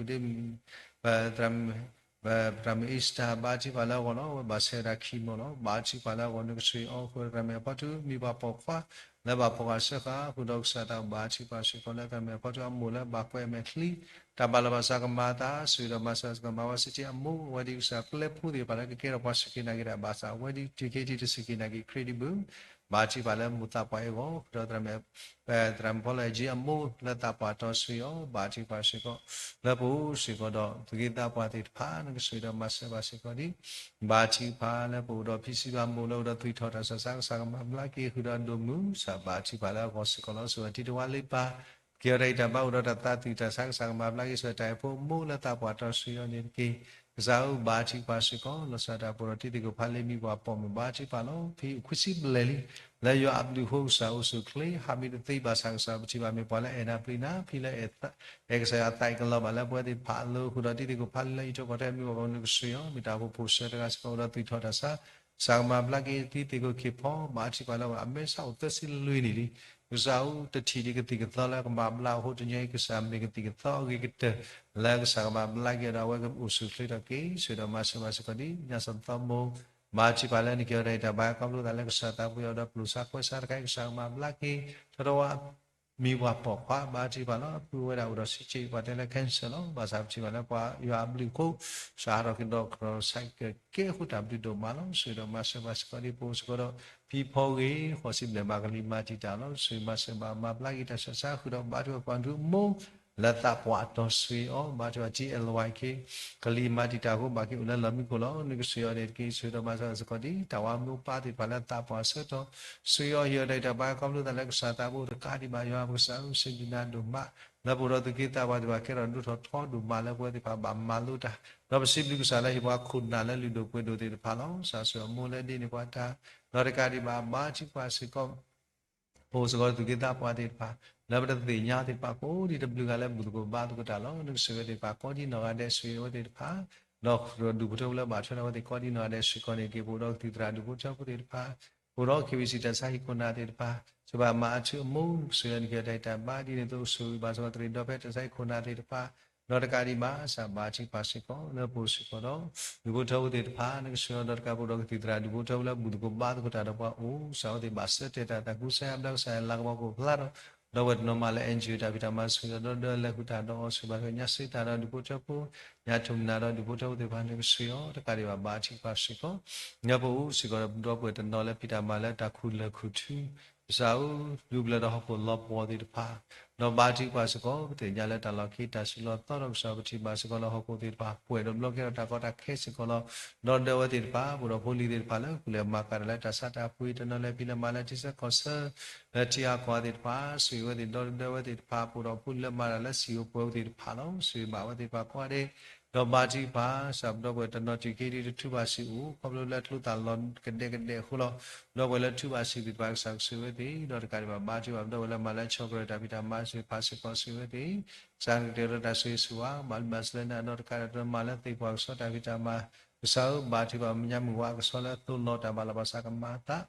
်အဂီၢ်ဃုာ်ဒီး ပဒ့မုၣ် ပသရၣ်မုၣ်အ့စတၢၢ် ဘါထုကဖၣ်လၢအဂီၢ်လီၤ ဝဲဘၣ်ဆဲးဝဲဒၣ်ခံမိၢ်လီၤ ဘါထုကဖၣ်လၢအဂီၢ် နကဆှၢအီၤဃုာ်ဒီးသရၣ်မုၣ်အဖီထူ မံၤပှၤပိာ်ခွါ လၢဘၣ်ဖီၣ်ဃာ်စၢဃာ် ဃုာ်ဒီးကစၢ်သးဘါထုကဖၣ်စ့ၢ်ကီးလၢသရၣ်မုၣ်အဖီထူအမိၢ်လၢဘၣ်ကွဲးအမဲာ်ချံ တၢ်ဘၣ်လီၤဘၣ်စးကမၤအသး ဆှၢဒီးမၤစၢၤစ့ၢ်ကီး မၤဝဲစ့ၢ်ကီးအမိၢ် အဝဲဒ်ကစၢ်ပျဲဖိသ့ၣ်တဖၣ်လၢကကဲထီၣ်ပှၤစူၢ်က့ၤနာ်က့ၤတၢ်ဘၣ်ဆၣ် အဝဲဒ်တက့ၢ်တံၤတစူၢ်က့ၤနာ်က့ၤခရံာ်ဒ်ဘၣ် ဘါထုကဖၣ်လၢမိၢ်သးပှၢ်အဂီၢ် ဃုာ်ဒီးသရၣ်မုၣ် သရၣ်မုၣ်ဖီလီၤအဲၣ်ကၠံအမိၢ်လၢသးပှၢ်တီဆှၢအီၤ ဘါထုကဖၣ်စ့ၢ်ကီး လၢပအိၣ်စ့ၢ်ကီးဒီး သုးက့သးပှၢ်သ့ၣ်တဖၣ် နကဆှၢဒီးမၤစၢၤဘၣ်စ့ၢ်ကီးဒ် ဘါထုကဖၣ်လၢပအိၣ်ဒီးဖံစံးဘၣ်မိၢ်လၢအိၣ်ဒီးသွံၣ်ထီၣ်တၢ်ဆၢဆါ ကစၢ်ကမၤဘျါက့ၤဃုာ်ဒီးဒိၣ်မုၢ် ကစၢ်ဘါထုကဖၣ်လၢအဂီၢ်စ့ၢ်ကီးလီၤ ဆိၣ်ဂ့ၤထံတဝါလ့ပၢ် က့ၤအီၤတၢ်ဂံၢ်တၢ်ဘါအိၣ်ဒီးတၢ်သးသွံၣ်တၢ်ဆါ ကစၢ်ကမၤဘျါက့ၤဆိၣ်ဂ့ၤတၢ်အဲၣ်ဖိမိၢ်လၢသးပှၢ်တီဆှၢအီၤန့ၣ်တက့ၢ်. ကစၢ်ဧၢ ဘါထုကဖၣ်စ့ၢ်ကီး လီၤဆီဒၣ်တၢ်ပှဲၤဒီးတံၤသကိးဖးလ့မံၤပှၤပိာ်မုၣ် ဘါထုကဖၣ်လီၤ. ဖဲအံၤအိၣ်ခွံဆံဘျဲၣ်လံ, လၢယွၤအဘျုးအဃိ ကစၢ်အိၣ်ဆူၣ်အိၣ်ချ့ ဟးမံတသ့ဘၣ်ဆၣ် ကစၢ်ပထံၣ်ဘၣ်မ့ၢ်ပှၤလၢအဲၣ်နၤပျံၤနၤ ဖဲလၢအဲၣ်ကစၢ်ယွၤအသးအံၤကလီၤဘၣ်လၢပဝဲသ့ၣ်တဖၣ်အလိၤ ဃုာ်ဒီးတံၤသကိးဖးလ့လၢဟံၣ်ထိးကီၢ်ထဲ မ့ၢ်ပှၤပိာ်မုၣ် နကစၢ်ယွၤ မ့ၢ်တၢ်အိၣ်ဖှိၣ်ဖိစၢၤတဂၤစ့ၢ်ကီး အိၣ်ဒီးသူၣ်ထီၣ်တၢ်ဆါ ကစၢ်ကမၤဘျါက့ၤတံၤသကိးခ့ၣ်ဖီ ဘါထုကဖၣ်လၢအမဲာ်ဆါအိၣ်သၢဆံလွံၢ်နံၣ်လံ. ကစၢ်ဧၢ တထံၣ်ဒံးကသံၣ်ကသီလၢကမၤဘျါအဃိ တညီအံၤ ကစၢ်မ့ၢ်ကသံၣ်ကသီအဂ့ၤကတၢၢ် လၢကစၢ်ကမၤဘျါက့ၤဒီးအဝဲကအိၣ်ဆူၣ်အိၣ်ချ့ထီၣ်က့ၤ ဆိၣ်ဂ့ၤဒီးမၤစၢၤဘၣ်စ့ၢ်ကီးဒံး ညါစီၤသီမိၢ် ဘါထုကဖၣ်လၢနကဲထီၣ်တၢ်အံၤတၢ်ဘါ ခီဖျိသးလၢကစၢ်သးပှ့ၤအီၤဒီးပျိၢ်ဆါကွဲးဆါတခါအံၤ ကစၢ်ကမၤဘျါက့ၤ ထီထီၣ်ဝဲ မံၤပှၤပိာ်ခွါ ဘါထုကဖၣ်လီၤ. အဖုဝဲဒၣ်အိၣ်ဒီးဆံးဆံး ပှၤတဲလၢ cancer လီၤ. ဘၣ်ဆၣ်ပထံၣ်ဘၣ်လၢပှၤယွၤအဘျုးအဃိ ကစၢ်ဟးထီၣ်က့ၤဒီးကရီၢ်စဲးကကဲဃုာ်တၢ်ဘျုးဒိၣ်မးလီၤ. ဆိၣ်ဂ့ၤဒီးမၤစၢၤဘၣ်စ့ၢ်ကီးဒံး ပအိၣ်စ့ၢ်ကီးဒီး ဖံဖီဂ့ၤ ဃိးဆံဘျဲၣ်ဘၣ် ကလံၤမၤတံာ်တာ်လီၤ. ဆိၣ်ဂ့ၤမၤစၢၤဘၣ်မၤဘျါက့ၤတၢ်ဆှၢဆါ ဃုာ်ဒီးဘါထုကဖၣ်ပှၤဒုးအမိၢ် လၢသးပှၢ်အတီၤဆိၣ်ဂ့ၤအီၤ ဘါထုကဖၣ် T L Y K ကလံၤမၤတံာ်တာ်အဃိ ဘၣ်က့ၤအိၣ်လၢလီၢ်မံခိၣ်လီၤ. နကစၢ်ယွၤန့ၣ်တက့ၢ် ဆိၣ်ဂ့ၤဒီးမၤစၢၤဘၣ်စ့ၢ်ကီးဒံး တၢ်ဝၤမိၢ်ပၢ်သ့ၣ်တဖၣ်လၢသးပှၢ်အဆၢကတီၢ် ဆိၣ်ဂ့ၤအီၤဟ့ၣ်အီၤတၢ်အံၤတၢ်ဘါ ခီဖျိသးလၢကစၢ်သးဘိတကးဒံးဘၣ် ယွၤပကစၢ်ဧၢ စံးဘျုးနၤဒိၣ်မး လၢပအိၣ်ဒီးသူၣ်က့သးပှၢ်သ့ၣ်တဖၣ် ကဲထီၣ်ဒိၣ်ထီၣ်ထီဒိၣ်မးလၢပဝဲသ့ၣ်တဖၣ်ဘၣ်မၤလိတၢ် ဒီးပစံးဘျုးကစၢ်လၢဟ့ၣ်ပှၤခိၣ်နၢ်လၢလုၢ်ဒိၣ်ပှ့ၤဒိၣ်သ့ၣ်တဖၣ်လီၤ. ကစၢ်ဆိၣ်ဂ့ၤအမိၢ်လၢဒ်န့ၣ်ပှၤတၢ် ဒီးတကးဒံးဘၣ် ဘါထုကဖၣ်စ့ၢ်ကီး ပအိၣ်စ့ၢ်ကီးသူၣ်က့သးပှၢ်သ့ၣ်တဖၣ် လၢပတသ့ၣ်ညါသ့ၣ်တဖၣ် ကိးဒံးတဘျုးဂၤလၢဘူၣ်သကိးဘါသကိးတၢ်လီၤ. နကစၢ်ယွၤသ့ၣ်တဖၣ် ကိးဒံးနီၢ်ဂၤဒဲး ဆိၣ်ဂ့ၤအဝဲသ့ၣ်တဖၣ် ဒီးဃုာ်ဒီးဒူၣ်ဖိထၢဖိလၢဘၣ်ထွဲဒီးအဝဲသ့ၣ်ကိးဒံးနီၢ်ဂၤဒဲး စ့ၢ်ကီးန့ၣ်တက့ၢ် ပအိၣ်ဒီးကသံၣ်သရၣ်ဒူၣ်ဖိထၢဖိသ့ၣ်တဖၣ် ပအိၣ်ဒီး K B C တၢ်ဆါဟံၣ်ခိၣ်နၢ်သ့ၣ်တဖၣ် စံးဘၣ်မၤအီၤဆူၣ်အမိၢ် နကစၢ်ယွၤန့ၣ်ကဲတၢ်အံၤတၢ်ဘါ ဒ်န့ၣ်အသိး ဆိၣ်ဂ့ၤဘၣ်စ့ၢ်ကီးတရံးဒီဖဲတၢ်ဆါဟံၣ်ခိၣ်နၢ်သ့ၣ်တဖၣ် ဒီးတကးဒံးဘၣ် ကစၢ်ဘါထုကဖၣ်စ့ၢ်ကီး လၢပအိၣ်စ့ၢ်ကီးဒီး ဒူၣ်ဖိထၢဖိသ့ၣ်တဖၣ် နကစၢ်ယွၤဒီးတကးပအိၣ်ဒီးကသံၣ်သရၣ်ဒူၣ်ဖိထၢဖိလၢ ဘူၣ်သကိးဘါသကိးတၢ်ဒီးပှၤအိၣ် ကစၢ်အဝဲသ့ၣ်ဘၣ်ဆၢတဲာ်တၢ် တၢ်ကူစါယါဘျါ ကစၢ်ယွၤလၤကပီၤကအိၣ်ဖျါဒီး ဒီပုၢ်ဝဲၢ်တနီၤမးလၢ N G O တၢ်ဖံးတၢ်မၤ ဆိၣ်ဂ့ၤဒီးဒီလၢဃုာ်တၢ်ဒီးအီၤ ဆိၣ်ဂ့ၤဘၣ်ညါစ့တၢ်ဒီးဒူၣ်ဖိထၢဖိ ညါထိၣ်မနၤဒီးဒူၣ်ဖိထၢဖိသ့ၣ်တဖၣ် နကစၢ်ယွၤ တကးဒံးဘၣ် ဘါထုကဖၣ်စ့ၢ်ကီး လၢပအိၣ်စ့ၢ်ကီးဒီး ဒီပုၢ်ဝဲၢ်တနီၤလၢဖံးတၢ်မၤလၢတၢ်ခူၣ်လၢၢ်ခူၣ်ထူ ကစၢ်ဧၢ ဒူပျဲၢ်ဒီးဟီၣ်ခိၣ်လီၤပှီၢ်သ့ၣ်တဖၣ် ဒီးဘါထုကဖၣ်စ့ၢ်ကီး ပသ့ၣ်ညါလၢတၢ်လီၢ်ခံတၢ်ဆူးလီၤသီဒီး ကစၢ်ပထံၣ်ဘၣ်စ့ၢ်ကီးလၢဟီၣ်ခိၣ်သ့ၣ်တဖၣ် ပှဲၤဒီးဘျီကဲထီၣ်တၢ်ကီတၢ်ခဲစ့ၢ်ကီးလီၤ. ဒီးဒီပုၢ်ဝဲၢ်သ့ၣ်တဖၣ် ပအိၣ်ဒီးဖိလံၤသ့ၣ်တဖၣ်လၢ ကူၣ်လဲၤမၤကၤတၢ်လၢတၢ်ဆါတၢ်ပှ့ၤ တနီၤလဲၤဖံးလဲၤမၤလၢထံဆၢကီၢ်ဆၢ လၢထံအါကီၢ်သ့ၣ်တဖၣ် ဆိၣ်ဂ့ၤဝဲသ့ၣ် ဒီးဒီပုၢ်ဝဲၢ်သ့ၣ်တဖၣ် ပအိၣ်ဒီးဖိလံၤလၢမၤတၢ်လၢစံာ်ဧိၤပှဲၤဧိၤသ့ၣ်တဖၣ်လီၤ. ဆိၣ်ဂ့ၤဘၣ်ဝဲသ့ၣ်တဖၣ်ကိးဂၤဒဲး ဒီးဘါထုကဖၣ် ကစၢ်ပဒီပုၢ်ဝဲၢ်တနီၤတုၤက့ၤဒ်တထုးဘၣ်စံာ်အိၣ် ခီဖျိလၢကျိသၣ်လီၤကဒဲကဒဲအဃိလီၤ. ဒီပုၢ်ဝဲၢ်လၢထုးဘၣ်စံာ်သ့ၣ်တဖၣ် ကစၢ်ကဆိၣ်ဂ့ၤဝဲသ့ၣ် ဒီးတကးဒံးဘၣ် ဘါထုကဖၣ် ဒီပုၢ်ဝဲၢ်လၢမၤလၢဆီၣ်ကရၢၢ်တၢ်ဖံးတၢ်မၤစ့ၢ်ဖးစ့ၢ်ကီး ဆိၣ်ဂ့ၤဝဲသ့ၣ် ကစၢ်ကတဲာ်ဒီးတၢ်ဆိၣ်ဂ့ၤဆိၣ်ဝါ ဘၣ်လံဘၣ်စဲလၢနၤ ဒီးတကးဒံးဘၣ် မၤလၢသ့ၣ်ပှၤကဆီတၢ်ဖံးတၢ်မၤ ကစၢ်ဧၢ ဘါထုကဖၣ် မညါမုၢ်ဝါကဆီလၢသိလီၤတၢ်ဘၣ်လီၤဘၣ်စးကမၤအသး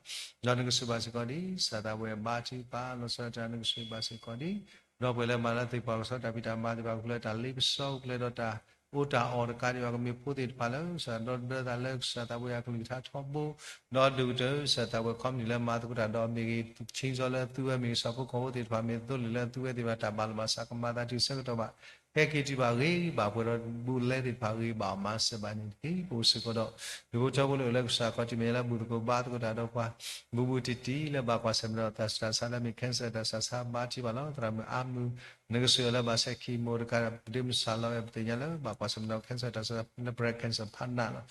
ဒီးနကဆိၣ်ဂ့ၤဘၣ်စ့ၢ်ကီးဒံး ကစၢ်သးပှဲၤ ဘါထုကဖၣ် လီၤဆီဒၣ်တၢ် နကဆိၣ်ဂ့ၤဘၣ်စ့ၢ်ကီးဒံး ဒီပုၢ်ဝဲၢ်လၢမၤလၢသ့ၣ်ပှၤကဆီတၢ်ဖံးတၢ်မၤသ့ၣ်တဖၣ် ကကျဲၤတၢ်လ့ပစီ ကကျဲၤဒီးတၢ်အိၣ်တၢ်အီၣ် တကးဒံးဘၣ်ကမ့ၢ်ဖိသ့ၣ်တဖၣ်လၢ ကစၢ်ဒီသဒၢသးလၢ ကစၢ်သးပှဲၤအကလုၢ်ကထါထီဘိ ဒီးဒိၣ်ကတၢၢ် ကစၢ်သးပှဲၤခီပနံၣ်လၢမၤသကိးတၢ်ဒီးမ့ၢ်ဂ့ၤ ခ့စီလၢသူဝဲမ့ၢ်ဂ့ၤ စီၤဖိကီၢ်ဖိသ့ၣ်တဖၣ်မ့ၢ်သိလ့ၣ်လၢသူဝဲသ့ၣ်တဖၣ်တၢ်ဘၣ်လီၤဘၣ်စးကမၤသးတုၤဆၢကတီၢ်ဘၣ် ဟဲက့ၤတုၤဘၣ်ဂ့ၤဘၣ်ပှဲၤဒီးဘူးလဲသ့ၣ်တဖၣ်ဂ့ၤဘၣ်အီၤမၤစၢၤဘၣ်န့ၣ်တက့ၢ်. ပအိၣ်စ့ၢ်ကီးဒီး ဒူၣ်ဖိထၢဖိလၢအိၣ်လၢကစၢ်ခီၣ်ထံးမဲာ်ညါလၢ ဘူၣ်သကိးဘါသကိးတၢ်ဒီးပှၤ ဘူးဘူးတံၢ်တံၢ်လၢဘၣ်ကွၢ်ဆၢၣ်မဲာ်ဒီးတၢ်ဆူးတၢ်ဆါလၢမ့ၢ် cancer တၢ်ဆူးတၢ်ဆါ ဘါထုကဖၣ်လီၤ. သရၣ်မုၣ်အါမုၢ် နကဆိၣ်ဂ့ၤလၢဘၣ်ဆဲး chemo တကးဒံး ပဒ့မုၣ်စၢ်လီၤဝဲ ပသ့ၣ်ညါလၢဘၣ်ကွၢ်ဆၢၣ်မဲာ်ဒီး cancer တၢ်ဆူးတၢ်ဆါလၢ breast cancer ဖးနးလီၤ.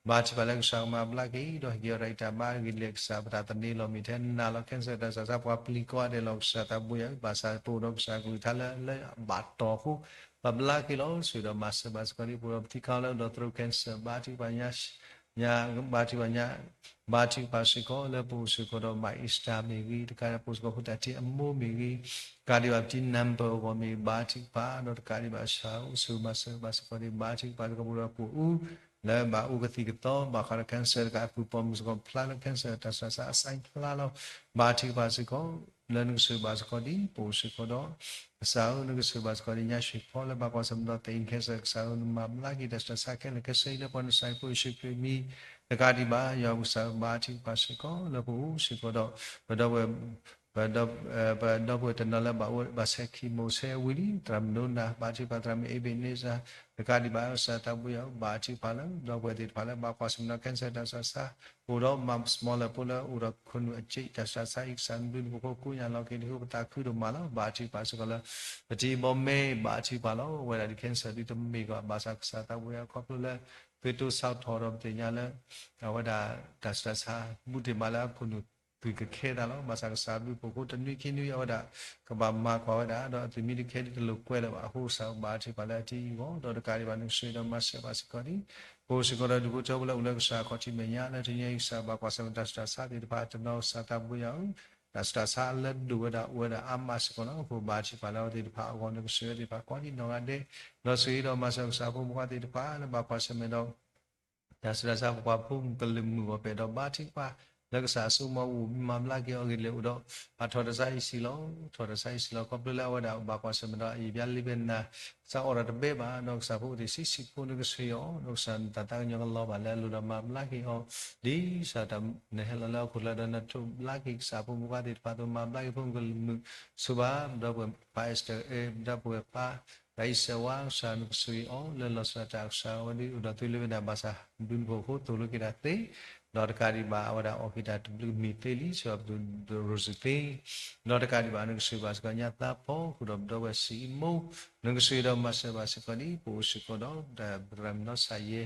ဘါထုကဖၣ်လၢကစၢ်ကမၤဘျါက့ၤ ဒီးဟ့ၣ်က့ၤအီၤတၢ်ဂံၢ်တၢ်ဘါဂ့ၤလၢကစၢ်ပတၢ်သန့ၤလီၤ မ့ၢ်ထဲနးလီၤ cancer တၢ်ဆူးတၢ်ဆါ ပှၤပျံၤကိးဂၤဒဲးလီၤ ကစၢ်သးဘိယွၤ ဘၣ်ဆၣ်ပအိၣ်ဒီးကစၢ်ကလုၢ်ကထါလၢ လၢအဘၣ်တီၢ်အဃိ ပဘျါက့ၤလီၤ. ဆိၣ်ဂ့ၤဒီးမၤစၢၤဘၣ်စ့ၢ်ကီးဒံး ပအိၣ်ဒီးပထံခါလၢအိၣ်ဒီး throat cancer ဘါထုကဖၣ်ညါ ဘါထုကဖၣ်စ့ၢ်ကီး လၢပအိၣ်စ့ၢ်ကီးဒီး မၤ Easter မ့ၢ်ဂ့ၤ တကးဒံး ပအိၣ်စ့ၢ်ကီးဖိတၢ်ထံၣ်အမိၢ်မ့ၢ်ဂ့ၤ တကးဒံးဘၣ်ပထံ number အဂီၢ်မ့ၢ်ဂ့ၤ ဘါထုကဖၣ် ဒီးတကးဒံးဘၣ်ကစၢ်အိၣ်ဆိၣ်ဂ့ၤမၤစၢၤဘၣ်စ့ၢ်ကီးဒံး ဘါထုကဖၣ်စ့ၢ်ကီး ပအိၣ်ဒီးပှၤအူ လၢဘၣ်အိၣ်ကသံၣ်ကသီ ဘၣ်ဃးဒီး cancer တကးအပုၢ်ပိာ်မုၣ်စ့ၢ်ကီးဖျါလၢ cancer တၢ်ဆူးတၢ်ဆါအ sign ဖျါလီၤ. ဘါထုကဖၣ်စ့ၢ်ကီး လၢနကဆိၣ်ဂ့ၤဘၣ်စ့ၢ်ကီးဒံး ပအိၣ်စ့ၢ်ကီးဒီး ကစၢ်ဧၢ နကဆိၣ်ဂ့ၤဘၣ်စ့ၢ်ကီးဒံး ညါရွှ့ၣ်ဖီလၢဘၣ်ကွၢ်ဆၢၣ်မဲာ်ဒီး သ့ၣ်အံၤ cancer ကစၢ်ဧၢ နမၤဘျါက့ၤတၢ်ဆူးတၢ်ဆါခဲလၢာ်ခဲဆ့လၢပှၤ နစၢ်ဖိယ့ၣ်ၡူးခရံာ်အမံၤ တကးဒံးဘၣ် ယွၤပကစၢ်ဧၢ ဘါထုကဖၣ်စ့ၢ်ကီး လၢပအိၣ်စ့ၢ်ကီးဒီး ပဒီပုၢ်ဝဲၢ် ပဒီပုၢ်ဝဲၢ်တနီၤလၢဘၣ်အိၣ်ဘၣ်ဆဲး chemo ဆဲးဝံၤလံ သရၣ်မုၣ်ဒိနၤ ဘါထုကဖၣ် သရၣ်မုၣ်အ့ဘ့းန့စၢၣ် တကးဒံးဘၣ် ကစၢ်သးဘိယွၤ ဘါထုကဖၣ်လၢ ဒီပုၢ်ဝဲၢ်သ့ၣ်တဖၣ်လၢဘၣ်ကွၢ်ဆၢၣ်မဲာ်ဒီး cancer တၢ်ဆူးတၢ်ဆါ အိၣ်ဒီးမၤ small လၢဖိလၢအိၣ်ဒီးခိၣ်နူာ်အစ့း တၢ်ဆူးတၢ်ဆါအံၤ ကစၢ်နဘျုးနဖှိၣ်ကိးညါလီၤက့ၤ ဒ်သိးပသးခုဒိၣ်မးလီၤ. ဘါထုကဖၣ်စ့ၢ်ကီးလၢ ပထံဘီမ့ၢ် ဘါထုကဖၣ်လီၤ. အဝဲဒၣ်ဒ် cancer ဒ်တမ့ၢ်ကီး ဘၣ်ဆၣ်ကစၢ်သးဘိယွၤ ခီဖျိလၢ သုတိစးထီၣ်ဒီးပသ့ၣ်ညါလၢ အဝဲဒၣ်တၢ်ဆူးတၢ်ဆါ ဘူးတ့ၢ်မးလၢအခိၣ်နူာ် သုးကခဲသးလီၤ. ဘၣ်ဆၣ်ကစၢ်ဘျုးဖှိၣ်အဃိ တနွံခံနွံအဝဲဒၣ် ကဘၣ်မၤကွၢ်ဝဲဒၣ် ဒီးအသုးမံတခဲဒ်တလိာ်ကွဲလၢၤဘၣ်အဃိ ကစၢ်ဘါထုကဖၣ်လၢအထံအဂီၢ် ဒီးတကးဒံးဘၣ် နကဆိၣ်ဂ့ၤဒီးမၤစၢၤဘၣ်စ့ၢ်ကီးဒံး ပအိၣ်စ့ၢ်ကီးဒီးဒူၣ်ဖိထၢဖိလၢအိၣ်လၢကစၢ်အခီၣ်ထံးမဲာ်ညါ လၢတနံၤအံၤ ကစၢ်ဘၣ်ကွၢ်ဆၢၣ်မဲာ်တၢ်ဆူးတၢ်ဆါသ့ၣ်တဖၣ် တနီၤကစၢ်သးဘိယွၤဧၢ, တၢ်ဆူးတၢ်ဆါလၢဒိၣ်ဝဲဒၣ်အိၣ်ဝဲဒၣ်အါမးစ့ၢ်ကီးလီၤ. အဃိဘါထုကဖၣ်လၢအဝဲသ့ၣ်တဖၣ်အဂီၢ် နကစၢ်ယွၤသ့ၣ်တဖၣ် ကိးဒံနီၢ်ဂၤဒဲး, ဒီးဆိၣ်ဂ့ၤဒီးမၤစၢၤကစၢ်ဖိမုၣ်ဖိခွါသ့ၣ်တဖၣ်လၢဘၣ်ကွၢ်ဆၢၣ်မဲာ်ဒီး တၢ်ဆူးတၢ်ဆါ ပပှၤဖိမုၣ်ကလုာ်မုၢ်ဂီၢ်ပှဲၤဒီး ဘါထုကဖၣ် လၢကစၢ်အစိကမီၤအိၣ်မၤဘျါက့ၤအီၤဂ့ၤလၢအိၣ်ဒီး အထီၣ်တၢ်ဆါအံၤစံလီၤ. ထီၣ်တၢ်ဆါအံၤစံလီၤ. ခီဖျိလၢအဝဲဒၣ်ဘၣ်ကွၢ်ဆၢၣ်မဲာ်ဒီး အယံာ်ဘျါလံဝဲနၤ စးအီၣ်တၢ်တဘဲဘၣ် ဒီးကစၢ်ဖိအိၣ်တ့ၢ်ဆံးဆံးဖိ နကဆိၣ်ဂ့ၤအီၤ ဒီးကစၢ်နတၢ်သးကညီၤကလီၤဘၣ်လၢအလိၤဒီးမၤဘျါက့ၤအီၤ ဒ်ကစၢ်နဟဲလီၤလၢဟီၣ်ခိၣ်ချၢဒီးနထိးဘျါက့ၤကစၢ်ဖိမုၣ်ဖိခွါသ့ၣ်တဖၣ်အသိး မၤဘျါက့ၤဖိမုၣ်ကလုာ်မုၢ် ဆိၣ်ဂ့ၤဘၣ် ပဒီပုၢ်ဝဲၢ် ပၢ်အ့စတၢၢ် ပဒီပုၢ်ဝဲၢ်ပၢ် တၢ်အံၤစဲးဝါ ကစၢ်နကဆိၣ်ဂ့ၤအီၤ လၢလီၤဆီဒၣ်တၢ်ကစၢ်ဝဲဒၣ် အိၣ်ဒီးသွံၣ်လံဝဲဒၣ်ဘၣ်ဆၣ် ဘျုးနဖှိၣ်အဃိသိၣ်လိက့ၤတၢ်သ့ ဒီးတကးဒံးဘၣ် အဝဲဒၣ်အီၣ်က့ၤတၢ်တဘျုးမ့ၢ်သ့လံ စံးဘျုး Rosie သ့, ဒီးတကးဒံးဘၣ် နကဆိၣ်ဂ့ၤဘၣ်စ့ၢ်ကီးညါသးဖီ ဃုာ်ဒီးပဒီပုၢ်ဝဲၢ်စံးအမိၢ်, နကဆိၣ်ဂ့ၤဒီးမၤစၢၤဘၣ်စ့ၢ်ကီးဒ် ပအိၣ်စ့ၢ်ကီးဒီး ပသရၣ်မုၣ်နီၢ်စၢ်ယဲ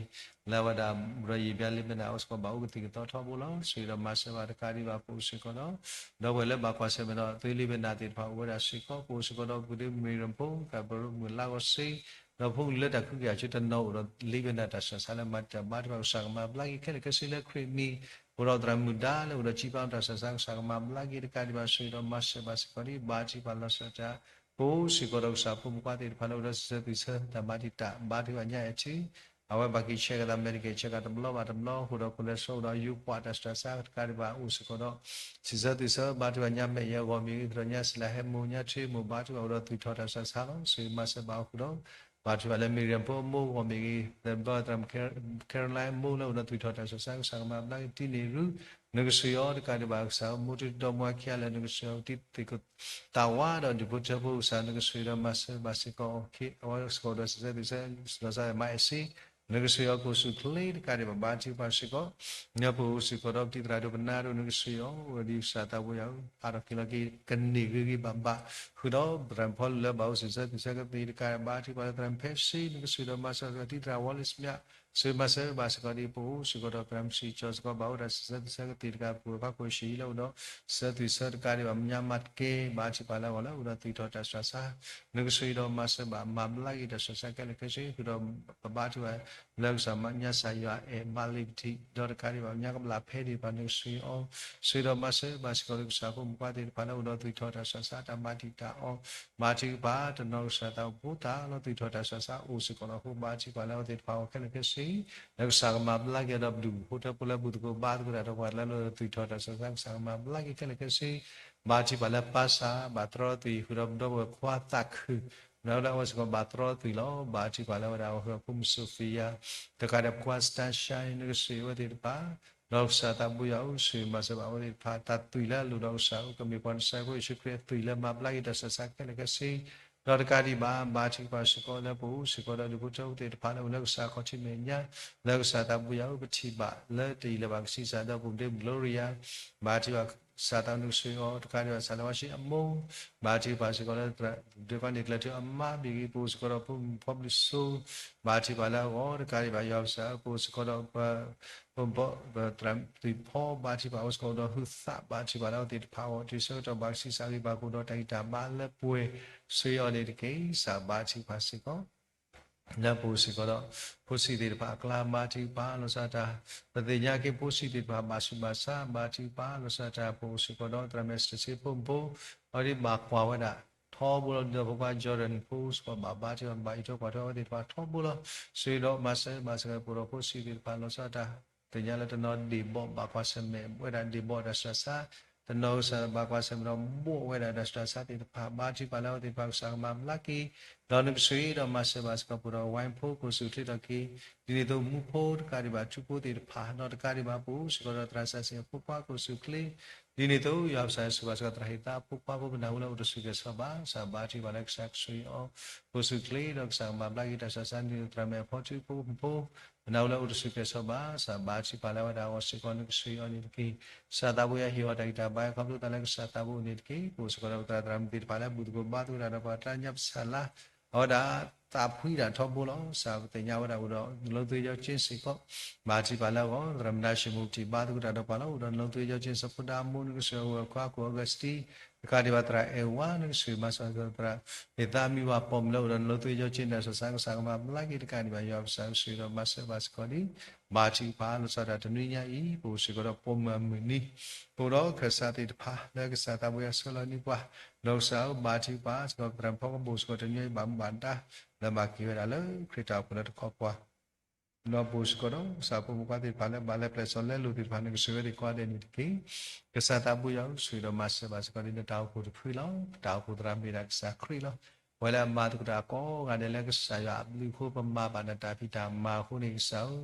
လၢအဝဲဒၣ် ဒီးယံာ်ဘျါလံဝဲနၤ အိၣ်စ့ၢ်ကီးဘၣ်အိၣ်ကသံၣ်ကသီထီဘိလီၤ. ဆိၣ်ဂ့ၤဒီးမၤစၢၤဘၣ်တကးဒံးဘၣ် ပအိၣ်စ့ၢ်ကီးဒီး ဒီပုၢ်ဝဲၢ်လၢဘၣ်ကွၢ်ဆၢၣ်မဲာ်ဒီး သွံၣ်လံဝဲနၤသ့ၣ်တဖၣ်အိၣ်ဝဲဒၣ်စ့ၢ်ကီး ပအိၣ်စ့ၢ်ကီးဒီးပဒိၣ်မုၣ်ရၣ်ဖိ ကပဒိၣ်မုၣ်လါဂီၤစ့ ဒီးဖိလၢတၢ်ခုကယာ်ဆူတနီၤအိၣ်ဒီးလံဝဲနၤတၢ်ဆူးတၢ်ဆါလၢမၤတၢ်ဘါထုကဖၣ် ကစၢ်ကမၤဘျါက့ၤခဲလၢာ်ခဲဆ့လၢခရံာ်မံၤ, အိၣ်ဒီးသရၣ်မုၣ်ဒါလၢအိၣ်ဒီးစံးပာ်တၢ်ဆူးတၢ်ဆါ ကစၢ်ကမၤဘျါက့ၤတကးဒံးဘၣ် ဆိၣ်ဂ့ၤဒီးမၤစၢၤဘၣ်စ့ၢ်ကီးဒ် ဘါထုကဖၣ်လီၤဆီဒၣ်တၢ် ပအိၣ်စ့ၢ်ကီးဒီးကစၢ်ဖိမုၣ်ဖိခွါသ့ၣ်တဖၣ်လၢအိၣ်ဒီးစံးဆၢသွံၣ်ဆၢတၢ်မၤတံာ်တာ် ဘါထုကဖၣ်ညါအဲၣ်ထံ အဝဲဘၣ်က့ၤဆဲးကသး Medicaid ဆဲးကသးတဘျီဘၣ်တဘျီ ဃုာ်ဒီးခိၣ်လဲၤဆှီအိၣ်ဒီးယူၤပှၢ်တၢ်ဆူးတၢ်ဆါတကးဒံးဘၣ် အိၣ်စ့ၢ်ကီးဒီး စံးဆၢသွံၣ်ဆၢ ဘါထုကဖၣ်ညါမဲာ်ယဲအဂီၢ်မ့ၢ်ဂ့ၤ သရၣ်ညါစံလၤဟဲမိၢ်ညါထွ့မိၢ် ဘါထုကဖၣ်အိၣ်ဒီးသွံၣ်ထီၣ်တၢ်ဆူးတၢ်ဆါလီၤ. ဆိၣ်ဂ့ၤမၤစၢၤဘၣ်အီၤဃုာ်ဒီး ဘါထုကဖၣ်လၢ Miriam ဖိအမိၢ်အဂီၢ်မ့ၢ်ဂ့ၤ သရၣ် Caroline အမိၢ်လၢအိၣ်ဒီးသွံၣ်ထီၣ်တၢ်ဆူးတၢ်ဆါ ကစၢ်ကမၤဘျါက့ၤတံန့ၢ်ရူ နကဆိၣ်ဂ့ၤအီၤတကးဒံးဘၣ် ကစၢ်မိၢ်တံၤဒီမါခံဂၤလၢနကဆိၣ်ဂ့ၤအီၤ တံသ့ၣ်ကသးဝါဒီးဒူၣ်ဖိထၢဖိ ကစၢ်နကဆိၣ်ဂ့ၤဒီးမၤစၢၤဘၣ်စ့ၢ်ကီးအီၤ အဝဲစ့ၢ်ကီးအိၣ်ဒီးစံးဆၢသွံၣ်ဆၢ လီၤဆီဒၣ်တၢ်မၤအဲၣ်ထံ နကဆိၣ်ဂ့ၤအီၤ ကိးဆူၣ်ချ့တကးဒံးဘၣ် ဘါထုကဖၣ်စ့ၢ်ကီး နၢ်ပၢၢ်အိၣ်စ့ၢ်ကီးဒီးပတံၤသရၣ်ဒိၣ်ပနၢ်ဒိၣ် နကဆိၣ်ဂ့ၤအီၤ အိၣ်ဝဲဒ်ကစၢ်သးဘိယွၤဧၢ အါထီၣ်က့ၤလီၤက့ၤ ကန့ၢ်ဂ့ၤဂ့ၤဘၣ်ဘၣ် ဃုာ်ဒီးသရၣ်မုၣ်ဖီလူၤလၢဘၣ်အိၣ်စံးဆၢသွံၣ်ဆၢကသ့ၣ်တကး ဘါထုကဖၣ်လၢသရၣ်မုၣ်ဖဲစ့ နကဆိၣ်ဂ့ၤဒီးမၤစၢၤစ့ၢ်ကီးတံၤသရၣ်ဝီလ့စမၠး ဆိၣ်ဂ့ၤမၤစၢၤဘၣ်စ့ၢ်ကီးဒ် ပအိၣ်စ့ၢ်ကီးဒီးသရၣ်မုၣ်စံကၠီစ့ၢ်ကီး ဘၣ်အိၣ်တၢ်စံးဆၢသွံၣ်ဆၢကသ့ၣ်တကး ပဝဲၢ်ခွါကိးဆံးလၢအိၣ်ဒီး စံးဆၢသွံၣ်ဆၢတကးဒံးဘၣ် မညါမးတကဲ ဘါထုကဖၣ်လၢအဂီၢ်လၢအိၣ်ဒီးသွံၣ်ထီၣ်တၢ်ဆူးတၢ်ဆါ နကဆိၣ်ဂ့ၤဒီးမၤစၢၤဘၣ် မၤဘျါက့ၤတၢ်ဆူးတၢ်ဆါခဲလၢာ်ခဲဆ့ ဃုာ်ဒီးပဘါထုကဖၣ် လၢကစၢ်မၤညါကစၢ်ယွၤအဲၣ်မၤလ့ၤပထံး ဒီးတကးဒံးဘၣ် မညါကဘျၣ်ဖဲဒံးဘၣ် နကဆိၣ်ဂ့ၤအီၤ ဆိၣ်ဂ့ၤဒီးမၤစၢၤဘၣ်စ့ၢ်ကီးလၢကစၢ်ဖိမုၣ်ဖိခွါသ့ၣ်တဖၣ်လၢအိၣ်ဒီးသွံၣ်ထီၣ်တၢ်ဆူးတၢ်ဆါ တၢ်မၤတံာ်တာ်အီၤ ဘါထုကဖၣ် တနီၤကစၢ်သးအိၣ်ဖိသၣ်လီၤ သွံၣ်ထီၣ်တၢ်ဆူးတၢ်ဆါအိၣ်စ့ၢ်ကီးလီၤ. အဃိဘါထုကဖၣ်လၢအဝဲသ့ၣ်တဖၣ်အဂီၢ်ခဲလၢာ်ခဲဆ့ လၢကစၢ်ကမၤဘျါက့ၤဒီးပဒူၣ်ဖိထၢဖိလၢဘူၣ်သကိးဘါသကိးတၢ်ဒီးပှၤလၢအအိၣ်ဒီးသွံၣ်ထီၣ်တၢ်ဆူးတၢ်ဆါ ကစၢ်ကမၤဘျါက့ၤခဲလၢာ်ခဲဆ့ ဘါထုကဖၣ်လၢပၢ်ဆၣ် ဘၣ်တြီသွံၣ် ဃုာ်ဒီးပဒီပုၢ်ဝဲၢ်ခွါသးခု ဒီးအဝဲစ့ၢ်ကီးဘၣ်တြီသွံၣ်လီၤ. ဘါထုကဖၣ်လၢအဝဲဒၣ်အီၤဃုာ်ဒီးဖိမုၣ်စီၤဖံယၤ တကးဒီးပှၤစတၢၢ်ရှါ နကဆိၣ်ဂ့ၤအဝဲသ့ၣ်တဖၣ် ဒီးကစၢ်သးဘိယွၤဧၢ ဆိၣ်ဂ့ၤမၤစၢၤဘၣ်အဝဲသ့ၣ်တဖၣ် တၢ်သွံၣ်လၢအလိၣ်ဒီးကစၢ်ဧၢ ကမ့ၢ်ပှၤနစၢ်ဖိယ့ၣ်ၡူးခရံာ်အသွံၣ်လၢမၤဘျါက့ၤတၢ်ဆူးတၢ်ဆါခဲလၢာ်ခဲဆ့ ဒီးတကးဒံးဘၣ် ဘါထုကဖၣ်စ့ၢ်ကီးလၢပအိၣ်စ့ၢ်ကီးဒီးဒူၣ်ဖိထၢဖိသ့ၣ်တဖၣ်လၢအိၣ်လၢကစၢ်အခီၣ်ထံးမဲာ်ညါ လၢကစၢ်သးဘိယွၤဧၢ ပထံၣ်ဘၣ်လၢတအံၤလၢၤဘၣ်ကစံးစ့ၢ်ဒီးပူၤဒ့ Gloria ဘါထုကဖၣ် ကစၢ်သးနကဆိၣ်ဂ့ၤအီၤ တကးဒံးဘၣ် စၢ်လၢဝါၡ့အမိၢ် ဘါထုကဖၣ်စ့ၢ်ကီးလၢ ဒုးကီန့ၣ်ကျဲၤထူအမါမ့ၢ်ဂ့ၤ ပအိၣ်စ့ၢ်ကီးဒီးဖိမုၣ်ဖီဘျုးစိ ဘါထုကဖၣ်လၢအဂီၢ် တကးဒံးဘၣ် ယွၤကစၢ်ဧၢ ပအိၣ်စ့ၢ်ကီးဒီး ပ ပဘီ ပသရၣ်သွံၣ်ဖီ ဘါထုကဖၣ်အိၣ်စ့ၢ်ကီးဒီးဟုသး ဘါထုကဖၣ်လၢအဝဲသ့ၣ်တဖၣ်အဂီၢ် တုၤဆၢကတီၢ်ဘၣ်ကစံးစ့ၢ်ဂ့ၤဘၣ်ကအိၣ်ဒီးတၢ်ဂံၢ်တၢ်ဘါလၢပှဲၤ ဆိၣ်ဂ့ၤအီၤန့ၣ်တက့ၢ် ကစၢ်ဘါထုကဖၣ်စ့ၢ်ကီး လၢပအိၣ်စ့ၢ်ကီးဒီး ဖိဆံးသ့ၣ်တဖၣ်အကျါ ဘါထုကဖၣ်လီၤဆီဒၣ်တၢ် ပသ့ၣ်ညါက့ၤဖိဆံးသ့ၣ်တဖၣ်ဘၣ်ဆူးဘၣ်ဆါ ဘါထုကဖၣ်လီၤဆီဒၣ်တၢ် ပအိၣ်စ့ၢ်ကီးဒီး သရၣ်မဲာ်စတၢၢ်စ့ဖိမုၣ်ဖိ အဝဲသ့ၣ်ဘၣ်ကွၢ်ဝဲဒၣ် ထီဘိလီၤ ဒီးဖိခွါ Jordan ဖိစ့ၢ်ကီးဘၣ်ဘါထုကဖၣ် ဘၣ်အံးထွဲကွၢ်ထွဲအဝဲသ့ၣ်တဖၣ်ထီဘိလီၤ ဆိၣ်ဂ့ၤဒီးမၤစၢၤဘၣ်စ့ၢ်ကီး ပအိၣ်ဒီးဖိဆံးသ့ၣ်တဖၣ်လီၤဆီဒၣ်တၢ် သ့ၣ်ညါလၢတနီၤဒ့ၣ်ဘီၣ် ဘၣ်ကွၢ်ဆၢၣ်မဲာ်ဝဲဒၣ်ဒ့ၣ်ဘီၣ်တၢ်ဆူးတၢ်ဆါ တနီၤကစၢ်ဘၣ်ကွၢ်ဆၢၣ်မဲာ်ဒီးဘီၣ်ဝဲဒၣ်တၢ်ဆူးတၢ်ဆါသ့ၣ်တဖၣ် ဘါထုကဖၣ်လၢအဝဲသ့ၣ်တဖၣ်ကစၢ်ကမၤဘျါက့ၤ ဒီးနကဆိၣ်ဂ့ၤဒီးမၤစၢၤဘၣ်စ့ၢ်ကီး ပအိၣ်ဒီးဝဲဖိကိးဆူၣ်ချ့ထီၣ်က့ၤ ဒ်န့ၣ်အသိးမူဖိတကးဒံးဘၣ် ထူဖိသ့ၣ်တဖၣ် ဒီးတကးဒံးဘၣ်ပအိၣ်စ့ၢ်ကီးဒီးသရၣ်စီဆှံအဖိခွါကိးဆူၣ်ချ့ ဒ်န့ၣ်အသိး ယွၤကစၢ်ဆိၣ်ဂ့ၤဘၣ်စ့ၢ်ကီး သရၣ်ဟ့ၣ်သါအဖိခွါဖိ ပနၢ်ဟူလၢအိၣ်တဆူၣ်ကဲၤဆိးဘၣ် ကစၢ်ဘါထုကဖၣ်လၢကစၢ်ကဆိၣ်ဂ့ၤအီၤ ကိးဆူၣ်ချ့ ဒီးကစၢ်ကမၤဘျါက့ၤတၢ်ဆူးတၢ်ဆါ ဒ်န့ၣ်အသိးသရၣ်မဲာ်ဖီထုဖိမုၣ်ဖိ ပနၢ်ဟူလၢအိၣ်တဆူၣ်ကဲၤဆိးဘၣ် ကစၢ်ဘါထုကဖၣ်လၢအဝဲဒၣ်အဂီၢ်စ့ၢ်ကီး နကဆိၣ်ဂ့ၤအီၤန့ၣ်တက့ၢ် ကစၢ်သးဘိယွၤဟ့ၣ်အီၤတၢ်ဂံၢ်တၢ်ဘါ ခီဖျိသးလၢကစၢ်သးဘိအအိၣ်န့ၣ်တက့ၢ် ပအိၣ်စ့ၢ်ကီးဒီးပသရၣ်သရၣ်မုၣ်သ့ၣ်တဖၣ်လၢဘူၣ်သကိးဘါသကိးတၢ်ဒီးပှၤ တၢ်ညါပစၢ်လါ အဝဲဒၣ်သးဖှံဒၣ်ထီဘိလီၤ ကစၢ်ပသ့ၣ်ညါဝဲဒၣ်အိၣ်ဒီး နလိသ့ယီက့စ့ၢ်ကီး ဘါထုကဖၣ်လၢအဂီၢ် သရၣ်မုၣ်ဒါၡမူၣ်ပထံၣ်ဘါသကိးတၢ်ဒီးပှၤလီၤ အိၣ်ဒီးနလိသ့ယီက့ စီၤဖိဒါအမိၢ် နကဆိၣ်ဂ့ၤအဝဲခွါကိးအဂၤစတံ တကးဒံးဘၣ်သရၣ်အဲၣ်ဝါ နကဆိၣ်ဂ့ၤမၤစၢၤသရၣ်, မ့ၢ်သးမံဝၤပိာ်မုၣ်လၢအိၣ်ဒီးနလိသ့ယီက့နတၢ်ဆၢကဆးကမၤဘျါက့ၤ တကးဒံးဘၣ် ယွၤပကစၢ်ကဆိၣ်ဂ့ၤဒီးမၤစၢၤဘၣ်စ့ၢ်ကီးလံ. ဘါထုကဖၣ်လီၤဆီဒၣ်တၢ်တနွံညါအံၤ ပအိၣ်စ့ၢ်ကီးဒီးပိာ်မုၣ်အမုၢ်နံၤ, ပအိၣ်ဒီးခၢၣ်စးသ့ၣ်တဖၣ် လၢကစၢ်သးပူၤယွၤဆှၢလီၤနံၤပှၤ, ဒီးကစၢ်ဧၢ ဘါထုကဖၣ်စ့ၢ်ကီး သရၣ်ဖီကဘိၣ်စ့ၢ်ကီးတနွံအံၤ ဘၣ်မူဘၣ်ဒါ လၢဘၣ်က့ၤဝဲဒၣ်လၢခရံာ်တၢ်အိၣ်ဖှိၣ်လၢတခီပှၤ ဒီးပအိၣ်စ့ၢ်ကီးဒီး ကစၢ်ဖိမုၣ်ဖိခွါသ့ၣ်တဖၣ်လၢဘၣ်လဲၤပျဲၢ်စီၤလဲလိာ်သ့ၣ်တဖၣ်န့ၣ် ကဆိၣ်ဂ့ၤဝဲသ့ၣ်ကိးဂၤဒဲးန့ၣ်တက့ၢ်. ကစၢ်သးဘိယွၤဧၢ ဆိၣ်ဂ့ၤဒီးမၤစၢၤဘၣ်စ့ၢ်ကီးဒ်နတၢ်အိၣ်ဖှိၣ်တဖုလီၤ. ပတၢ်အိၣ်ဖှိၣ်သရၣ်မ့ၢ်ဒၣ်ကစၢ်ခရံာ်လီၤ. ပဝဲလၢအမၤသကိးတၢ်ကိးဂၤဒဲးလၢကစၢ်ယွၤအဘျုးအဃိ ပမၤဘၣ်နတၢ်ဖံးတၢ်မၤအဃိန့ၣ် ကစၢ်ဧၢ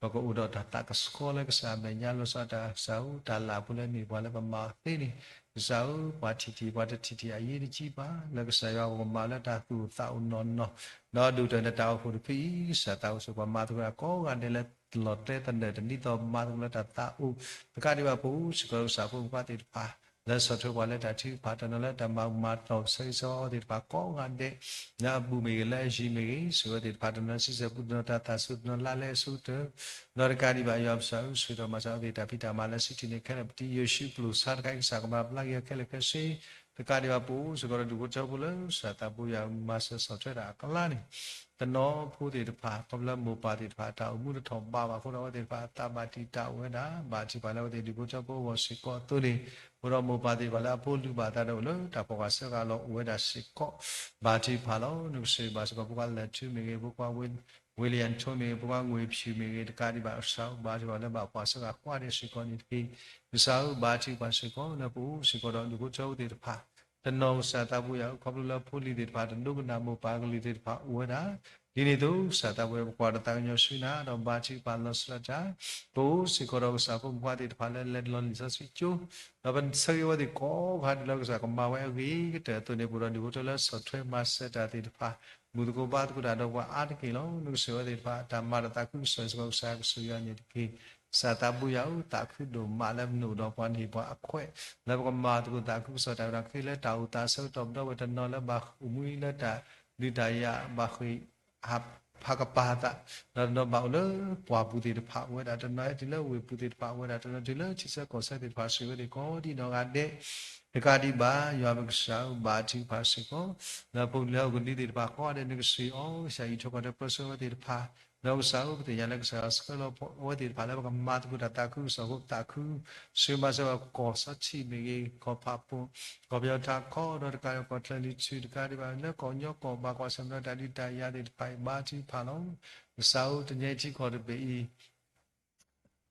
ပကအိၣ်ဒီးတၢ်သးကဆှီလၢကစၢ်အမဲာ်ညါ လီၤဆီဒၣ်တၢ်ကစၢ်ဧၢ တၢ်လၢ်ဖိလၢန့ၢ်ပှၤလၢပမၤအီၤသ့န့ၣ် ကစၢ်ဧၢ ပှၤထံၣ်ထံၣ်ပှၤတထံၣ်ထံၣ်အရေးတကြီးဘၣ် လၢကစၢ်ယွၤပကမၤလၢတၢ်သူၣ်အိၣ်သးအိၣ်နီၢ်နီၢ်, ဒီးဒိၣ်တၢ်နတၢ်အိၣ်ဖှိၣ်တဖုအံၤ ကစၢ်သးအိၣ်ဆိးပှၤမၤသကိးတၢ်ကိးဂၤဒဲးလၢလီၤတဲာ်သနၢၣ်တနံၤသီ မၤသကိးလၢတၢ်သးအိၣ်, တကးဒံးဘၣ်ပအိၣ်စ့ၢ်ကီးဒီးကစၢ်ဖိမုၣ်ဖိခွါသ့ၣ်တဖၣ် လၢဆီၣ်ထွဲပှၤလၢတၢ်ထုကဖၣ် တနီၤလၢတၢ်မၤမၤတီၢ်ဆၢဂ့ၤဆၢဝါအီၤသ့ၣ်တဖၣ်ကိးဂၤဒဲး လၢအဘူးမ့ၢ်ဂ့ၤ လၢအယံၤမ့ၢ်ဂ့ၤ ဆိၣ်ဂ့ၤဝဲသ့ၣ်တဖၣ် တနီၤလၢဆံဆဲၣ်ပူၤ တနီၤတၢ်သၣ်ဆူၣ် တနီၤလါလဲအဆိကတၢၢ်, ဒီးတကးဒံးဘၣ်ယွၤပကစၢ်ဧၢ ဆိၣ်ဂ့ၤဒီးမၤစၢၤအီၤသ့ၣ်တဖၣ် တၢ်ဖံးတၢ်မၤလၢစံးထံၣ်န့ၢ်ခဲလၢာ် ပတံၤယိၤၡူးပျိာ်ဆါတခါအံၤ ကစၢ်ကမၤဘျါက့ၤအီၤခဲလၢာ်ခဲဆ့, တကးဒံးဘၣ်ပအိၣ်စ့ၢ်ကီးဒီးဒူၣ်ဖိထၢဖိလၢ ကစၢ်သးဘိယွၤမၤစၢၤဆီၣ်ထွဲတၢ်အကျါန့ၣ် တနီၤဖိသ့ၣ်တဖၣ် ခီဖျိလၢမိၢ်ပၢ်သ့ၣ်တဖၣ် တၢ်အိၣ်မူတထီၣ်ဘးဘၣ်အဃိဒီး အဝဲသ့ၣ်တဖၣ်အသးဘၣ်တံာ်တာ်အိၣ်ဝဲဒၣ် ဘၣ်ထုကဖၣ်လၢအဝဲသ့ၣ်ဒူၣ်ဖိထၢဖိအဂီၢ်စ့ၢ်ကီးအသိးန့ၣ်, အိၣ်ဒီးမိၢ်ပၢ်သ့ၣ်တဖၣ်လၢအဖိလုၢ်ဘၣ်အသးဒီးအိၣ်လၢတၢ်ဖီၣ်ဃာ်ဆၢဃာ်လီၤအိၣ်ဝဲဒၣ်စ့ၢ်ကီး, ဘၣ်ထုကဖၣ်လီၤ. နကဆိၣ်ဂ့ၤဘၣ်စ့ၢ်ကီး ဖိခွါလၢၢ်ထူမ့ၢ်ဂ့ၤ, ဖိခွါ ဝ့လံယၣ်ထိမ့ၢ်ဂ့ၤ, ဖိခွါငွေဖြူမ့ၢ်ဂ့ၤ, တကးဒံးဘၣ်ကစၢ်ဧၢ ဘါထုကဖၣ်လၢဘၣ်ကွၢ်ဆၢဃာ်ကိးဂၤဒဲးစ့ၢ်ကီးန့ၣ်တက့ၢ်. ကစၢ်ဧၢ ဘါထုကဖၣ်စ့ၢ်ကီးလၢပအိၣ်စ့ၢ်ကီးဒီးဒူၣ်ဖိထၢဖိသ့ၣ်တဖၣ် တနီၤကစၢ်သးဘိယွၤဧၢ ခီဖျိလၢဖိလံၤသ့ၣ်တဖၣ် တဒိကနၣ်မိၢ်ပၢ်ကလုၢ်သ့ၣ်တဖၣ်အိၣ်ဝဲဒၣ်, ဒ်န့ၣ်အသိး ကစၢ်သးဘိယွၤ ပကွၢ်ဒီးသးကညီၤဆူနၤ ဒီးဘါထုကဖၣ်လီၤဆီဒၣ်တၢ်, ပအိၣ်စ့ၢ်ကီးဒီးကစၢ်ဖိမုၣ်ဖိခွါသ့ၣ်တဖၣ်လၢလဲၤလီၤလံာ်စီဆှံကၠိ, ဒီးပဆၢဂ့ၤဝဲသ့ၣ်ကိးဂၤဒဲးလၢကစၢ်ကမၤဝဲအဂ့ၤကတၢၢ်အသိးန့ၣ် ပအိၣ်ဒီးဒူၣ်ဖိထၢလၢဆီၣ်ထွဲမၤစၢၤတၢ်သ့ၣ်တဖၣ် ဘူၣ်သကိးဘါသကိးတၢ်ဒီးပှၤအါတက့ၢ်လီၤ. နကဆိၣ်ဂ့ၤဝဲသ့ၣ်တဖၣ် တၢ်မၤတၢ်သးခုကစီၣ်စ့ၢ်ကီး ကစၢ်ကဆိၣ်ဂ့ၤအီၤန့ၣ်တက့ၢ်. ကစၢ်သးဘိယွၤဧၢ သးခုဒိၣ်မးလၢပနုာ်ဒီးပှၤန့ၢ်ပှၤအခွဲး လၢပကမၤသကိးသးခုကစီၣ်တၢ်ဝဲဒၣ် ခဲလၢတၢ်အိၣ်သးဆၢကတီၢ် ပဒီပုၢ်ဝဲၢ်တနီၤလၢဘၣ်အိၣ်မူလၢတၢ်ဒုးတၢ်ယၤ ဘၣ်ဃ့ၢ် ဟးဖးကပၤသး, ဒီးတနီၤဘၣ်အိၣ်လၢပှၢ်ပူၤသ့ၣ်တဖၣ်အိၣ်ဝဲဒၣ်, တနီၤဟဲတုၤလၢဝ့ၢ်ပူၤသ့ၣ်တဖၣ်အိၣ်ဝဲဒၣ်, တနီၤတုၤလၢထံဆၢကီၢ်ဆၢသ့ၣ်တဖၣ် ဆိၣ်ဂ့ၤဝဲသ့ၣ်ကိးဒံနီၢ်ဂၤဒဲး, တကးဒံးဘၣ် ယွၤပကစၢ်ဧၢ ဘါထုကဖၣ်စ့ၢ်ကီး လၢဖိလံၤဟီၣ်ကဒံသ့ၣ်တဖၣ်ကိးဂၤဒဲး နကဆိၣ်ဂ့ၤအီၤ ကစၢ်အံးထွဲကွၢ်ထွဲပၢဆှၢဝဲသ့ၣ်တဖၣ်, ဒီးကစၢ်ဧၢ ပသ့ၣ်ညါလၢကစၢ်ယွၤဆှၢလီၤအဝဲသ့ၣ်တဖၣ်လၢ ပကမၤသကိးတၢ်သးခုကစီၣ်အဃိ သးခု ဆိၣ်ဂ့ၤမၤစၢၤဝဲကီၢ်စီထံးမ့ၢ်ဂ့ၤ, ကီၢ်ဖးပိၢ်, ကီၢ်ပယီၤထးခီ ဒီးတကးဒီးကီၢ်ချၢလံၤထူၣ် တကးဒံးဘၣ် လၢကီၢ်ကညီကီၢ်ဘးကီၢ်ဆၢကတီၢ်တၢ်ဒုးတၢ်ယၤသ့ၣ်တဖၣ်အံၤ ဘါထုကဖၣ်လီၤ. ကစၢ်ဧၢ တနံၤအံၤထံကီၢ်တဘ့ၣ်အံၤ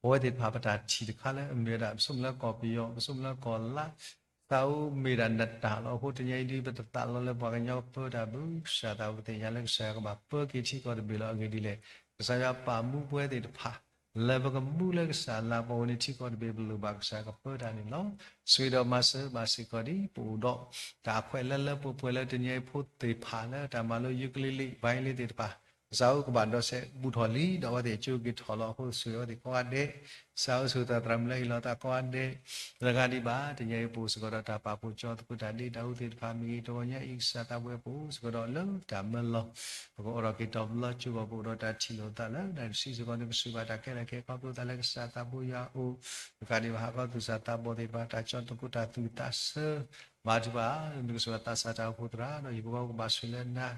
ပဝဲသ့ၣ်တဖၣ်ပတၢ်ထံၣ်တခါလၢအမ့ၢ်ဝဲဒၣ် ပဆိကမိၣ်လၢကီၢ်ပယီၤ ပဆိကမိၣ်လၢကီၢ်လါ, ကစၢ်ဧၢ မ့ၢ်ဒၣ်နတၢ်လီၤ. အဃိတနံၤအံၤဒ်ပတသးလီၤလၢပှၤကညီကပၢတၢ်ဘၣ် ကစၢ်သးပသ့ၣ်ညါလၢကစၢ်ယွၤကဘၣ်ပၢက့ၤထံကီၢ်တဘ့ၣ်လီၤ. အဂ့ၢ်ဒ်လဲၣ်, ကစၢ်ယွၤပာ်မူပဝဲသ့ၣ်တဖၣ် လၢပကမူလၢကစၢ်လၢပဝဲန့ၣ်ထံကီၢ်တဘ့ၣ် ပလိၣ်ဘၣ်ကစၢ်ကပၢတၢ်န့ၣ်လီၤ. ဆိၣ်ဂ့ၤဒီးမၤစၢၤဘၣ်စ့ၢ်ကီးဒ် ပအိၣ်ဒီးတၢ်ခွဲးလၢလၢပှဲၤပှဲၤလၢတနံၤအံၤဖိသ့ၣ်တဖၣ်လၢတၢ်မၤလိ ukulele, violin သ့ၣ်တဖၣ် ကစၢ်ဧၢ ကဘၣ်ဒီးစဲးဘူးထီၣ်လံ ဒီးအဝဲသ့ၣ်ကၠိက့ၤထီၣ်လီၤအဃိ ဆိၣ်ဂ့ၤအဝဲသ့ၣ်ကိးဂၤဒဲး, ကစၢ်ဧၢ ဆိၣ်ဂ့ၤသရၣ်မုၣ်လၢဟ့ၣ်လီၤသးကိးဂၤဒဲး, တဂၤဒံးဘၣ် တနံၤအံၤပအိၣ်စ့ၢ်ကီးဒီးတၢ်ပာ်ဖှိၣ်ကၠီသကိးတၢ်ဒ့တၢ်အူသ့ၣ်တဖၣ်မ့ၢ်ဂ့ၤ တဂီၤညါအံၤ ကစၢ်သးပဝဲပအိၣ်စ့ၢ်ကီးဒီးလၢတၢ်မၢလီၤ ပကအိးထီၣ်က့ၤတီၤပလီၢ်ကၠိဘၣ် ပအိၣ်ဒီးတၢ်ထံၣ်လိာ်သးလၢတၢ်စံးစ့ၢ်ကီးန့ၣ် ကစၢ်ဘၣ်တၢ်ခဲလၢာ်ခဲဆ့ ခီဖျိသးလၢကစၢ်သးဘိယွၤအအိၣ်, တကးဒံးဘၣ်ဟးခီသူၣ်စၢ်သးဘီၣ်သ့ၣ်တဖၣ် တၢ်ကၠီသကိးတၢ်သူၣ်သးဆၢ, ဘါထုကဖၣ် နကဆိၣ်ဂ့ၤသးစၢ်တၢ်အိၣ်ဖှိၣ်သရၣ် ဒီးဟံၣ်ဖိဃီဖိကဘၣ်ဆိၣ်လၢနၤ,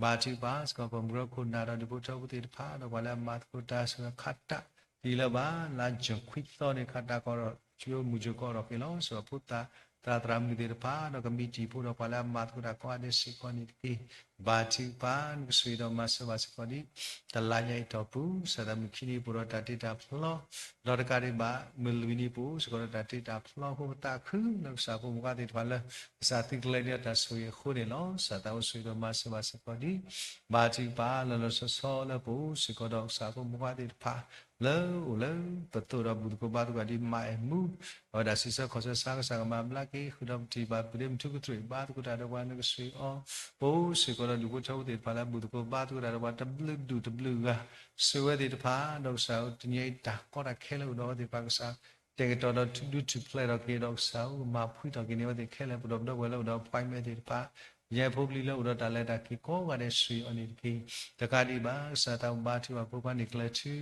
ဘါထုကဖၣ်စ့ၢ်ကီး ပမုၢ်ကရၢခိၣ်နၢ်ဒီးဒူၣ်ဖိထၢဖိသ့ၣ်တဖၣ် ဒီးပှၤလၢအမၤသကိးတၢ် ဆိၣ်ဂ့ၤခးတၢ် ဒ်လၢၤဘၣ် လါယွၤခွံသီန့ၣ် ခးတၢ်ကအိးထီၣ်ကၠိ မုၢ်ကၠိကအိးထီၣ်က့ၤလီၤ. ဆိၣ်ဂ့ၤဖိသၣ်သရၣ်သရၣ်မုၣ်သ့ၣ်တဖၣ် ဒီးကမံးတံာ်ဖိဒီးပှၤလၢအမၤသကိးတၢ်ကိးဂၤဒဲးစ့ၢ်ကီးန့ၣ်တက့ၢ်. ဘါထုကဖၣ် နကဆိၣ်ဂ့ၤဒီးမၤစၢၤဘၣ်စ့ၢ်ကီးဒ် တလါညါအံၤအတီၢ်ပူၤ ကစၢ်သးမုၢ်ခံနံၤပအိၣ်ဒီးတၢ်တ့တၢ်ဖျီ ဒီးတကးဒံးဘၣ် မုၢ်လွံၢ်နံၤပအိၣ်စ့ၢ်ကီးဒီးတၢ်တ့တၢ်ဖျီအဃိ ပသးခုလၢကစၢ်ဖိမုၣ်ဖိခွါသ့ၣ်တဖၣ်လၢ ကစၢ်သုးကျဲၤန့ၢ်တၢ်ဆိၣ်ဂ့ၤအဃိန့ၣ်လီၤ. ကစၢ်သးအိၣ်ဆိၣ်ဂ့ၤဒီးမၤစၢၤဘၣ်စ့ၢ်ကီးဒ် ဘါထုကဖၣ်လၢလီၤဆီဆီလၢပအိၣ်စ့ၢ်ကီးဒီးကစၢ်ဖိမုၣ်ဖိခွါသ့ၣ်တဖၣ် လၢအိၣ်လၢပသိးဒီးဘူၣ်သကိးဘါသကိးဒ်မၤအဲၣ်မူ အဝဲဒၣ်စံးဆၢခီၣ်ဆၢဆါ ကစၢ်ကမၤဘျါက့ၤ ဃုာ်ဒီးပထံၣ်ဘၣ် ပဒ့မုၢ်ထူကတြူၢ် ဘါသကိးတၢ်ဒီးပှၤ နကဆိၣ်ဂ့ၤအီၤ, ပအိၣ်စ့ၢ်ကီးဒီးဒူၣ်ဖိထၢဖိသ့ၣ်တဖၣ်လၢဘူၣ်သကိးဘါသကိးတၢ်ဒီးပှၤတဘျုးဒူၣ်တဘျုးဂၤ ဆိၣ်ဂ့ၤဝဲသ့ၣ်တဖၣ် ဒီးကစၢ်ဧၢ တနံၤအံၤတၢ်ကီတၢ်ခဲလၢာ်အိၣ်ဒီးအဝဲသ့ၣ်တဖၣ်ကစၢ် တဲာ်ကတီၤဒီးဒုးထူၣ်ဖျဲးထီၣ်က့ၤဒီးကစၢ်ဧၢ ကမၤဖှံထီၣ်က့ၤန့ၢ်အဝဲသ့ၣ်ခဲလၢာ် ပဒီပုၢ်ဝဲၢ်လၢအိၣ်ဒီး appointment သ့ၣ်တဖၣ် ယဲဖိပလံၤလၢအိၣ်ဒီးတၢ်လဲၤတၢ်က့ၤကိးဂၤဒဲး ဆိၣ်ဂ့ၤအီၤန့ၣ်တက့ၢ်. တကးဒံးဘၣ် ကစၢ်သးဘိဘါထုကဖၣ်ဖိခွါန့ၣ်ကျဲၤထူ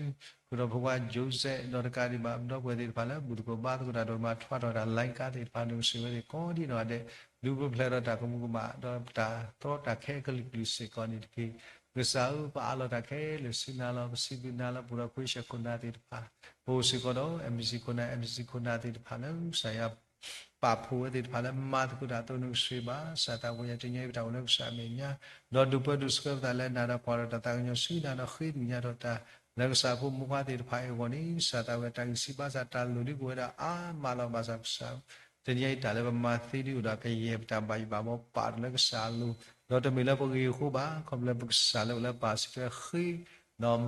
ဃုာ်ဒီးဖိခွါယိၤစဲး ဒီးတကးဒံးဘၣ် ပဒီပုၢ်ဝဲၢ်သ့ၣ်တဖၣ်လၢဘူၣ်သကိးဘါသကိးတၢ်ဒီးမၤထွဲထီၣ်တၢ် လိုင်းကား သ့ၣ်တဖၣ်န့ၣ် ဆိၣ်ဂ့ၤဝဲသ့ၣ်ကိးဒ်နီၢ်ဂၤဒဲး ဒုးပူၤဖျဲးဒီးတၢ်ကမူၤကမၣ် ဒီးတၢ်သီတၢ်ခဲကလုာ်ကလုာ်စ့ၢ်ကီးန့ၣ်တက့ၢ်. ကစၢ်ဧၢ, ပအးလီၤတၢ်ခဲလၢာ်ဆူနၤလီၤ. ပစံးဘျုးနၤလၢပူၤဒီးခွ့ဆၢခိၣ်နၢ်သ့ၣ်တဖၣ်, ပအိၣ်စ့ၢ်ကီးဒီး MBC ခိၣ်နၢ်, MBC ခိၣ်နၢ်သ့ၣ်တဖၣ်လၢကစၢ်ယွၤ ပာ်ဖှိၣ်ဝဲသ့ၣ်တဖၣ်လၢမၤသကိးတၢ်အသိးန့ၣ် ကဆှ့ဘၣ် ကစၢ်သးပူၤယၤ တနံၤအံၤပတၢ်အိၣ်လၢကစၢ်အမဲာ်ညါ, ဒီးဒုးပၢဒုးဆှၢပသးလၢနၤဒီးကွၢ်ဒီးတၢ်သးကညီၤဆူနၤဒီးဃ့ကညးထီၣ်တၢ် လၢကစၢ်ဖိမုၣ်ခွါသ့ၣ်တဖၣ်အံၤအဂီၢ်န့ၣ် ကစၢ်သးပူၤယၤ တၢ်ဂံၢ်ဆံးဘါစၢ်တၢ်လိၣ်ဒုးပဝဲဒၣ်အါမးလီၤ. ဘၣ်ဆၣ်ကစၢ် တနံၤအံၤတၢ်လၢပမၤသ့ဒ်အိၣ်ဒီးကယဲၢ်ပတၢ်ဘၣ်ယိၣ်ဘၣ်ဘီပာ်ဒီးလၢကစၢ်အလိၤ, ဒီးတမ့ၢ်လၢပဂ့ၢ်အဃိဘၣ်, ခီဖျိလၢပကစၢ်လၢအိၣ်လၢပာ်စုထွဲဃ့ ဒီး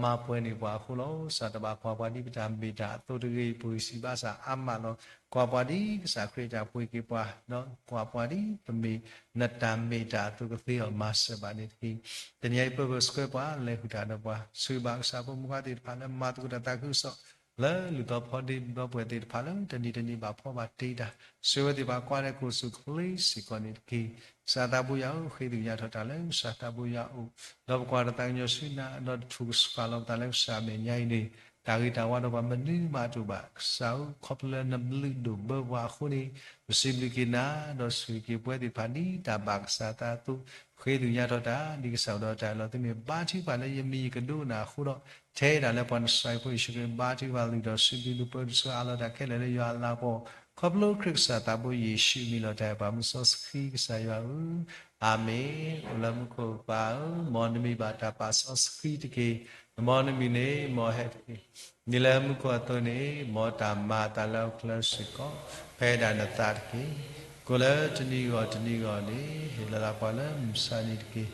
မၤပှဲၤန့ၢ်ပှၤအဃိလီၤ. ကစၢ်တဘၣ်ကွၢ်ပှၤဒ်ပတၢ်မ့ၢ်တၢ်အသိးတဂ့ၤ, ပဂံၢ်စံးဘါစၢ်အါမးလီၤ. ကွၢ်ပှၤဒ်ကစၢ်ခရံာ်တၢ်ပှ့ၤက့ၤပှၤ, ဒီးကွၢ်ပှၤဒ်ပမ့ၢ်နတၢ်မ့ၢ်တၢ်အသိးကသ့အီၤမၤစၢၤဘၣ်န့ၣ်တက့ၢ်. တနံၤအံၤပၢပၢဆှၢပှၤလဲၤဃုာ်တၢ်ဒီးပှၤ, ဆှ့ဘၣ်ကစၢ်ဖိမုၣ်ခွါသ့ၣ်တဖၣ်လၢမၤသကိးတၢ်သးခုကစီၣ် လၢလုၢ်သီဖီဒ့ဒီပုၢ်ဝဲၢ်သ့ၣ်တဖၣ်လၢတနံၤတနံၤဘၣ်ဖှီဘၣ်တ့တၢ်, ဆှၢဝဲသ့ၣ်တဖၣ်ကွၢ်ဒီးကိၣ်စူၣ်ချ့စ့ၢ်ကီးန့ၣ်တက့ၢ်. ကစၢ်သးပူၤယၤဧၢ, ဃ့ကညးထီၣ်တၢ်လၢကစၢ်သးပူၤယၤအအိၣ်, ဒီးပကွၢ်တၢ်သးကညီၤဆူနၤ, ဒီးထိၣ်ကစှၤလီၤပသးလၢကစၢ်အမဲာ်ညါအံၤန့ၣ်, တၢ်ဂ့ၤတၢ်ဝါဒီးပှၤမနုၤမးတအိၣ်ဘၣ်. ကစၢ်ဧၢ, ခီဖျိလၢနဘျုးဒိၣ်ဘၢပှၤအဃိန့ၣ်, ပစံးဘျုးက့ၤနၤ, ဒီးဆိၣ်ဂ့ၤက့ၤပဝဲသ့ၣ်တဖၣ်ဒ်တၢ်ဘၣ်ကစၢ်သးအသိး, ဃ့ကညးထီၣ်တၢ် ဒ်ကစၢ်အိၣ်ဒီးတၢ်အလီၢ် သုမ့ၢ်ဘါထုကဖၣ်လၢယမံၤယကဒိကနၣ်အဃိဒီး, ထဲဒၣ်လၢပှၤနစၤရ့းဖိယ့ၣ်ၡူးခရံာ်ဘါထုကဖၣ်လံဒီး စံးဘျုးဒုးပၢဒုးဆှၢအးလီၤတၢ်ခဲလၢာ်လၢယွၤအလၤကပီၤ, ခီဖျိခရံာ်ကစၢ်သးဘိယ့ၣ်ၡူးအမံၤလီၤတၢ်ပၢ်မုၢ်စီဆှံကစၢ်ယွၤဧၢ, အၤမ့ၣ်. အိၣ်လၢမူခိၣ်ပၢ်ဧၢ, မ်နမံၤဘၣ်တၢ်ပာ်စီဆှံတက့ၢ်. မ်နမံၤန့ၣ်မ်ဟဲတက့ၢ်. ဒ်လၢမူခိၣ်အသိးန့ၣ်, မ်တၢ်မၤအသးလၢဟီၣ်ခိၣ်ချၢစ့ၢ်ကီး, ဖဲဒၣ်နသးတက့ၢ်. ကိၣ်လၢတနံၤဂီၢ်တနံၤဂီၢ်န့ၣ်, ဟ့ၣ်လီၤလၢပှၤလၢမုၢ်ဆါနံၤတက့ၢ်.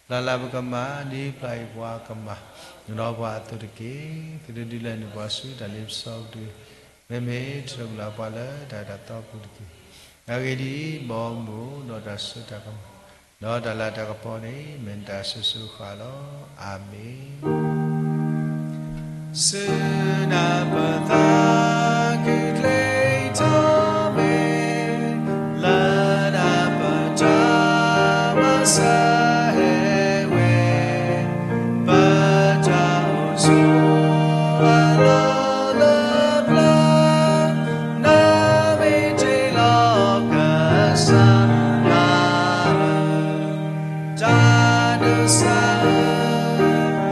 ပျၢ်လၢ်ပကမၣ်ဒ်ပျၢ်အီၤပှၤကမၣ်, ဒိးပှၤအသိးတက့ၢ်. သုတဒုးလဲၤနုာ်ပှၤဆူတၢ်လ့ပစီအပူၤတဂ့ၤ. မ့မ့ၢ်ထုးထီၣ်ကွံာ်လၢပှၤလၢတၢ်အၢတၢ်သီပူၤတက့ၢ်. အဂ့ၢ်ဒ်အံၤ, မ်မုၢ်ဒီးတၢ်စိတၢ်ကမီၤ, ဒီးတၢ်လၤတၢ်ကပီၤန့ၣ် မ့ၢ်နတၢ်ဆိၣ်ဂ့ၤဃာ်လီၤ. အၤမ့ၣ်. စုနၢ်ပသးခုၣ်ချ့ထီၣ်မ့ၢ်, လၢနၢ်ပတၢ်မၤစၢၤဟဲဝဲ, ပတၢ်အိၣ်ဆိးအလီၢ်လၢပျၢၤ, နမ့ၢ်တ့လီၤကစၢ်ယွၤဧၢ, တၢ်ဒိးစၢ်ဧၢ,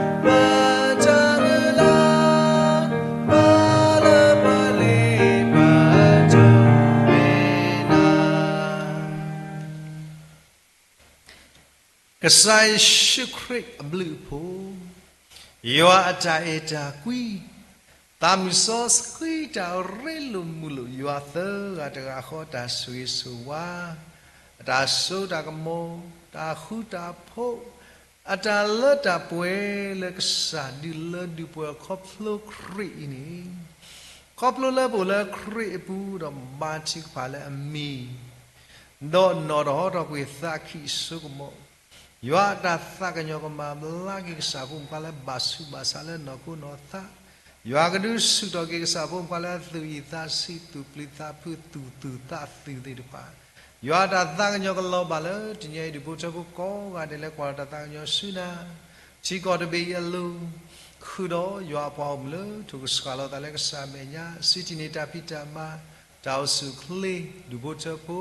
ပတၢ်မုၢ်လၢ်, ပာ်လၢပလ့ပတၢ်မ့ၢ်နၤ ကစၢ်ယ့ၣ်ၡူးခရံာ်အဘျုးအဖှိၣ်, ယွၤအတၢ်အဲၣ်တၢ်ကွံ, သးမုၢ်စီဆှံတၢ်ရ့လိာ်မုာ်လိာ်ယွၤသၢဂၤတဂၤဃီ တၢ်ဆိၣ်ဂ့ၤဆိၣ်ဝါ, အတၢ်စိတၢ်ကမီၤ, တၢ်ဃူတၢ်ဖိး, အတၢ်လၢတၢ်ပှဲၤလၢကစၢ်ဒုးလၢဒုးပှဲၤခီဖျိခရံာ်အံၤန့ၣ်, ခီဖျိလၢပအိၣ်လၢခရံာ်အပူၤဒီးဘါထုကဖၣ်လၢအမံၤ ဒီးနီၣ်ထီၣ်ဟီထီၣ်ကွံာ်သးခံအစိကမီၤ, ယွၤအတၢ်သးကညီၤကမၤဘျါက့ၤကစၢ်ဖိမုၣ်ခွါလၢဘၣ်ဆူးဘၣ်ဆါလၢနီၢ်ခိနီၢ်သး, ယွၤကဒုးဆူၣ်ထီၣ်က့ၤကစၢ်ဖိမုၣ်ခွါလၢသူၣ်အံၣ်သးဆံး သူၣ်ပျံၤသးဖုး သူၣ်သူၣ်သးသူၣ်သ့ၣ်တဖၣ်, ယွၤအတၢ်သးကညီၤကလီၤဘၣ်လၢတနံၤအံၤ ဒူၣ်ဖိထၢဖိကိးဂၤဒဲးလၢကွၢ်တၢ်သးကညီၤဆူနၤ ထံကီၢ်တဘ့ၣ်အံၤအလိၤ, ဃုာ်ဒီးယွၤအပှၤအိၣ်မုာ်လၢထိၣ်ကဆှၣ်လီၤသးလၢကစၢ်အမဲာ်ညါ, စံးထံၣ်န့ၢ်တၢ်ဖံးတၢ်မၤ, တၢ်အိၣ်ဆူၣ်အိၣ်ချ့, ဒူၣ်ဖိထၢဖိ,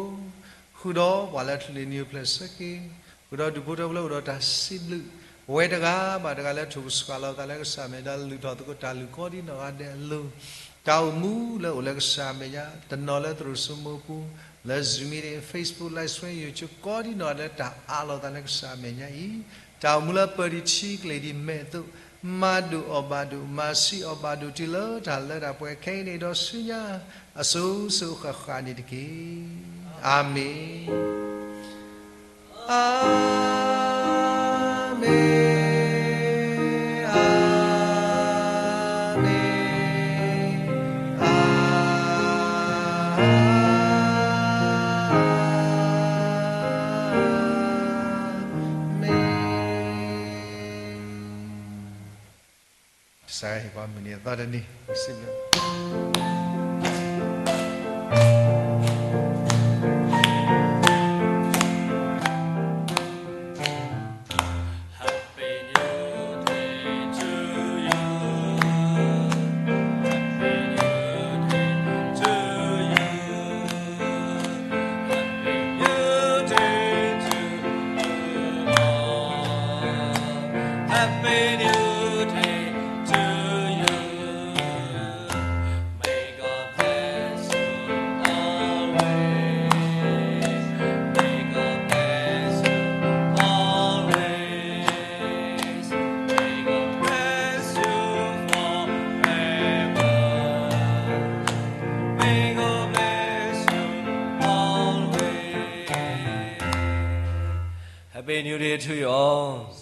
ဃုာ်ဒီးပှၤလၢထူၣ်ဖျဲၣ်နံၤဖျဲၣ်ဆၢက့ၤ, ဃုာ်ဒီးဒူၣ်ဖိထၢဖိလၢအိၣ်ဒီးတၢ်စံးဘျုး, ပဝဲတဂၤဘၣ်တဂၤလၢထိၣ်ကဆှၣ်လီၤသးလၢကစၢ်မဲာ်ညါ လုၢ်ထီၣ်သကိးတၢ်လုၢ်ကိးဒံနီၢ်ဂၤဒဲးအလိၤ, တၢ်အိၣ်မူလၢအိၣ်လၢကစၢ်အမဲာ်ညါ, တနီၤလၢသရိာ်စိမိၤပူၤ, လၢ Zoom meeting, Facebook live stream, YouTube ကိးဒံနီၢ်ဂၤဒဲးလၢတၢ်အးလီၤသးလၢကစၢ်အမဲာ်ညါအံၤ, တၢ်အိၣ်မူလၢပၢၢ်ဒံးထံကလ့ၢ်ဒံးမဲာ်အသိး, မၤဒိၣ်အီၣ်ဘၣ်ဒိၣ်, မၤဆံးအီၣ်ဘၣ်ဒိၣ် တုၤလၢတၢ်လၢတၢ်ပှဲၤခဲအံၤန့ၣ်ဒီးဆူညါ, အစိၤစိၤဃၣ်ဃၣ်န့ၣ်တက့ၢ်. အၤမ့ၣ်. အၤမ့ၣ်, အၤမ့ၣ်, အၤမ့ၣ်. ကစၢ်ယွၤဟ့ၣ်ပှၤမုၢ်နံၤအသီတနံၤ, စံးဘျုး Happy New Day to you. May God bless you always. May God bless you always. May God bless you forever. May God bless you always. Happy New Day to you all.